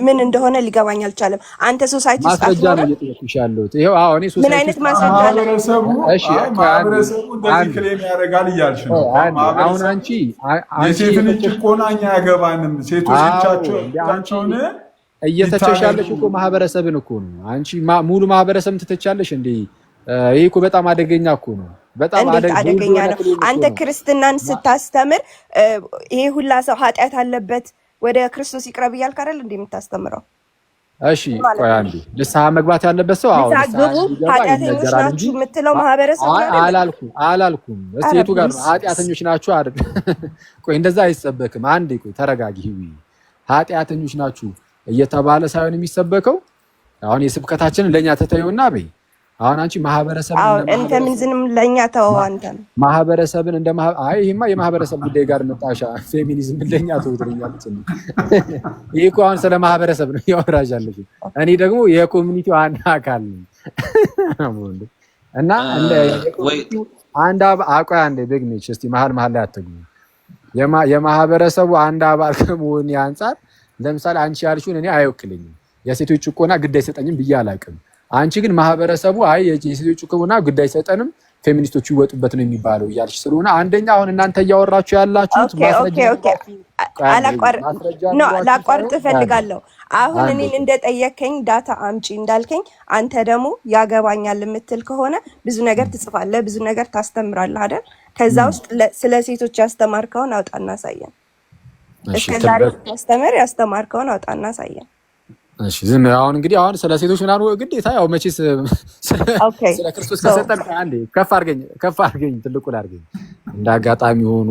ምን እንደሆነ ሊገባኝ አልቻለም። አንተ society ውስጥ ማስረጃ ነው አትኖርም? እየጠየኩሽ ያለሁት። ይኸው አዎ፣ እኔ ምን society አይነት ውስጥ ማስረጃ አለ? ማህበረሰቡ እሺ፣ አይ ቆይ አንዴ ማህበረሰቡ እንደዚህ አንዴ claim ያደርጋል እያልሽ ቆይ ነው። አንዴ አሁን ማህበረሰቡ አንቺ የሴትን እየተቸሽ ጭቆና እኛ አያገባንም፣ ሴቶች አዎ ብቻቸው እንደ አንቺ ብቻቸውን እየተቸሽ ይታገሉ። ያለሽ እኮ ማህበረሰብን እኮ ነው። አንቺ ሙሉ ማህበረሰብን ትተቻለሽ እንዴ? ይሄ እኮ በጣም አደገኛ እኮ ነው። በጣም እንዴት bold አደገኛ የሆነ ነው? claim እኮ አንተ ነው። ክርስትናን ስታስተምር ይሄ ሁላ ሰው ኃጢአት አለበት ወደ ክርስቶስ ይቅረብ እያልክ አይደል እንዴ የምታስተምረው? እሺ ማለት ቆይ ነው። አንዴ፣ ንስሐ መግባት ያለበት ሰው አዎ ንስሐ ንስሐ ግቡ እንዲገባ ኃጢአተኞች ይነገራል እንጂ ናችሁ የምትለው ማህበረሰብ አይ አይደል? አላልኩም አላልኩም። እስቲ ኧረ የቱ ጋር ነው please። ኃጢአተኞች ናችሁ አይደል? ቆይ እንደዛ አይሰበክም። አንዴ ቆይ ተረጋጊ። ህዊ ኃጢአተኞች ናችሁ እየተባለ ሳይሆን የሚሰበከው አሁን የስብከታችንን ለእኛ ተተዩና በይ። አሁን አንቺ ማህበረሰብን አዎ እንደ ማህበረሰብ ፌሚኒዝም ለእኛ ተወው አንተም። ማህበረሰብን እንደ አይ ይሄማ የማህበረሰብ ጉዳይ ጋር መጣሻ ፌሚኒዝም ለኛ ተው ትለኛለች እንዴ? ይሄ እኮ አሁን ስለ ማህበረሰብ ነው እያወራሽ ያለሽው። እኔ ደግሞ የ community ው አንድ አካል ነኝ እና እንደ ወይ የ community ው አንድ አቆይ አንዴ big ሜች እስቲ መሀል መሀል ላይ አትግቡ። የማህበረሰቡ አንድ አባል ከመሆኔ አንጻር ለምሳሌ አንቺ ያልሽውን እኔ አይወክለኝም። የሴቶች ጭቆና ግድ አይሰጠኝም ብዬ አላውቅም። አንቺ ግን ማህበረሰቡ አይ የሴቶች ጭቆና ግድ አይሰጠንም ፌሚኒስቶቹ ይወጡበት ነው የሚባለው እያልሽ ስለሆነ አንደኛ አሁን እናንተ እያወራችሁ ያላችሁት okay ማስረጃ okay okay ኑሯችሁ ቆይ አንዴ አላቋር ማስረጃ no ኑሯችሁ ላቋርጥ ሳይሆን አንዴ እፈልጋለሁ። አሁን አንዴ እኔን እንደጠየከኝ data አምጪ እንዳልከኝ አንተ ደግሞ ያገባኛል የምትል ከሆነ ብዙ ነገር ትጽፋለህ፣ ብዙ ነገር ታስተምራለህ አይደል? ከዛ ውስጥ ስለ ሴቶች ያስተማርከውን አውጣና አሳየን። እሺ እስከ ዛሬ ትበት ስታስተምር ያስተማርከውን አውጣና አሳየን። እሺ ዝም አሁን እንግዲህ አሁን ስለ ሴቶች ምናምን ግዴታ ያው መቼስ okay ስለ ክርስቶስ so ከሰጠን አንዴ ከፍ አድርገኝ ከፍ አድርገኝ ትልቁ አድርገኝ። እንደ አጋጣሚ ሆኖ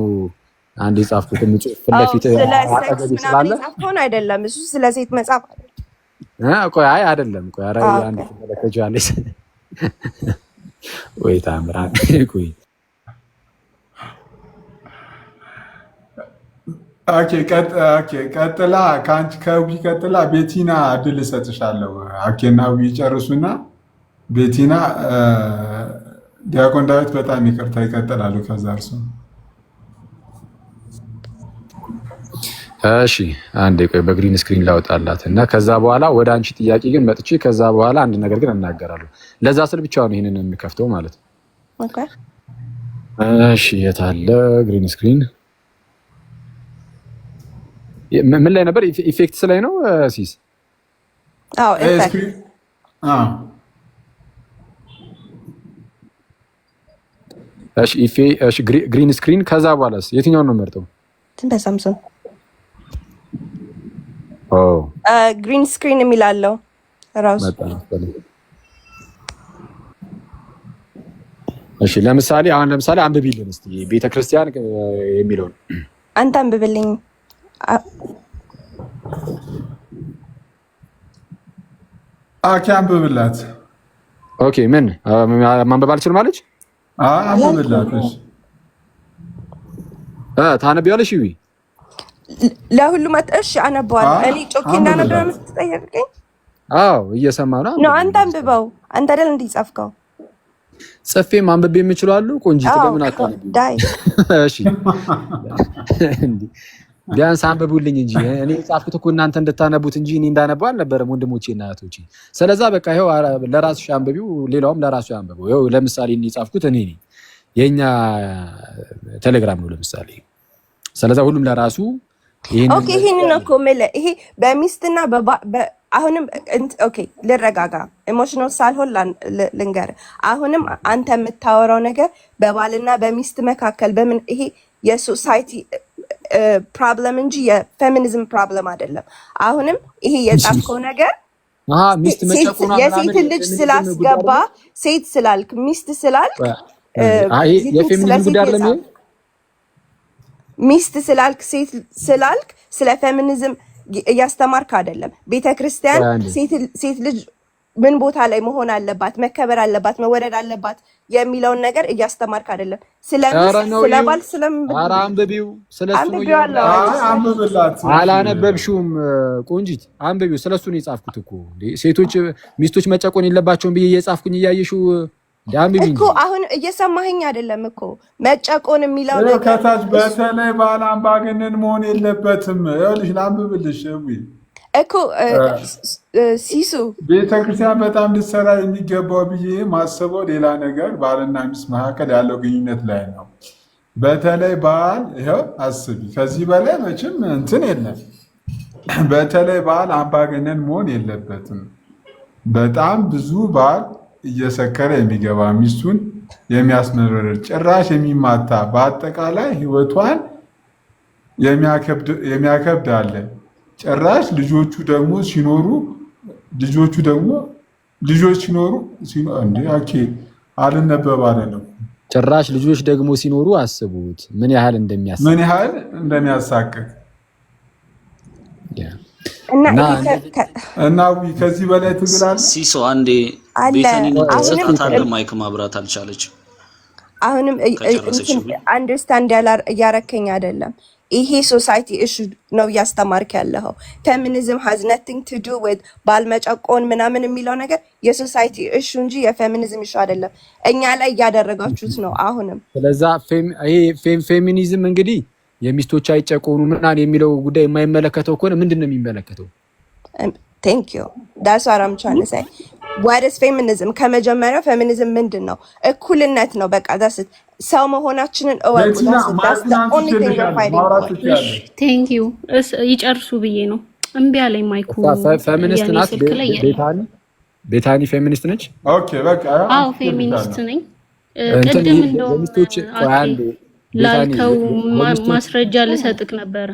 አንድ የጻፍኩትን ጽሑፍ ፊት አዎ ለፊት ስለ ሴክስ አጠገቤ ምናምን ስላለ የጻፍከውን አይደለም፣ እሱ ስለ ሴት መጻፍ አይደለም። ቆይ አይ አይደለም ቆይ ኧረ አንድ okay ትመለከቺዋለሽ ወይ ታምራ ቆይ okay okay፣ ቀጥላ ከአንቺ ከውቢ ቀጥላ ቤቲና እድል እሰጥሻለሁ። አኬና ውቢ ጨርሱና ቤቲና ዲያቆን ዳዊት በጣም ይቅርታ ይቀጥላሉ። ከዛ እርሱ እሺ አንዴ ቆይ በ green screen ላውጣላት እና ከዛ በኋላ ወደ አንቺ ጥያቄ ግን መጥቼ ከዛ በኋላ አንድ ነገር ግን እናገራለሁ። ለዛ ስል ብቻ ነው ይሄንን የሚከፍተው ማለት ነው። okay እሺ የት አለ green screen? ምን ላይ ነበር? effects ላይ ነው ሲስ አዎ effect screen እሺ እሺ green screen። ከዛ በኋላስ የትኛውን ነው መርጠው? በሳምሰንግ ኦ green screen የሚላለው ራሱ። መጣ መሰለኝ። እሺ ለምሳሌ አሁን ለምሳሌ አንብቢልን እስቲ ቤተክርስቲያን የሚለውን። አንተ አንብብልኝ። አኬ አንብብላት። okay ምን ማንበብ አልችልም አለች? አንብብላት። እሺ ታነቢዋለሽ? ይዊ ለሁሉም እሺ አነበዋለሁ። እኔ ጮኬ እንዳነብ ነው አንብብላት። የምትጠየቀኝ? አዎ እየሰማ ነው። ነው አንብቢልን አንተ እስቲ። አንብበው። አንተ አይደል እንዲህ ጻፍከው? ጽፌ ማንበብ የምችሉ አሉ። ቆንጂት አዎ ለምን አታነቢውም? ዳይ እሺ እንዲህ ቢያንስ አንብቡልኝ እንጂ እኔ የጻፍኩት እኮ እናንተ እንድታነቡት እንጂ እኔ እንዳነበው አልነበረም ወንድሞቼ እና እህቶቼ። ስለዛ በቃ ይኸው ለራስሽ አንብቢው፣ ሌላውም ለራሱ ያንብበው። ይኸው ለምሳሌ እኔ የጻፍኩት እኔ ነኝ፣ የኛ ቴሌግራም ነው ለምሳሌ። ስለዛ ሁሉም ለራሱ ይህንን Okay፣ ይሄንን ነው እኮ የምልህ። ይሄ በሚስትና አሁንም okay፣ ልረጋጋ፣ emotional ሳልሆን ልንገርህ። አሁንም አንተ የምታወራው ነገር በባልና በሚስት መካከል በምን ይሄ የ society problem እንጂ የ feminism problem አይደለም። አሁንም ይሄ የጻፍከው ነገር ሚስት መጨቆኗ ምናምን የሴትን ልጅ የፌሚኒዝም ጉዳይ ስላስገባ አይደለም? ሴት ስላልክ፣ ሚስት ስላልክ ይሄ you think ስለ የፌሚኒዝም ሴት ጉዳይ አይደለም ይሄ? የጻፍ ሚስት ስላልክ፣ ሴት ስላልክ ስለ ፌሚኒዝም እያስተማርክ አይደለም። ቤተ ክርስቲያን ቆይ አንዴ። ሴት ልጅ ምን ቦታ ላይ መሆን አለባት፣ መከበር አለባት፣ መወደድ አለባት የሚለውን ነገር እያስተማርክ አይደለም። ስለ ኧረ ሚስት ነው ስለ ይኸው። ባል ስለ ኧረ አንብቢው፣ ስለ እሱ ነው አንብቤዋለሁ። እያወራ አይ አንብብላት። አላነበብሽውም? ቆንጂት አንብቢው። ስለ እሱ ነው የጻፍኩት እኮ። እንዴ ሴቶች ሚስቶች መጨቆን የለባቸውም ብዬ እየጻፍኩኝ እያየሽው እንዴ አንብቢ እኮ እንጂ። አሁን እየሰማኸኝ አይደለም እኮ። መጨቆን የሚለው ይኸው ነገር ከታች እሱ በተለይ ባል አምባገነን መሆን የለበትም። ይኸውልሽ ላንብብልሽ እዊ እኮ ሲሱ ቤተክርስቲያን በጣም ልትሰራ የሚገባው ብዬ ማስበው ሌላ ነገር ባልና ሚስት መካከል ያለው ግንኙነት ላይ ነው። በተለይ ባል፣ ይኸው አስቢ፣ ከዚህ በላይ መቼም እንትን የለም። በተለይ ባል አምባገነን መሆን የለበትም። በጣም ብዙ ባል እየሰከረ የሚገባ፣ ሚስቱን የሚያስመርር፣ ጭራሽ የሚማታ፣ በአጠቃላይ ህይወቷን የሚያከብድ አለ። ጭራሽ ልጆቹ ደግሞ ልጆች ሲኖሩ እንዴ okay አልነበብ አለ ነው። ጭራሽ ልጆች ደግሞ ሲኖሩ አስቡት ምን ያህል እንደሚያሳቅቅ። ምን ያህል እንደሚያሳቅቅ። እና እና ይሄ እና ከዚህ በላይ ትግል አለ? ሲሶ አንዴ አለ። ቤተኒን እድል አሁንም ሰጣታለህ። Mic ማብራት አልቻለችም። አሁንም ከጨረሰች እንትን understand እያረከኝ አይደለም። ይሄ society issue ነው እያስተማርክ ያለኸው። Feminism has nothing to do with ባል መጨቆን ምናምን የሚለው ነገር የ society issue እንጂ የ feminism issue አይደለም። እኛ ላይ እያደረጋችሁት ነው አሁንም። ስለዛ ይሄ ፌሚኒዝም እንግዲህ የሚስቶች አይጨቆኑ ምናምን የሚለው ጉዳይ የማይመለከተው ከሆነ ምንድን ነው የሚመለከተው? Thank you, that's what I'm trying to say. What is feminism? ከመጀመሪያው ፌሚኒዝም ምንድን ነው? እኩልነት ነው። በቃ that's it። ሰው መሆናችንን እወቁ። ቤቲና That's the ማይኩን only thing we're አንስቼልሻለሁ፣ fighting ማውራት for። እሺ ትችያለሽ። Thank you። ይጨርሱ ብዬ ነው። እምቢ አለኝ mic ኡ። ፌሚኒስት የኔ ናት ስልክ ላይ የለም። ቤታኒ? ቤታኒ ፌሚኒስት ነች? Okay በቃ አዎ አንስቼልሻለሁ። ፌሚኒስት ነኝ። እንትን ቅድም ይሄ እንደውም የሚስቶች ቆይ አኬ አንዴ ቤታኒ ላልከው የሚስቶች ማስረጃ ልሰጥክ ነበረ።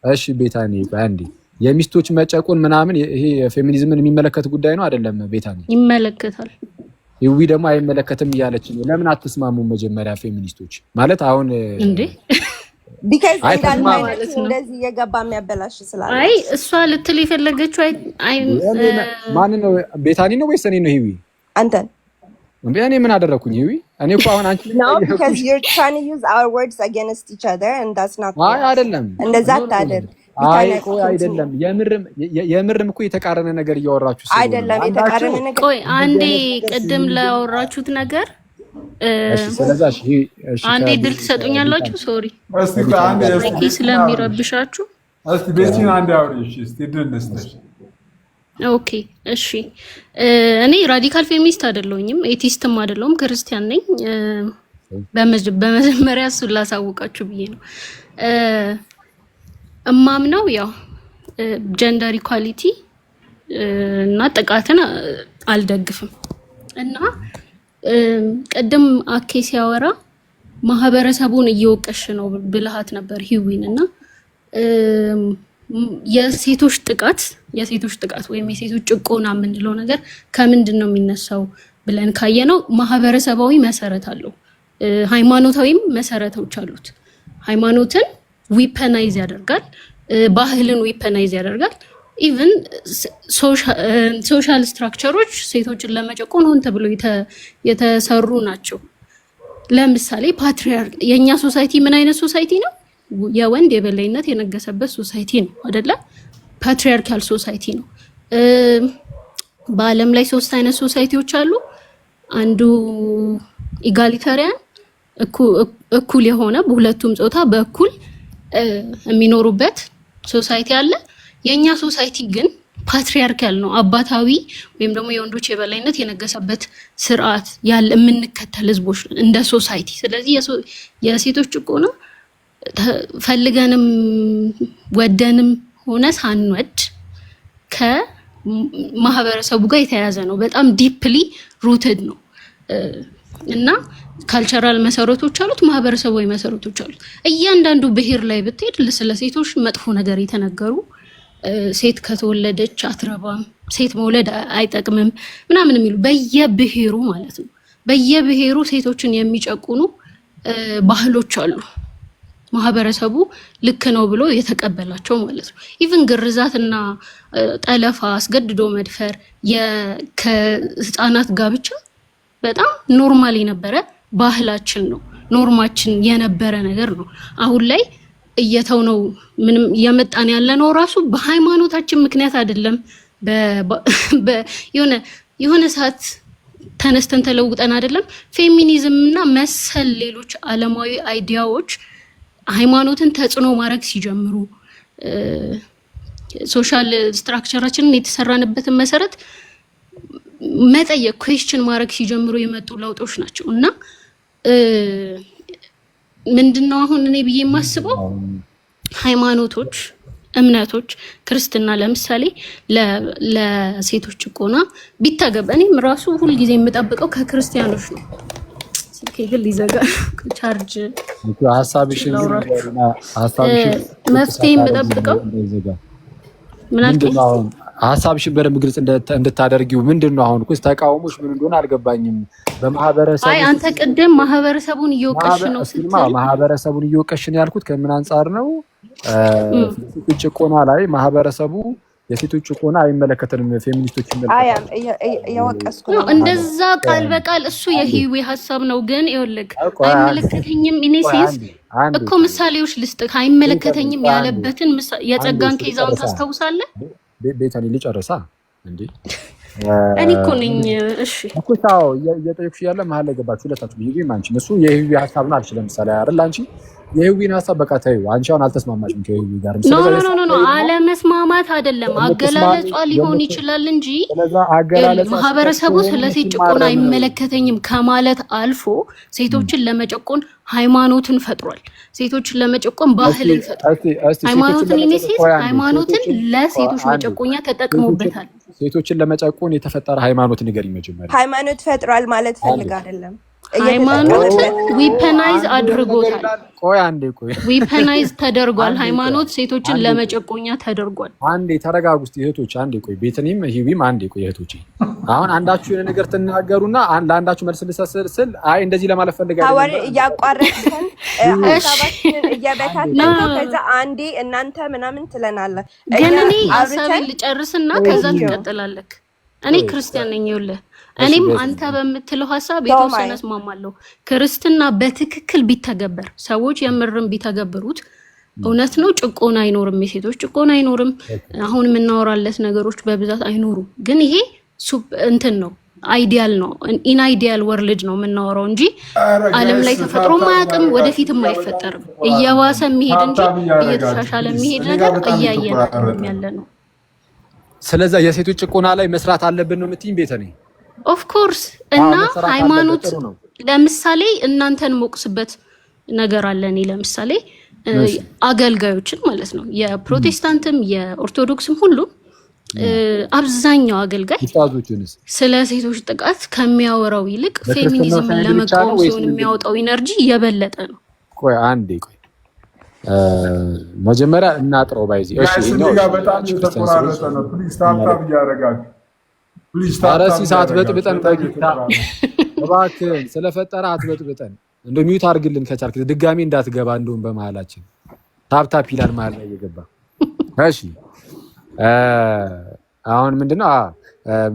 እሺ ቤታኒ ቆይ አንዴ፣ የሚስቶች መጨቆን ምናምን ይሄ ፌሚኒዝምን የሚመለከት ጉዳይ ነው አይደለም? ቤታኒ? ይመለከታል። ይዊ ደግሞ አይመለከትም እያለች ነው። ለምን አትስማሙም? መጀመሪያ ፌሚኒስቶች ማለት አሁን እንዴ Because አይ እንዳልኩ ተስማሙ። አይነቱ ማለት ነው። እንደዚህ እየገባ የሚያበላሽ ስላለ። አይ እሷ ልትል የፈለገችው አይ ማን ነው? ቤታኒ ነው ወይስ እኔ ነው? ሂዊ? አንተን። እንዴ እኔ ምን አደረኩኝ? ሂዊ እኔ እኮ አሁን አንቺ No, because you're trying to use our words against each other and that's not አይ cool. አይደለም። እንደዛ No, no, no. አታድርግ። አይ ቢታንያ ቆይ አይደለም፣ የምርም እኮ የተቃረነ ነገር እያወራችሁ ስለሆነ ነው። አይደለም አንዳቸው የተቃረነ ነገር። ቆይ አንዴ እንደዚህ አይነት ነገር ቅድም ላወራችሁት ነገር እሺ፣ ስለዛ እሺ፣ እሺ አንዴ ድል ትሰጡኛላችሁ? Sorry. እስቲ ቆይ አንዴ እስቲ Mic ኤ ቤቲን አውሪ። ስለሚረብሻችሁ። እስቲ ቤቲን አንዴ አውሪ። እሺ እስቲ ድል ልስጥሽ። Okay እሺ። እኔ radical feminist አይደለሁኝም፣ atheist ም አይደለሁም፣ ክርስቲያን ነኝ። በመጀመሪያ እሱን ላሳውቃችሁ ብዬ ነው። እማምነው ያው gender equality እና ጥቃትን አልደግፍም። እና ቅድም አኬ ሲያወራ ማህበረሰቡን እየወቀሽ ነው ብልሃት ነበር ሂዊን። እና የሴቶች ጥቃት ወይም የሴቶች ጭቆና የምንለው ነገር ከምንድን ነው የሚነሳው ብለን ካየነው ማህበረሰባዊ መሰረት አለው፣ ሃይማኖታዊም መሰረቶች አሉት። ሃይማኖትን weaponize ያደርጋል፣ ባህልን weaponize ያደርጋል። Even social structure ኦች ሴቶችን ለመጨቆን ሆን ተብሎ የተሰሩ ናቸው። ለምሳሌ patriarch የእኛ society ምን አይነት society ነው? የወንድ የበላይነት የነገሰበት society ነው አይደለ? Patriarchal society ነው። በዓለም ላይ ሶስት አይነት society ዎች አሉ። አንዱ egalitarian፣ እኩል የሆነ፣ በሁለቱም ጾታ በእኩል የሚኖሩበት society አለ። የእኛ society ግን patriarchal ነው። አባታዊ ወይም ደግሞ የወንዶች የበላይነት የነገሰበት ስርዓት ያለ የምንከተል ህዝቦች እንደ society። ስለዚህ የሴቶች ጭቆና ፈልገንም ወደንም ሆነ ሳንወድ ከማህበረሰቡ ጋር የተያያዘ ነው። በጣም deeply rooted ነው እና cultural መሰረቶች አሉት፣ ማህበረሰባዊ መሰረቶች አሉት። እያንዳንዱ ብሔር ላይ ብትሄድ ስለ ሴቶች መጥፎ ነገር የተነገሩ፣ ሴት ከተወለደች አትረባም፣ ሴት መውለድ አይጠቅምም ምናምን የሚሉ በየብሔሩ ማለት ነው። በየብሔሩ ሴቶችን የሚጨቁኑ ባህሎች አሉ። ማህበረሰቡ ልክ ነው ብሎ የተቀበላቸው ማለት ነው። Even ግርዛትና ጠለፋ፣ አስገድዶ መድፈር፣ ከህፃናት ጋብቻ በጣም normal የነበረ ባህላችን ነው፣ norm ኣችን የነበረ ነገር ነው። አሁን ላይ እየተው ነው ምንም እየመጣን ያለ ነው ራሱ በሃይማኖታችን ምክንያት አይደለም። የሆነ የሆነ ሰዓት ተነስተን ተለውጠን አይደለም። ፌሚኒዝም እና መሰል ሌሎች ዓለማዊ idea ዎች ሃይማኖትን ተጽዕኖ ማድረግ ሲጀምሩ፣ social structure ኣችንን የተሰራንበትን መሰረት መጠየቅ፣ question ማድረግ ሲጀምሩ የመጡ ለውጦች ናቸው። እና ምንድነው አሁን እኔ ብዬ የማስበው፣ ሃይማኖቶች፣ እምነቶች፣ ክርስትና ለምሳሌ ለሴቶች ጭቆና ቢተገበር እኔም ራሱ ሁልጊዜ የምጠብቀው ከክርስቲያኖች ነው። ስልኬ ግን ሊዘጋ ቻርጅ ሀሳብሽን ሀሳብሽን መፍትሄ የምጠብቀው ምን አልከኝ? ሀሳብሽን በደንብ ግልጽ እንድታደርጊው ምንድን ነው አሁን እኮ ተቃውሞሽ ምን እንደሆነ አልገባኝም። በማህበረሰቡ አይ፣ አንተ ቅድም ማህበረሰቡን እየወቀሽ ነው ስትል ማህበረሰቡን እየወቀሽ ነው ያልኩት ከምን አንጻር ነው? ሴቶች ጭቆና ላይ ማህበረሰቡ የሴቶች ጭቆና አይመለከተንም፣ ፌሚኒስቶች ይመለከታል። እየወቀስኩ ነው እንደዛ ቃል በቃል እሱ የህይዌ ሀሳብ ነው። ግን ይኸውልህ አይመለከተኝም in a sense እኮ ምሳሌዎች ልስጥህ። አይመለከተኝም ያለበትን የጸጋን case ኣውን ታስታውሳለህ? ቤተኒ ልጨርሳ እንዴ። እኔ እኮ ነኝ። እሺ። እኮ ታው እየጠየኩሽ እያለ መሀል ላይ ገባችሁ ሁለታችሁ። ብዬ አንቺ እሱ የህዊ ሀሳብ ነው አልሽ። ለምሳሌ አይደል አንቺ የህዊን ሀሳብ በቃ ተይው። አንቺ አሁን አልተስማማሽም ከህዊ ጋር። No, no, no, no፣ አለመስማማት አይደለም፣ አገላለጿ ሊሆን ይችላል እንጂ ማህበረሰቡ ስለ ሴት ጭቆና አይመለከተኝም ከማለት አልፎ ሴቶችን ለመጨቆን ሃይማኖትን ፈጥሯል። ሴቶችን ለመጨቆን ባህልን ፈጥሯል። ሃይማኖትን in a sense ሃይማኖትን ለሴቶች መጨቆኛ ተጠቅሞበታል። ሴቶችን ለመጨቆን የተፈጠረ ሃይማኖት ንገሪኝ መጀመሪያ። ሃይማኖት ፈጥሯል ማለት ፈልግ አይደለም። ሃይማኖትን weaponize አድርጎታል። ቆይ አንዴ ቆይ፣ weaponize ተደርጓል። ሃይማኖት ሴቶችን ለመጨቆኛ ተደርጓል። አንዴ ተረጋጉ እስኪ እህቶች፣ አንዴ ቆይ፣ ቤተኒም ሂዊም አንዴ ቆይ እህቶቼ። አሁን አንዳችሁ የሆነ ነገር ትናገሩና ለአንዳችሁ መልስ ልሰጥ ስል አይ እንደዚህ ለማለት ፈልግ አይደለም እያቋረጥከን ሀሳባችንን እየበታተንከው ከዛ አንዴ እናንተ ምናምን ትለናለህ። ግን እኔ ሀሳቤን ልጨርስና ከዛ ትቀጥላለህ። እኔ ክርስቲያን ነኝ። ይኸውልህ እኔም አንተ በምትለው ሀሳብ የተወሰነ እስማማለሁ። ክርስትና በትክክል ቢተገበር፣ ሰዎች የምርም ቢተገብሩት፣ እውነት ነው ጭቆና አይኖርም፣ የሴቶች ጭቆና አይኖርም። አሁን የምናወራለት ነገሮች በብዛት አይኖሩም። ግን ይሄ እንትን ነው፣ ideal ነው። In ideal world ነው የምናወራው እንጂ ዓለም ላይ ተፈጥሮ ማያውቅም፣ ወደፊትም አይፈጠርም። እየባሰ የሚሄድ እንጂ እየተሻሻለ የሚሄድ ነገር እያየን ያለ ነው። ስለዛ የሴቶች ጭቆና ላይ መስራት አለብን ነው የምትይኝ ቤተኔ? Of course። እና ሃይማኖት ለምሳሌ እናንተን ሞቅስበት ነገር አለ። እኔ ለምሳሌ አገልጋዮችን ማለት ነው፣ የፕሮቴስታንትም የኦርቶዶክስም ሁሉም አብዛኛው አገልጋይ ስለ ሴቶች ጥቃት ከሚያወራው ይልቅ ፌሚኒዝምን ለመቃወም ሲሆን የሚያወጣው energy የበለጠ ነው። ቆይ አንዴ ቆይ፣ መጀመሪያ እናጥረው ባይዚ። እሺ፣ በጣም የተቆራረጠ ነው። Please tap tap እያደረጋችሁ። ኧረ ሲስ አትበጥብጠን፣ በጌታ እባክህን ስለፈጠረ አትበጥብጠን። እንደ mute አድርግልን ከቻልክ ድጋሚ እንዳትገባ። እንደውም በመሀላችን tap tap ይላል መሀል ላይ እየገባ። እሺ፣ አሁን ምንድነው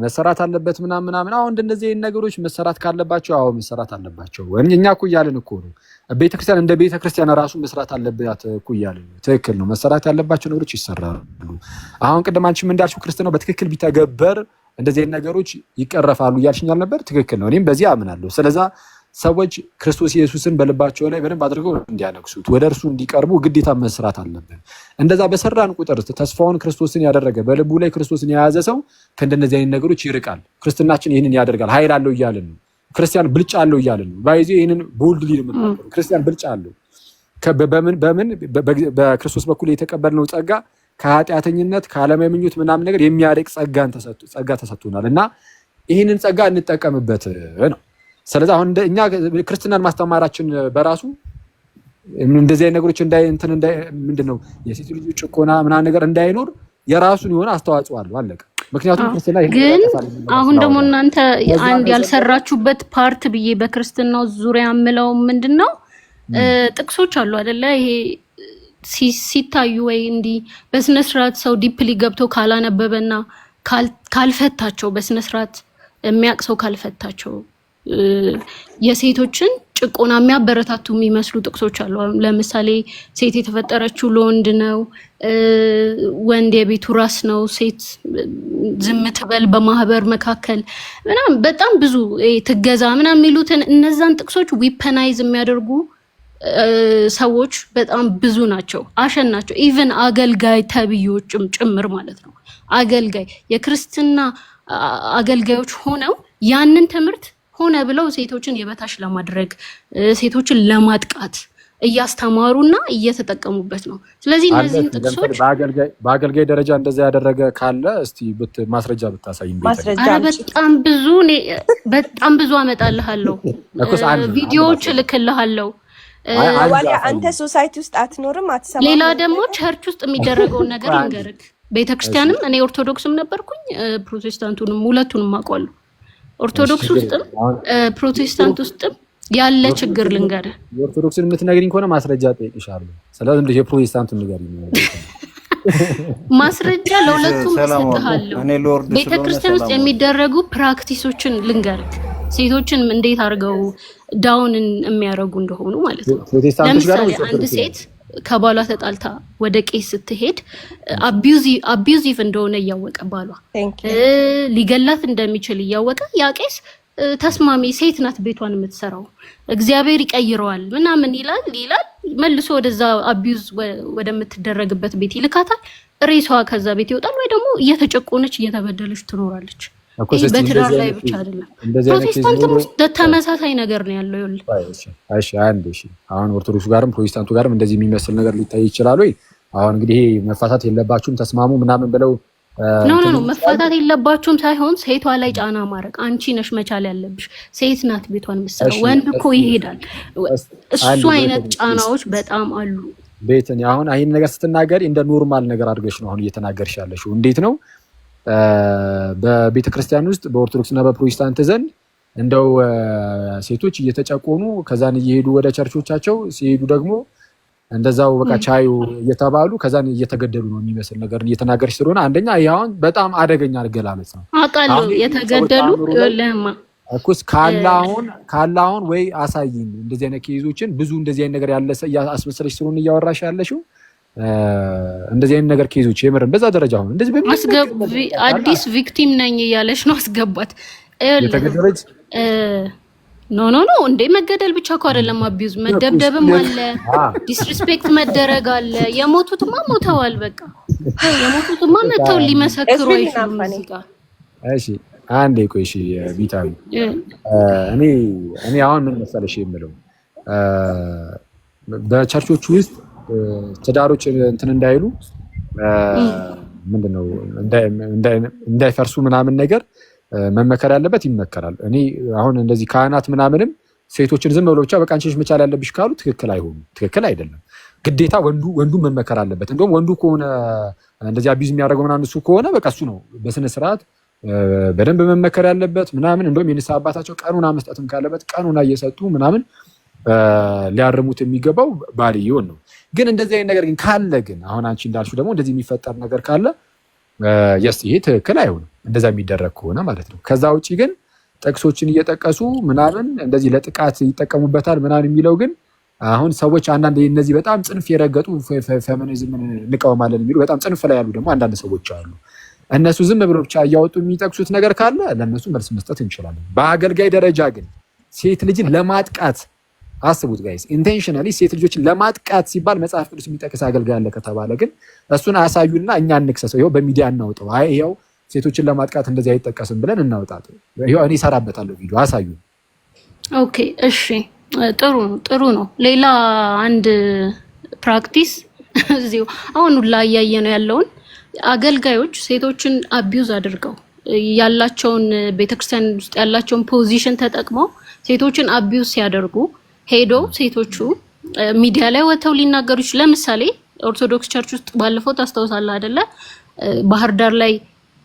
መሰራት አለበት ምናምን ምናምን። አሁን እንደነዚህ ነገሮች መሰራት ካለባቸው አዎ መሰራት አለባቸው። እኛ እኮ እያልን እኮ ነው፣ ቤተክርስቲያን እንደ ቤተክርስቲያን ራሱ መስራት አለባት እኮ እያልን ነው። ትክክል ነው። መሰራት ያለባቸው ነገሮች ይሰራሉ። አሁን ቅድም አንቺም እንዳልሽው ክርስትናው በትክክል ቢተገበር እንደዚህ አይነት ነገሮች ይቀረፋሉ እያልሽኝ አልነበር? ትክክል ነው። እኔም በዚህ አምናለሁ። ስለዛ ሰዎች ክርስቶስ ኢየሱስን በልባቸው ላይ በደንብ አድርገው እንዲያነግሱት፣ ወደ እርሱ እንዲቀርቡ ግዴታ መስራት አለብን። እንደዛ በሰራን ቁጥር ተስፋውን ክርስቶስን ያደረገ፣ በልቡ ላይ ክርስቶስን የያዘ ሰው ከእንደነዚህ አይነት ነገሮች ይርቃል። ክርስትናችን ይህንን ያደርጋል። ኃይል አለው እያልን ነው። ክርስቲያን ብልጫ አለው እያልን ነው። By the way ይህንን boldly የምናገረው ክርስቲያን ብልጫ አለው። በምን በክርስቶስ በኩል የተቀበልነው ጸጋ ከኃጢአተኝነት፣ ከዓለማዊ ምኞት ምናምን ነገር የሚያርቅ ጸጋ ተሰጥቶናል እና ይህንን ጸጋ እንጠቀምበት ነው። ስለዚህ አሁን እኛ ክርስትናን ማስተማራችን በራሱ እንደዚህ አይነት ነገሮች እንዳይ እንትን እንዳይ ምንድን ነው የሴት ልጅ ጭቆና ምናምን ነገር እንዳይኖር የራሱን የሆነ አስተዋጽኦ አለው። አለቀ። ምክንያቱም ክርስትና ይሄን ግን ያጠፋል የሚል ነገር አሁን ደግሞ ስላወራ እናንተ ከዛ አንድ በዘለለ ያልሰራችሁበት part ብዬ በክርስትናው ዙሪያ የምለው ምንድን ነው፣ ጥቅሶች አሉ አይደለ? ይሄ ሲታዩ ወይ እንዲህ በስነ ስርዓት ሰው deeply ገብቶ ካላነበበና ካልፈታቸው፣ በስነ ስርዓት የሚያውቅ ሰው ካልፈታቸው የሴቶችን ጭቆና የሚያበረታቱ የሚመስሉ ጥቅሶች አሉ። አሁን ለምሳሌ ሴት የተፈጠረችው ለወንድ ነው፣ ወንድ የቤቱ ራስ ነው፣ ሴት ዝም ትበል በማህበር መካከል ምናምን፣ በጣም ብዙ ይሄ ትገዛ ምናምን የሚሉትን እነዛን ጥቅሶች weaponize የሚያደርጉ ሰዎች በጣም ብዙ ናቸው፣ አሸን ናቸው። Even አገልጋይ ተብዮችም ጭምር ማለት ነው። አገልጋይ የክርስትና አገልጋዮች ሆነው ያንን ትምህርት ሆነ ብለው ሴቶችን የበታች ለማድረግ፣ ሴቶችን ለማጥቃት እያስተማሩና እየተጠቀሙበት ነው። ስለዚህ አለ። እነዚህን ለምሳሌ ጥቅሶች በአገልጋይ ደረጃ እንደዛ ያደረገ ካለ እስቲ ማስረጃ ብታሳይኝ ቤተ ማስረጃ አረ አምጪ። በጣም ብዙ፣ እኔ በጣም ብዙ አመጣልሃለሁ፣ እኮስ አንድ አንድ ቪዲዮዎች ማስረጃ እልክልሃለሁ። አይ አንድ ዋሊያ አሳይኝ። አንተ society ውስጥ አትኖርም፣ አትሰማም። ሌላ ደግሞ church ውስጥ የሚደረገውን ነገር ቆይ አንድ ልንገርክ። ቤተክርስቲያንም እኔ ኦርቶዶክስም ነበርኩኝ፣ ፕሮቴስታንቱንም ሁለቱንም አውቀዋለሁ። እሺ ኦርቶዶክስ ችግር ውስጥም የለም። አሁን ፕሮቴስታንት ውስጥም ያለ ችግር ልንገርህ። የኦርቶዶክስን የምትነግሪኝ ከሆነ ማስረጃ ጠይቅሻለሁ። ስለዚህ እንደ የፕሮቴስታንቱን ንገሪኝ። ማስረጃ ለሁለቱም ሰላም ዋሉ። እሰጥሃለሁ። እኔ ሎርድ ቤተ ስለሆነ ክርስቲያን ውስጥ ሰላም ዋሉ። የሚደረጉ practice ኦችን ልንገርክ፣ ሴቶችን እንዴት አድርገው down የሚያደርጉ እንደሆኑ ማለት ነው። ፕሮቴስታንቶች ጋር ለምሳሌ ወይስ አንድ ኦርቶዶክስ ጋር? ሴት ከባሏ ተጣልታ ወደ ቄስ ስትሄድ abusive እንደሆነ እያወቀ ባሏ Thank you. ሊገላት እንደሚችል እያወቀ ያ ቄስ ተስማሚ፣ ሴት ናት ቤቷን የምትሰራው፣ እግዚአብሔር ይቀይረዋል ምናምን ይላል ይላል፣ መልሶ ወደዛ abuse ወደምትደረግበት ቤት ይልካታል። ሬሷ ከዛ ቤት ይወጣል ወይ ደግሞ እየተጨቆነች እየተበደለች ትኖራለች። እኮ ይህ እስቲ በትዳር እንደዚህ ላይ አይነት ብቻ አይደለም። እንደዚህ አይነት case ፕሮቴስታንትም ኖሮ ውስጥ ተመሳሳይ ነገር ነው ያለው። ይኸውልህ እሺ እሺ፣ አንድ እሺ፣ አሁን ኦርቶዶክሱ ጋርም ፕሮቴስታንቱ ጋርም እንደዚህ የሚመስል ነገር ሊታይ ይችላል ወይ? አሁን እንግዲህ ይሄ መፋታት የለባችሁም ተስማሙ ምናምን ብለው No no እንትን No፣ መፋታት የለባችሁም ሳይሆን ሴቷ ላይ ጫና ማድረግ፣ አንቺ ነሽ መቻል ያለብሽ፣ ሴት ናት ቤቷን የምትሰራው፣ እሺ ወንድ እኮ እስቲ ይሄዳል። እስቲ እሱ አንድ አይነት ቤት ጫናዎች በጣም አሉ። ቤት አሁን ይህን ነገር ስትናገሪ እንደ normal ነገር አድርገሽ ነው አሁን እየተናገርሽ ያለሽው። እንዴት ነው በቤተ ክርስቲያን ውስጥ በኦርቶዶክስ እና በፕሮቴስታንት ዘንድ እንደው ሴቶች እየተጨቆኑ ከዛን እየሄዱ ወደ ቸርቾቻቸው ሲሄዱ ደግሞ እንደዛው በቃ ቻዩ እየተባሉ ከዛን እየተገደሉ ነው የሚመስል ነገር እየተናገርሽ ስለሆነ አንደኛ ይህ አሁን በጣም አደገኛ አገላለጽ ነው። አውቃለሁ አሁን ሰዎች የተገደሉ አእምሮ ላይ ይኸውልህማ እኩስ ካለ አሁን ወይ አሳይኝ እንደዚህ አይነት case ኦችን። ብዙ እንደዚህ አይነት ነገር ያለ አስመሰለሽ ስለሆነ እያወራሽ ያለሽው እንደዚህ አይነት ነገር case ኦች የምርም በዛ ደረጃ አሁን እንደዚህ በሚል አዲስ victim ነኝ እያለች ነው፣ አስገባት። ይኸውልህ የተገደለች No, no, no፣ እንዴ፣ መገደል ብቻ እኮ አይደለም abuse፣ መደብደብም አለ፣ disrespect መደረግ አለ። የሞቱትማ ሞተዋል። በቃ የሞቱትማ መተው ሊመሰክሩ It's really not አይችሉም funny. እዚህ ጋር። እሺ አንዴ ቆይ። እሺ ቢታዊ፣ እኔ አሁን ምን መሰለሽ የምለው በቸርቾች ውስጥ ትዳሮች እንትን እንዳይሉ፣ ምንድነው እንዳይፈርሱ ምናምን ነገር መመከር ያለበት ይመከራል። እኔ አሁን እንደዚህ ካህናት ምናምንም ሴቶችን ዝም ብሎ ብቻ በቃ አንቺ ነሽ መቻል ያለብሽ ካሉ ትክክል አይሆኑም፣ ትክክል አይደለም። ግዴታ ወንዱ መመከር አለበት። እንደውም ወንዱ ከሆነ እንደዚህ abuse የሚያደርገው ምናምን እሱ ከሆነ በቃ እሱ ነው በስነ ስርዓት በደንብ መመከር ያለበት ምናምን። እንደውም የንስሐ አባታቸው ቀኑና መስጠትም ካለበት ቀኑና እየሰጡ ምናምን ሊያርሙት የሚገባው ባልየውን ነው። ግን እንደዚህ አይነት ነገር ግን ካለ ግን አሁን አንቺ እንዳልሽው ደግሞ እንደዚህ የሚፈጠር ነገር ካለ yes፣ ይሄ ትክክል አይሆንም፣ እንደዛ የሚደረግ ከሆነ ማለት ነው። ከዛ ውጭ ግን ጥቅሶችን እየጠቀሱ ምናምን እንደዚህ ለጥቃት ይጠቀሙበታል ምናምን የሚለው ግን አሁን ሰዎች አንዳንድ እነዚህ በጣም ጽንፍ የረገጡ ፌሚኒዝምን እንቃወማለን የሚሉ በጣም ጽንፍ ላይ ያሉ ደግሞ አንዳንድ ሰዎች አሉ። እነሱ ዝም ብሎ ብቻ እያወጡ የሚጠቅሱት ነገር ካለ ለእነሱ መልስ መስጠት እንችላለን። በአገልጋይ ደረጃ ግን ሴት ልጅን ለማጥቃት፣ አስቡት guys፣ intentionally ሴት ልጆችን ለማጥቃት ሲባል መጽሐፍ ቅዱስ የሚጠቅስ አገልጋይ አለ ከተባለ ግን እሱን አሳዩና እኛ እንክሰሰው፣ ይኸው በሚዲያ እናውጠው። አይ ይኸው ሴቶችን ለማጥቃት እንደዚህ አይጠቀስም ብለን እናውጣት። ይኸው እኔ እሰራበታለሁ ቪዲዮ፣ አሳዩ። Okay እሺ፣ ጥሩ ነው፣ ጥሩ ነው። ሌላ አንድ practice እዚሁ አሁን ሁላ እያየ ነው ያለውን፣ አገልጋዮች ሴቶችን abuse አድርገው ያላቸውን ቤተክርስቲያን ውስጥ ያላቸውን position ተጠቅመው ሴቶችን abuse ሲያደርጉ ሄዶ ሴቶቹ ሚዲያ ላይ ወጥተው ሊናገሩ ይችላል። ለምሳሌ ኦርቶዶክስ church ውስጥ ባለፈው ታስታውሳለህ አይደለ? ባህር ዳር ላይ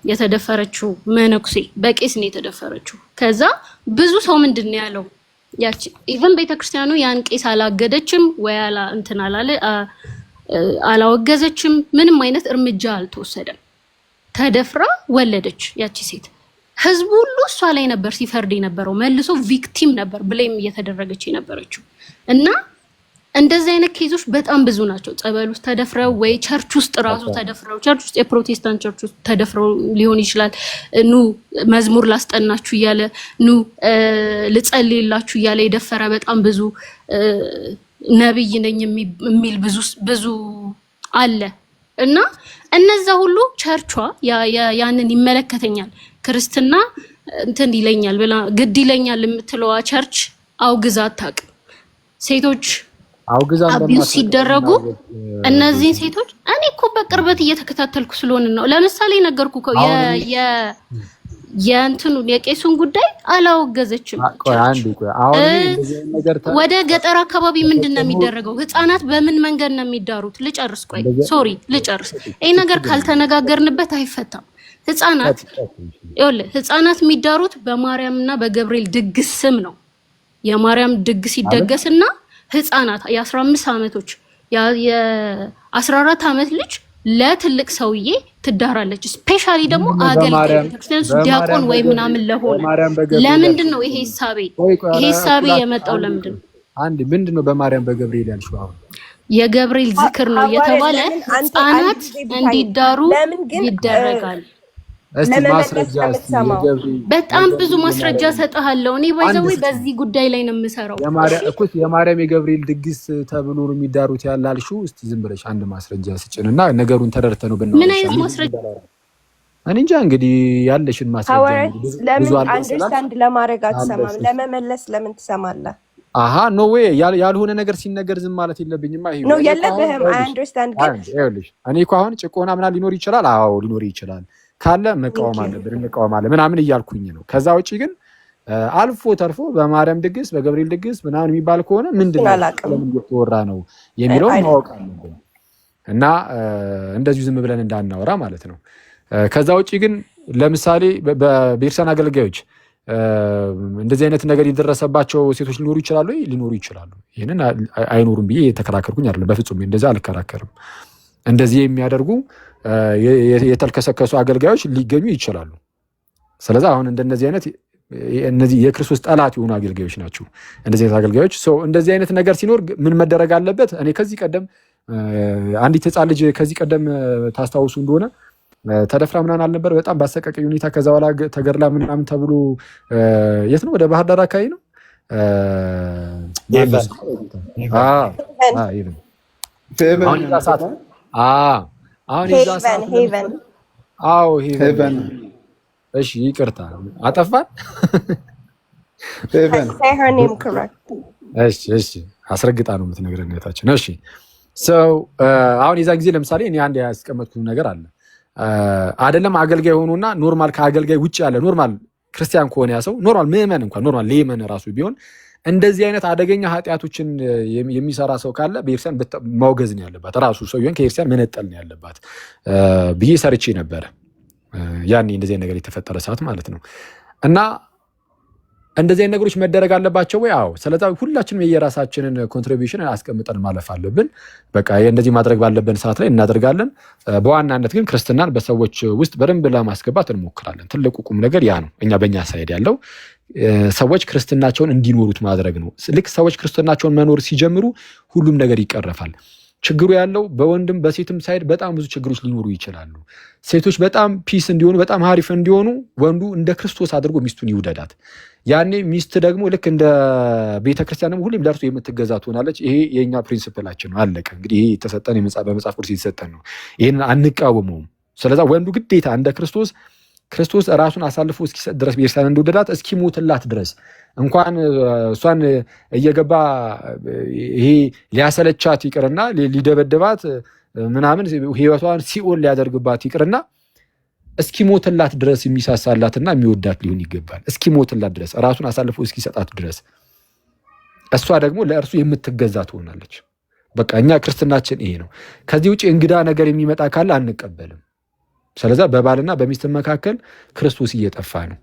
የተደፈረችው መነኩሴ በቄስ ነው የተደፈረችው። ከዛ ብዙ ሰው ምንድን ነው ያለው? ያቺ even ቤተክርስቲያኑ ያን ቄስ አላገደችም ወይ አላ እንትን አላለ አላወገዘችም። ምንም አይነት እርምጃ አልተወሰደም። ተደፍራ ወለደች ያቺ ሴት። ህዝቡ ሁሉ እሷ ላይ ነበር ሲፈርድ የነበረው። መልሶ victim ነበር blame እየተደረገች የነበረችው። እና እንደዚህ አይነት case ኦች በጣም ብዙ ናቸው። ጸበል ውስጥ ተደፍረው ወይ church ውስጥ ራሱ ተደፍረው፣ church ውስጥ፣ የፕሮቴስታንት church ውስጥ ተደፍረው ሊሆን ይችላል። ኑ መዝሙር ላስጠናችሁ እያለ፣ ኑ ልጸልይላችሁ እያለ የደፈረ በጣም ብዙ ነብይ ነኝ የሚል ብዙ ብዙ አለ። እና እነዛ ሁሉ ቸርቿ ያንን ይመለከተኛል፣ ክርስትና እንትን ይለኛል ብላ፣ ግድ ይለኛል የምትለዋ church አውግዛ አታውቅም። ሴቶች አውግዛ abuse ሲደረጉ እነዚህን ሴቶች እኔ እኮ በቅርበት እየተከታተልኩ ስለሆነ ነው። ለምሳሌ ነገርኩ እኮ የእንትኑን የቄሱን ጉዳይ አላወገዘችም። ወደ ገጠር አካባቢ ምንድን ነው የሚደረገው? ህፃናት በምን መንገድ ነው የሚዳሩት? ልጨርስ፣ ቆይ sorry ልጨርስ። ይህ ነገር ካልተነጋገርንበት አይፈታም። ህፃናት፣ ይኸውልህ፣ ህፃናት የሚዳሩት በማርያምና በገብርኤል ድግስ ስም ነው። የማርያም ድግስ ይደገስና ህፃናት የ15 ዓመቶች፣ የ14 ዓመት ልጅ ለትልቅ ሰውዬ ትዳራለች። Specially ደግሞ አገልጋይ፣ ቤተክርስቲያን ዲያቆን ወይ ምናምን ለሆነ። ለምንድን ነው ይሄ እሳቤ የመጣው? ለምንድን ነው? አንድ ምንድን ነው በማርያም በገብርኤል ያልሽው አሁን? የገብርኤል ዝክር ነው እየተባለ ህፃናት እንዲዳሩ ይደረጋል። እስቲ ማስረጃ እስቲ የገብርኤል በጣም ብዙ ማስረጃ ሰጥሃለሁ። እኔ by the way በዚህ ጉዳይ ላይ ነው የምሰራው። እኮ የማርያም የገብርኤል ድግስ ተብሎ ነው የሚዳሩት ያላልሽው፣ እስቲ ዝም ብለሽ አንድ ማስረጃ ስጭን እና ነገሩን ተረድተን ነው ብናወራ። ምን አይነት ማስረጃ? እኔ እንጃ፣ እንግዲህ ያለሽን ማስረጃ። ለምን understand ለማድረግ አትሰማም? ለመመለስ ለምን ትሰማለህ? አሀ no way፣ ያልሆነ ነገር ሲነገር ዝም ማለት የለብኝማ። ይሄ No፣ የለብህም። I understand ግን ይኸውልሽ፣ እኔ እኮ አሁን ጭቆና ምናምን ሊኖር ይችላል። አዎ ሊኖር ይችላል። ካለ መቃወም አለብን፣ እንቃወማለን ምናምን እያልኩኝ ነው። ከዛ ውጭ ግን አልፎ ተርፎ በማርያም ድግስ በገብርኤል ድግስ ምናምን የሚባል ከሆነ ምንድን ነው፣ ለምን እየተወራ ነው የሚለውን ማወቅ አለብን እና እንደዚሁ ዝም ብለን እንዳናወራ ማለት ነው። ከዛ ውጭ ግን ለምሳሌ በቤተክርስቲያን አገልጋዮች እንደዚህ አይነት ነገር የደረሰባቸው ሴቶች ሊኖሩ ይችላሉ ወይ? ሊኖሩ ይችላሉ። ይህንን አይኖሩም ብዬ የተከራከርኩኝ አይደለም። በፍጹም እንደዚ አልከራከርም። እንደዚህ የሚያደርጉ የተልከሰከሱ አገልጋዮች ሊገኙ ይችላሉ። ስለዚህ አሁን እንደነዚህ አይነት እነዚህ የክርስቶስ ጠላት የሆኑ አገልጋዮች ናቸው። እንደዚህ አይነት አገልጋዮች፣ እንደዚህ አይነት ነገር ሲኖር ምን መደረግ አለበት? እኔ ከዚህ ቀደም አንዲት ህፃን ልጅ ከዚህ ቀደም ታስታውሱ እንደሆነ ተደፍራ ምናምን አልነበር? በጣም ባሰቃቂ ሁኔታ ከዛ በኋላ ተገድላ ምናምን ተብሎ፣ የት ነው? ወደ ባህር ዳር አካባቢ ነው። አሁን የዛ ሰዓት አሁን የዛ ሰዓት፣ አዎ ሄቨን፣ እሺ ይቅርታ አጠፋን። እሺ እሺ፣ አስረግጣ ነው የምትነግረን እህታችን። እሺ፣ so አሁን የዛ ጊዜ ለምሳሌ እኔ አንድ ያስቀመጥኩት ነገር አለ። አይደለም አገልጋይ ሆኖና normal ከአገልጋይ ውጭ ያለ normal ክርስቲያን ከሆነ ያ ሰው፣ normal ምዕመን እንኳን፣ normal layman ራሱ ቢሆን እንደዚህ አይነት አደገኛ ኃጢአቶችን የሚሰራ ሰው ካለ ቤተክርስቲያን ማውገዝ ነው ያለባት፣ ራሱ ሰውየውን ከቤተክርስቲያን መነጠል ነው ያለባት ብዬ ሰርቼ ነበረ። ያኔ እንደዚህ አይነት ነገር የተፈጠረ ሰዓት ማለት ነው። እና እንደዚህ አይነት ነገሮች መደረግ አለባቸው ወይ? አዎ። ስለዛ ሁላችንም የየራሳችንን contribution አስቀምጠን ማለፍ አለብን። በቃ እንደዚህ ማድረግ ባለብን ሰዓት ላይ እናደርጋለን። በዋናነት ግን ክርስትናን በሰዎች ውስጥ በደንብ ለማስገባት እንሞክራለን። ትልቁ ቁም ነገር ያ ነው። እኛ በእኛ side ያለው ሰዎች ክርስትናቸውን እንዲኖሩት ማድረግ ነው። ልክ ሰዎች ክርስትናቸውን መኖር ሲጀምሩ ሁሉም ነገር ይቀረፋል። ችግሩ ያለው በወንድም በሴትም side በጣም ብዙ ችግሮች ሊኖሩ ይችላሉ። ሴቶች በጣም peace እንዲሆኑ፣ በጣም ሀሪፍ እንዲሆኑ ወንዱ እንደ ክርስቶስ አድርጎ ሚስቱን ይውደዳት። ያኔ ሚስት ደግሞ ልክ እንደ ቤተክርስቲያን ደግሞ ሁሌም ለእርሱ የምትገዛ ትሆናለች። ይሄ የእኛ principle ኣችን ነው። አለቀ። እንግዲህ ይሄ የተሰጠን በመጽሐፍ ቅዱስ የተሰጠን ነው። ይህንን አንቃወመውም። ስለዛ ወንዱ ግዴታ እንደ ክርስቶስ ክርስቶስ ራሱን አሳልፎ እስኪሰጥ ድረስ ቤተክርስቲያን እንደወደዳት እስኪሞትላት ድረስ እንኳን እሷን እየገባ ይሄ ሊያሰለቻት ይቅርና ሊደበድባት ምናምን ህይወቷን ሲኦል ሊያደርግባት ይቅርና እስኪሞትላት ድረስ የሚሳሳላትና የሚወዳት ሊሆን ይገባል። እስኪሞትላት ድረስ፣ ራሱን አሳልፎ እስኪሰጣት ድረስ፣ እሷ ደግሞ ለእርሱ የምትገዛ ትሆናለች። በቃ እኛ ክርስትናችን ይሄ ነው። ከዚህ ውጭ እንግዳ ነገር የሚመጣ ካለ አንቀበልም። ስለዛ በባልና በሚስት መካከል ክርስቶስ እየጠፋ ነው።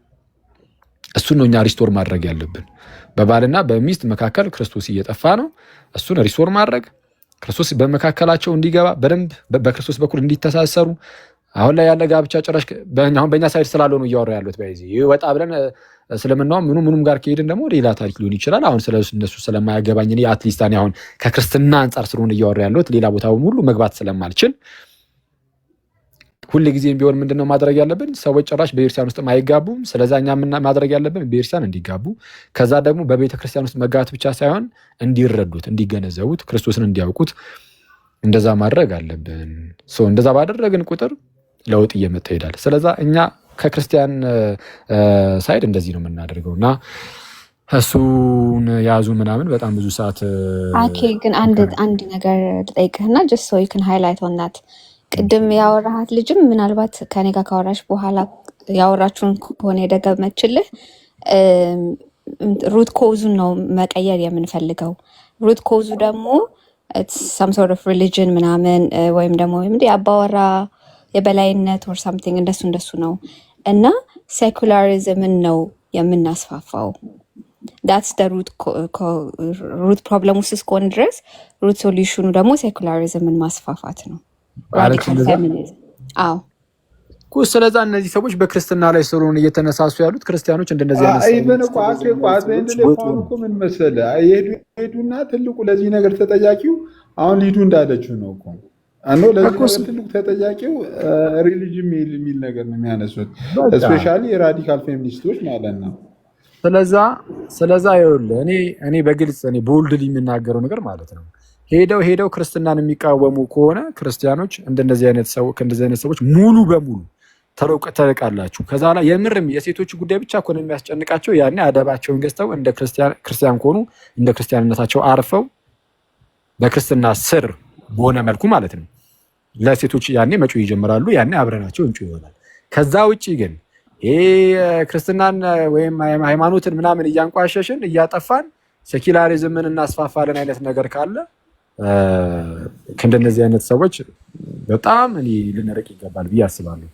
እሱን ነው እኛ restore ማድረግ ያለብን። በባልና በሚስት መካከል ክርስቶስ እየጠፋ ነው። እሱን restore ማድረግ፣ ክርስቶስ በመካከላቸው እንዲገባ፣ በደንብ በክርስቶስ በኩል እንዲተሳሰሩ። አሁን ላይ ያለ ጋብቻ ጭራሽ አሁን በእኛ side ስላለው ነው እያወራ ያሉት። በዚህ ወጣ ብለን እስልምናው ምኑ ምኑም ጋር ከሄድን ደግሞ ሌላ ታሪክ ሊሆን ይችላል። አሁን ስለ እነሱ ስለማያገባኝ እኔ at least እኔ አሁን ከክርስትና አንጻር ስለሆነ እያወራ ያለሁት ሌላ ቦታ ሁሉ መግባት ስለማልችል፣ ሁል ጊዜም ቢሆን ምንድነው ማድረግ ያለብን? ሰዎች ጭራሽ በቤተክርስቲያን ውስጥ አይጋቡም። ስለዛ እኛ ማድረግ ያለብን ቤተክርስቲያን እንዲጋቡ፣ ከዛ ደግሞ በቤተክርስቲያን ውስጥ መጋባት ብቻ ሳይሆን እንዲረዱት፣ እንዲገነዘቡት፣ ክርስቶስን እንዲያውቁት እንደዛ ማድረግ አለብን። እንደዛ ባደረግን ቁጥር ለውጥ እየመጣ ይሄዳል። ስለዛ እኛ ከክርስቲያን side እንደዚህ ነው የምናደርገው እና እሱን ያዙ ምናምን በጣም ብዙ ሰዓት Okay፣ ግን አንድ ነገር ልጠይቅህና just so you can highlight on that። ቅድም ያወራሃት ልጅም ምናልባት ከኔ ጋር ካወራሽ በኋላ ያወራችሁን ከሆነ የደገመችልህ root cause ኡን ነው መቀየር የምንፈልገው። Root cause ኡ ደግሞ some sort of religion ምናምን ወይም ደግሞ የአባወራ የበላይነት or something እንደሱ ነው እና secularism ን ነው የምናስፋፋው። That's root problem ውስጥ እስከሆነ ድረስ root solution ኑ ደግሞ secularism ን ማስፋፋት ነው። Radical feminism። አዎ። ስለዛ እነዚህ ሰዎች በክርስትና ላይ ስለሆነ እየተነሳሱ ያሉት ክርስቲያኖች እንደነዚህ አይነት Even እኮ አኬ እኮ at the end ላይ እኮ ምን መሰለህ፣ ሄዱ ሄዱና ትልቁ ለዚህ ነገር ተጠያቂው አሁን ሊዱ እንዳለችው ነው እኮ አኖ ለዚህ ነገር ትልቁ ተጠያቂው religion የሚል ነገር ነው የሚያነሱት፣ especially የ radical feminist ኦች ማለት ነው። ስለዛ ይኸውልህ እኔ በግልጽ እኔ boldly የምናገረው ነገር ማለት ነው፣ ሄደው ሄደው ክርስትናን የሚቃወሙ ከሆነ ክርስቲያኖች እንደነዚህ አይነት ሰው ከእንደዚህ አይነት ሰዎች ሙሉ በሙሉ ተርቃላችሁ። ከዛ ላይ የምርም የሴቶች ጉዳይ ብቻ ከሆነ የሚያስጨንቃቸው ያኔ አደባቸውን ገዝተው እንደ ክርስቲያን ከሆኑ እንደ ክርስቲያንነታቸው አርፈው በክርስትና ስር በሆነ መልኩ ማለት ነው ለሴቶች ያኔ መጮህ ይጀምራሉ። ያኔ አብረናቸው እንጮህ ይሆናል። ከዛ ውጭ ግን ይሄ ክርስትናን ወይም ሃይማኖትን ምናምን እያንቋሸሽን እያጠፋን secularism ን እናስፋፋለን አይነት ነገር ካለ ከእንደነዚህ አይነት ሰዎች በጣም እኔ ልንርቅ ይገባል ብዬ አስባለሁ።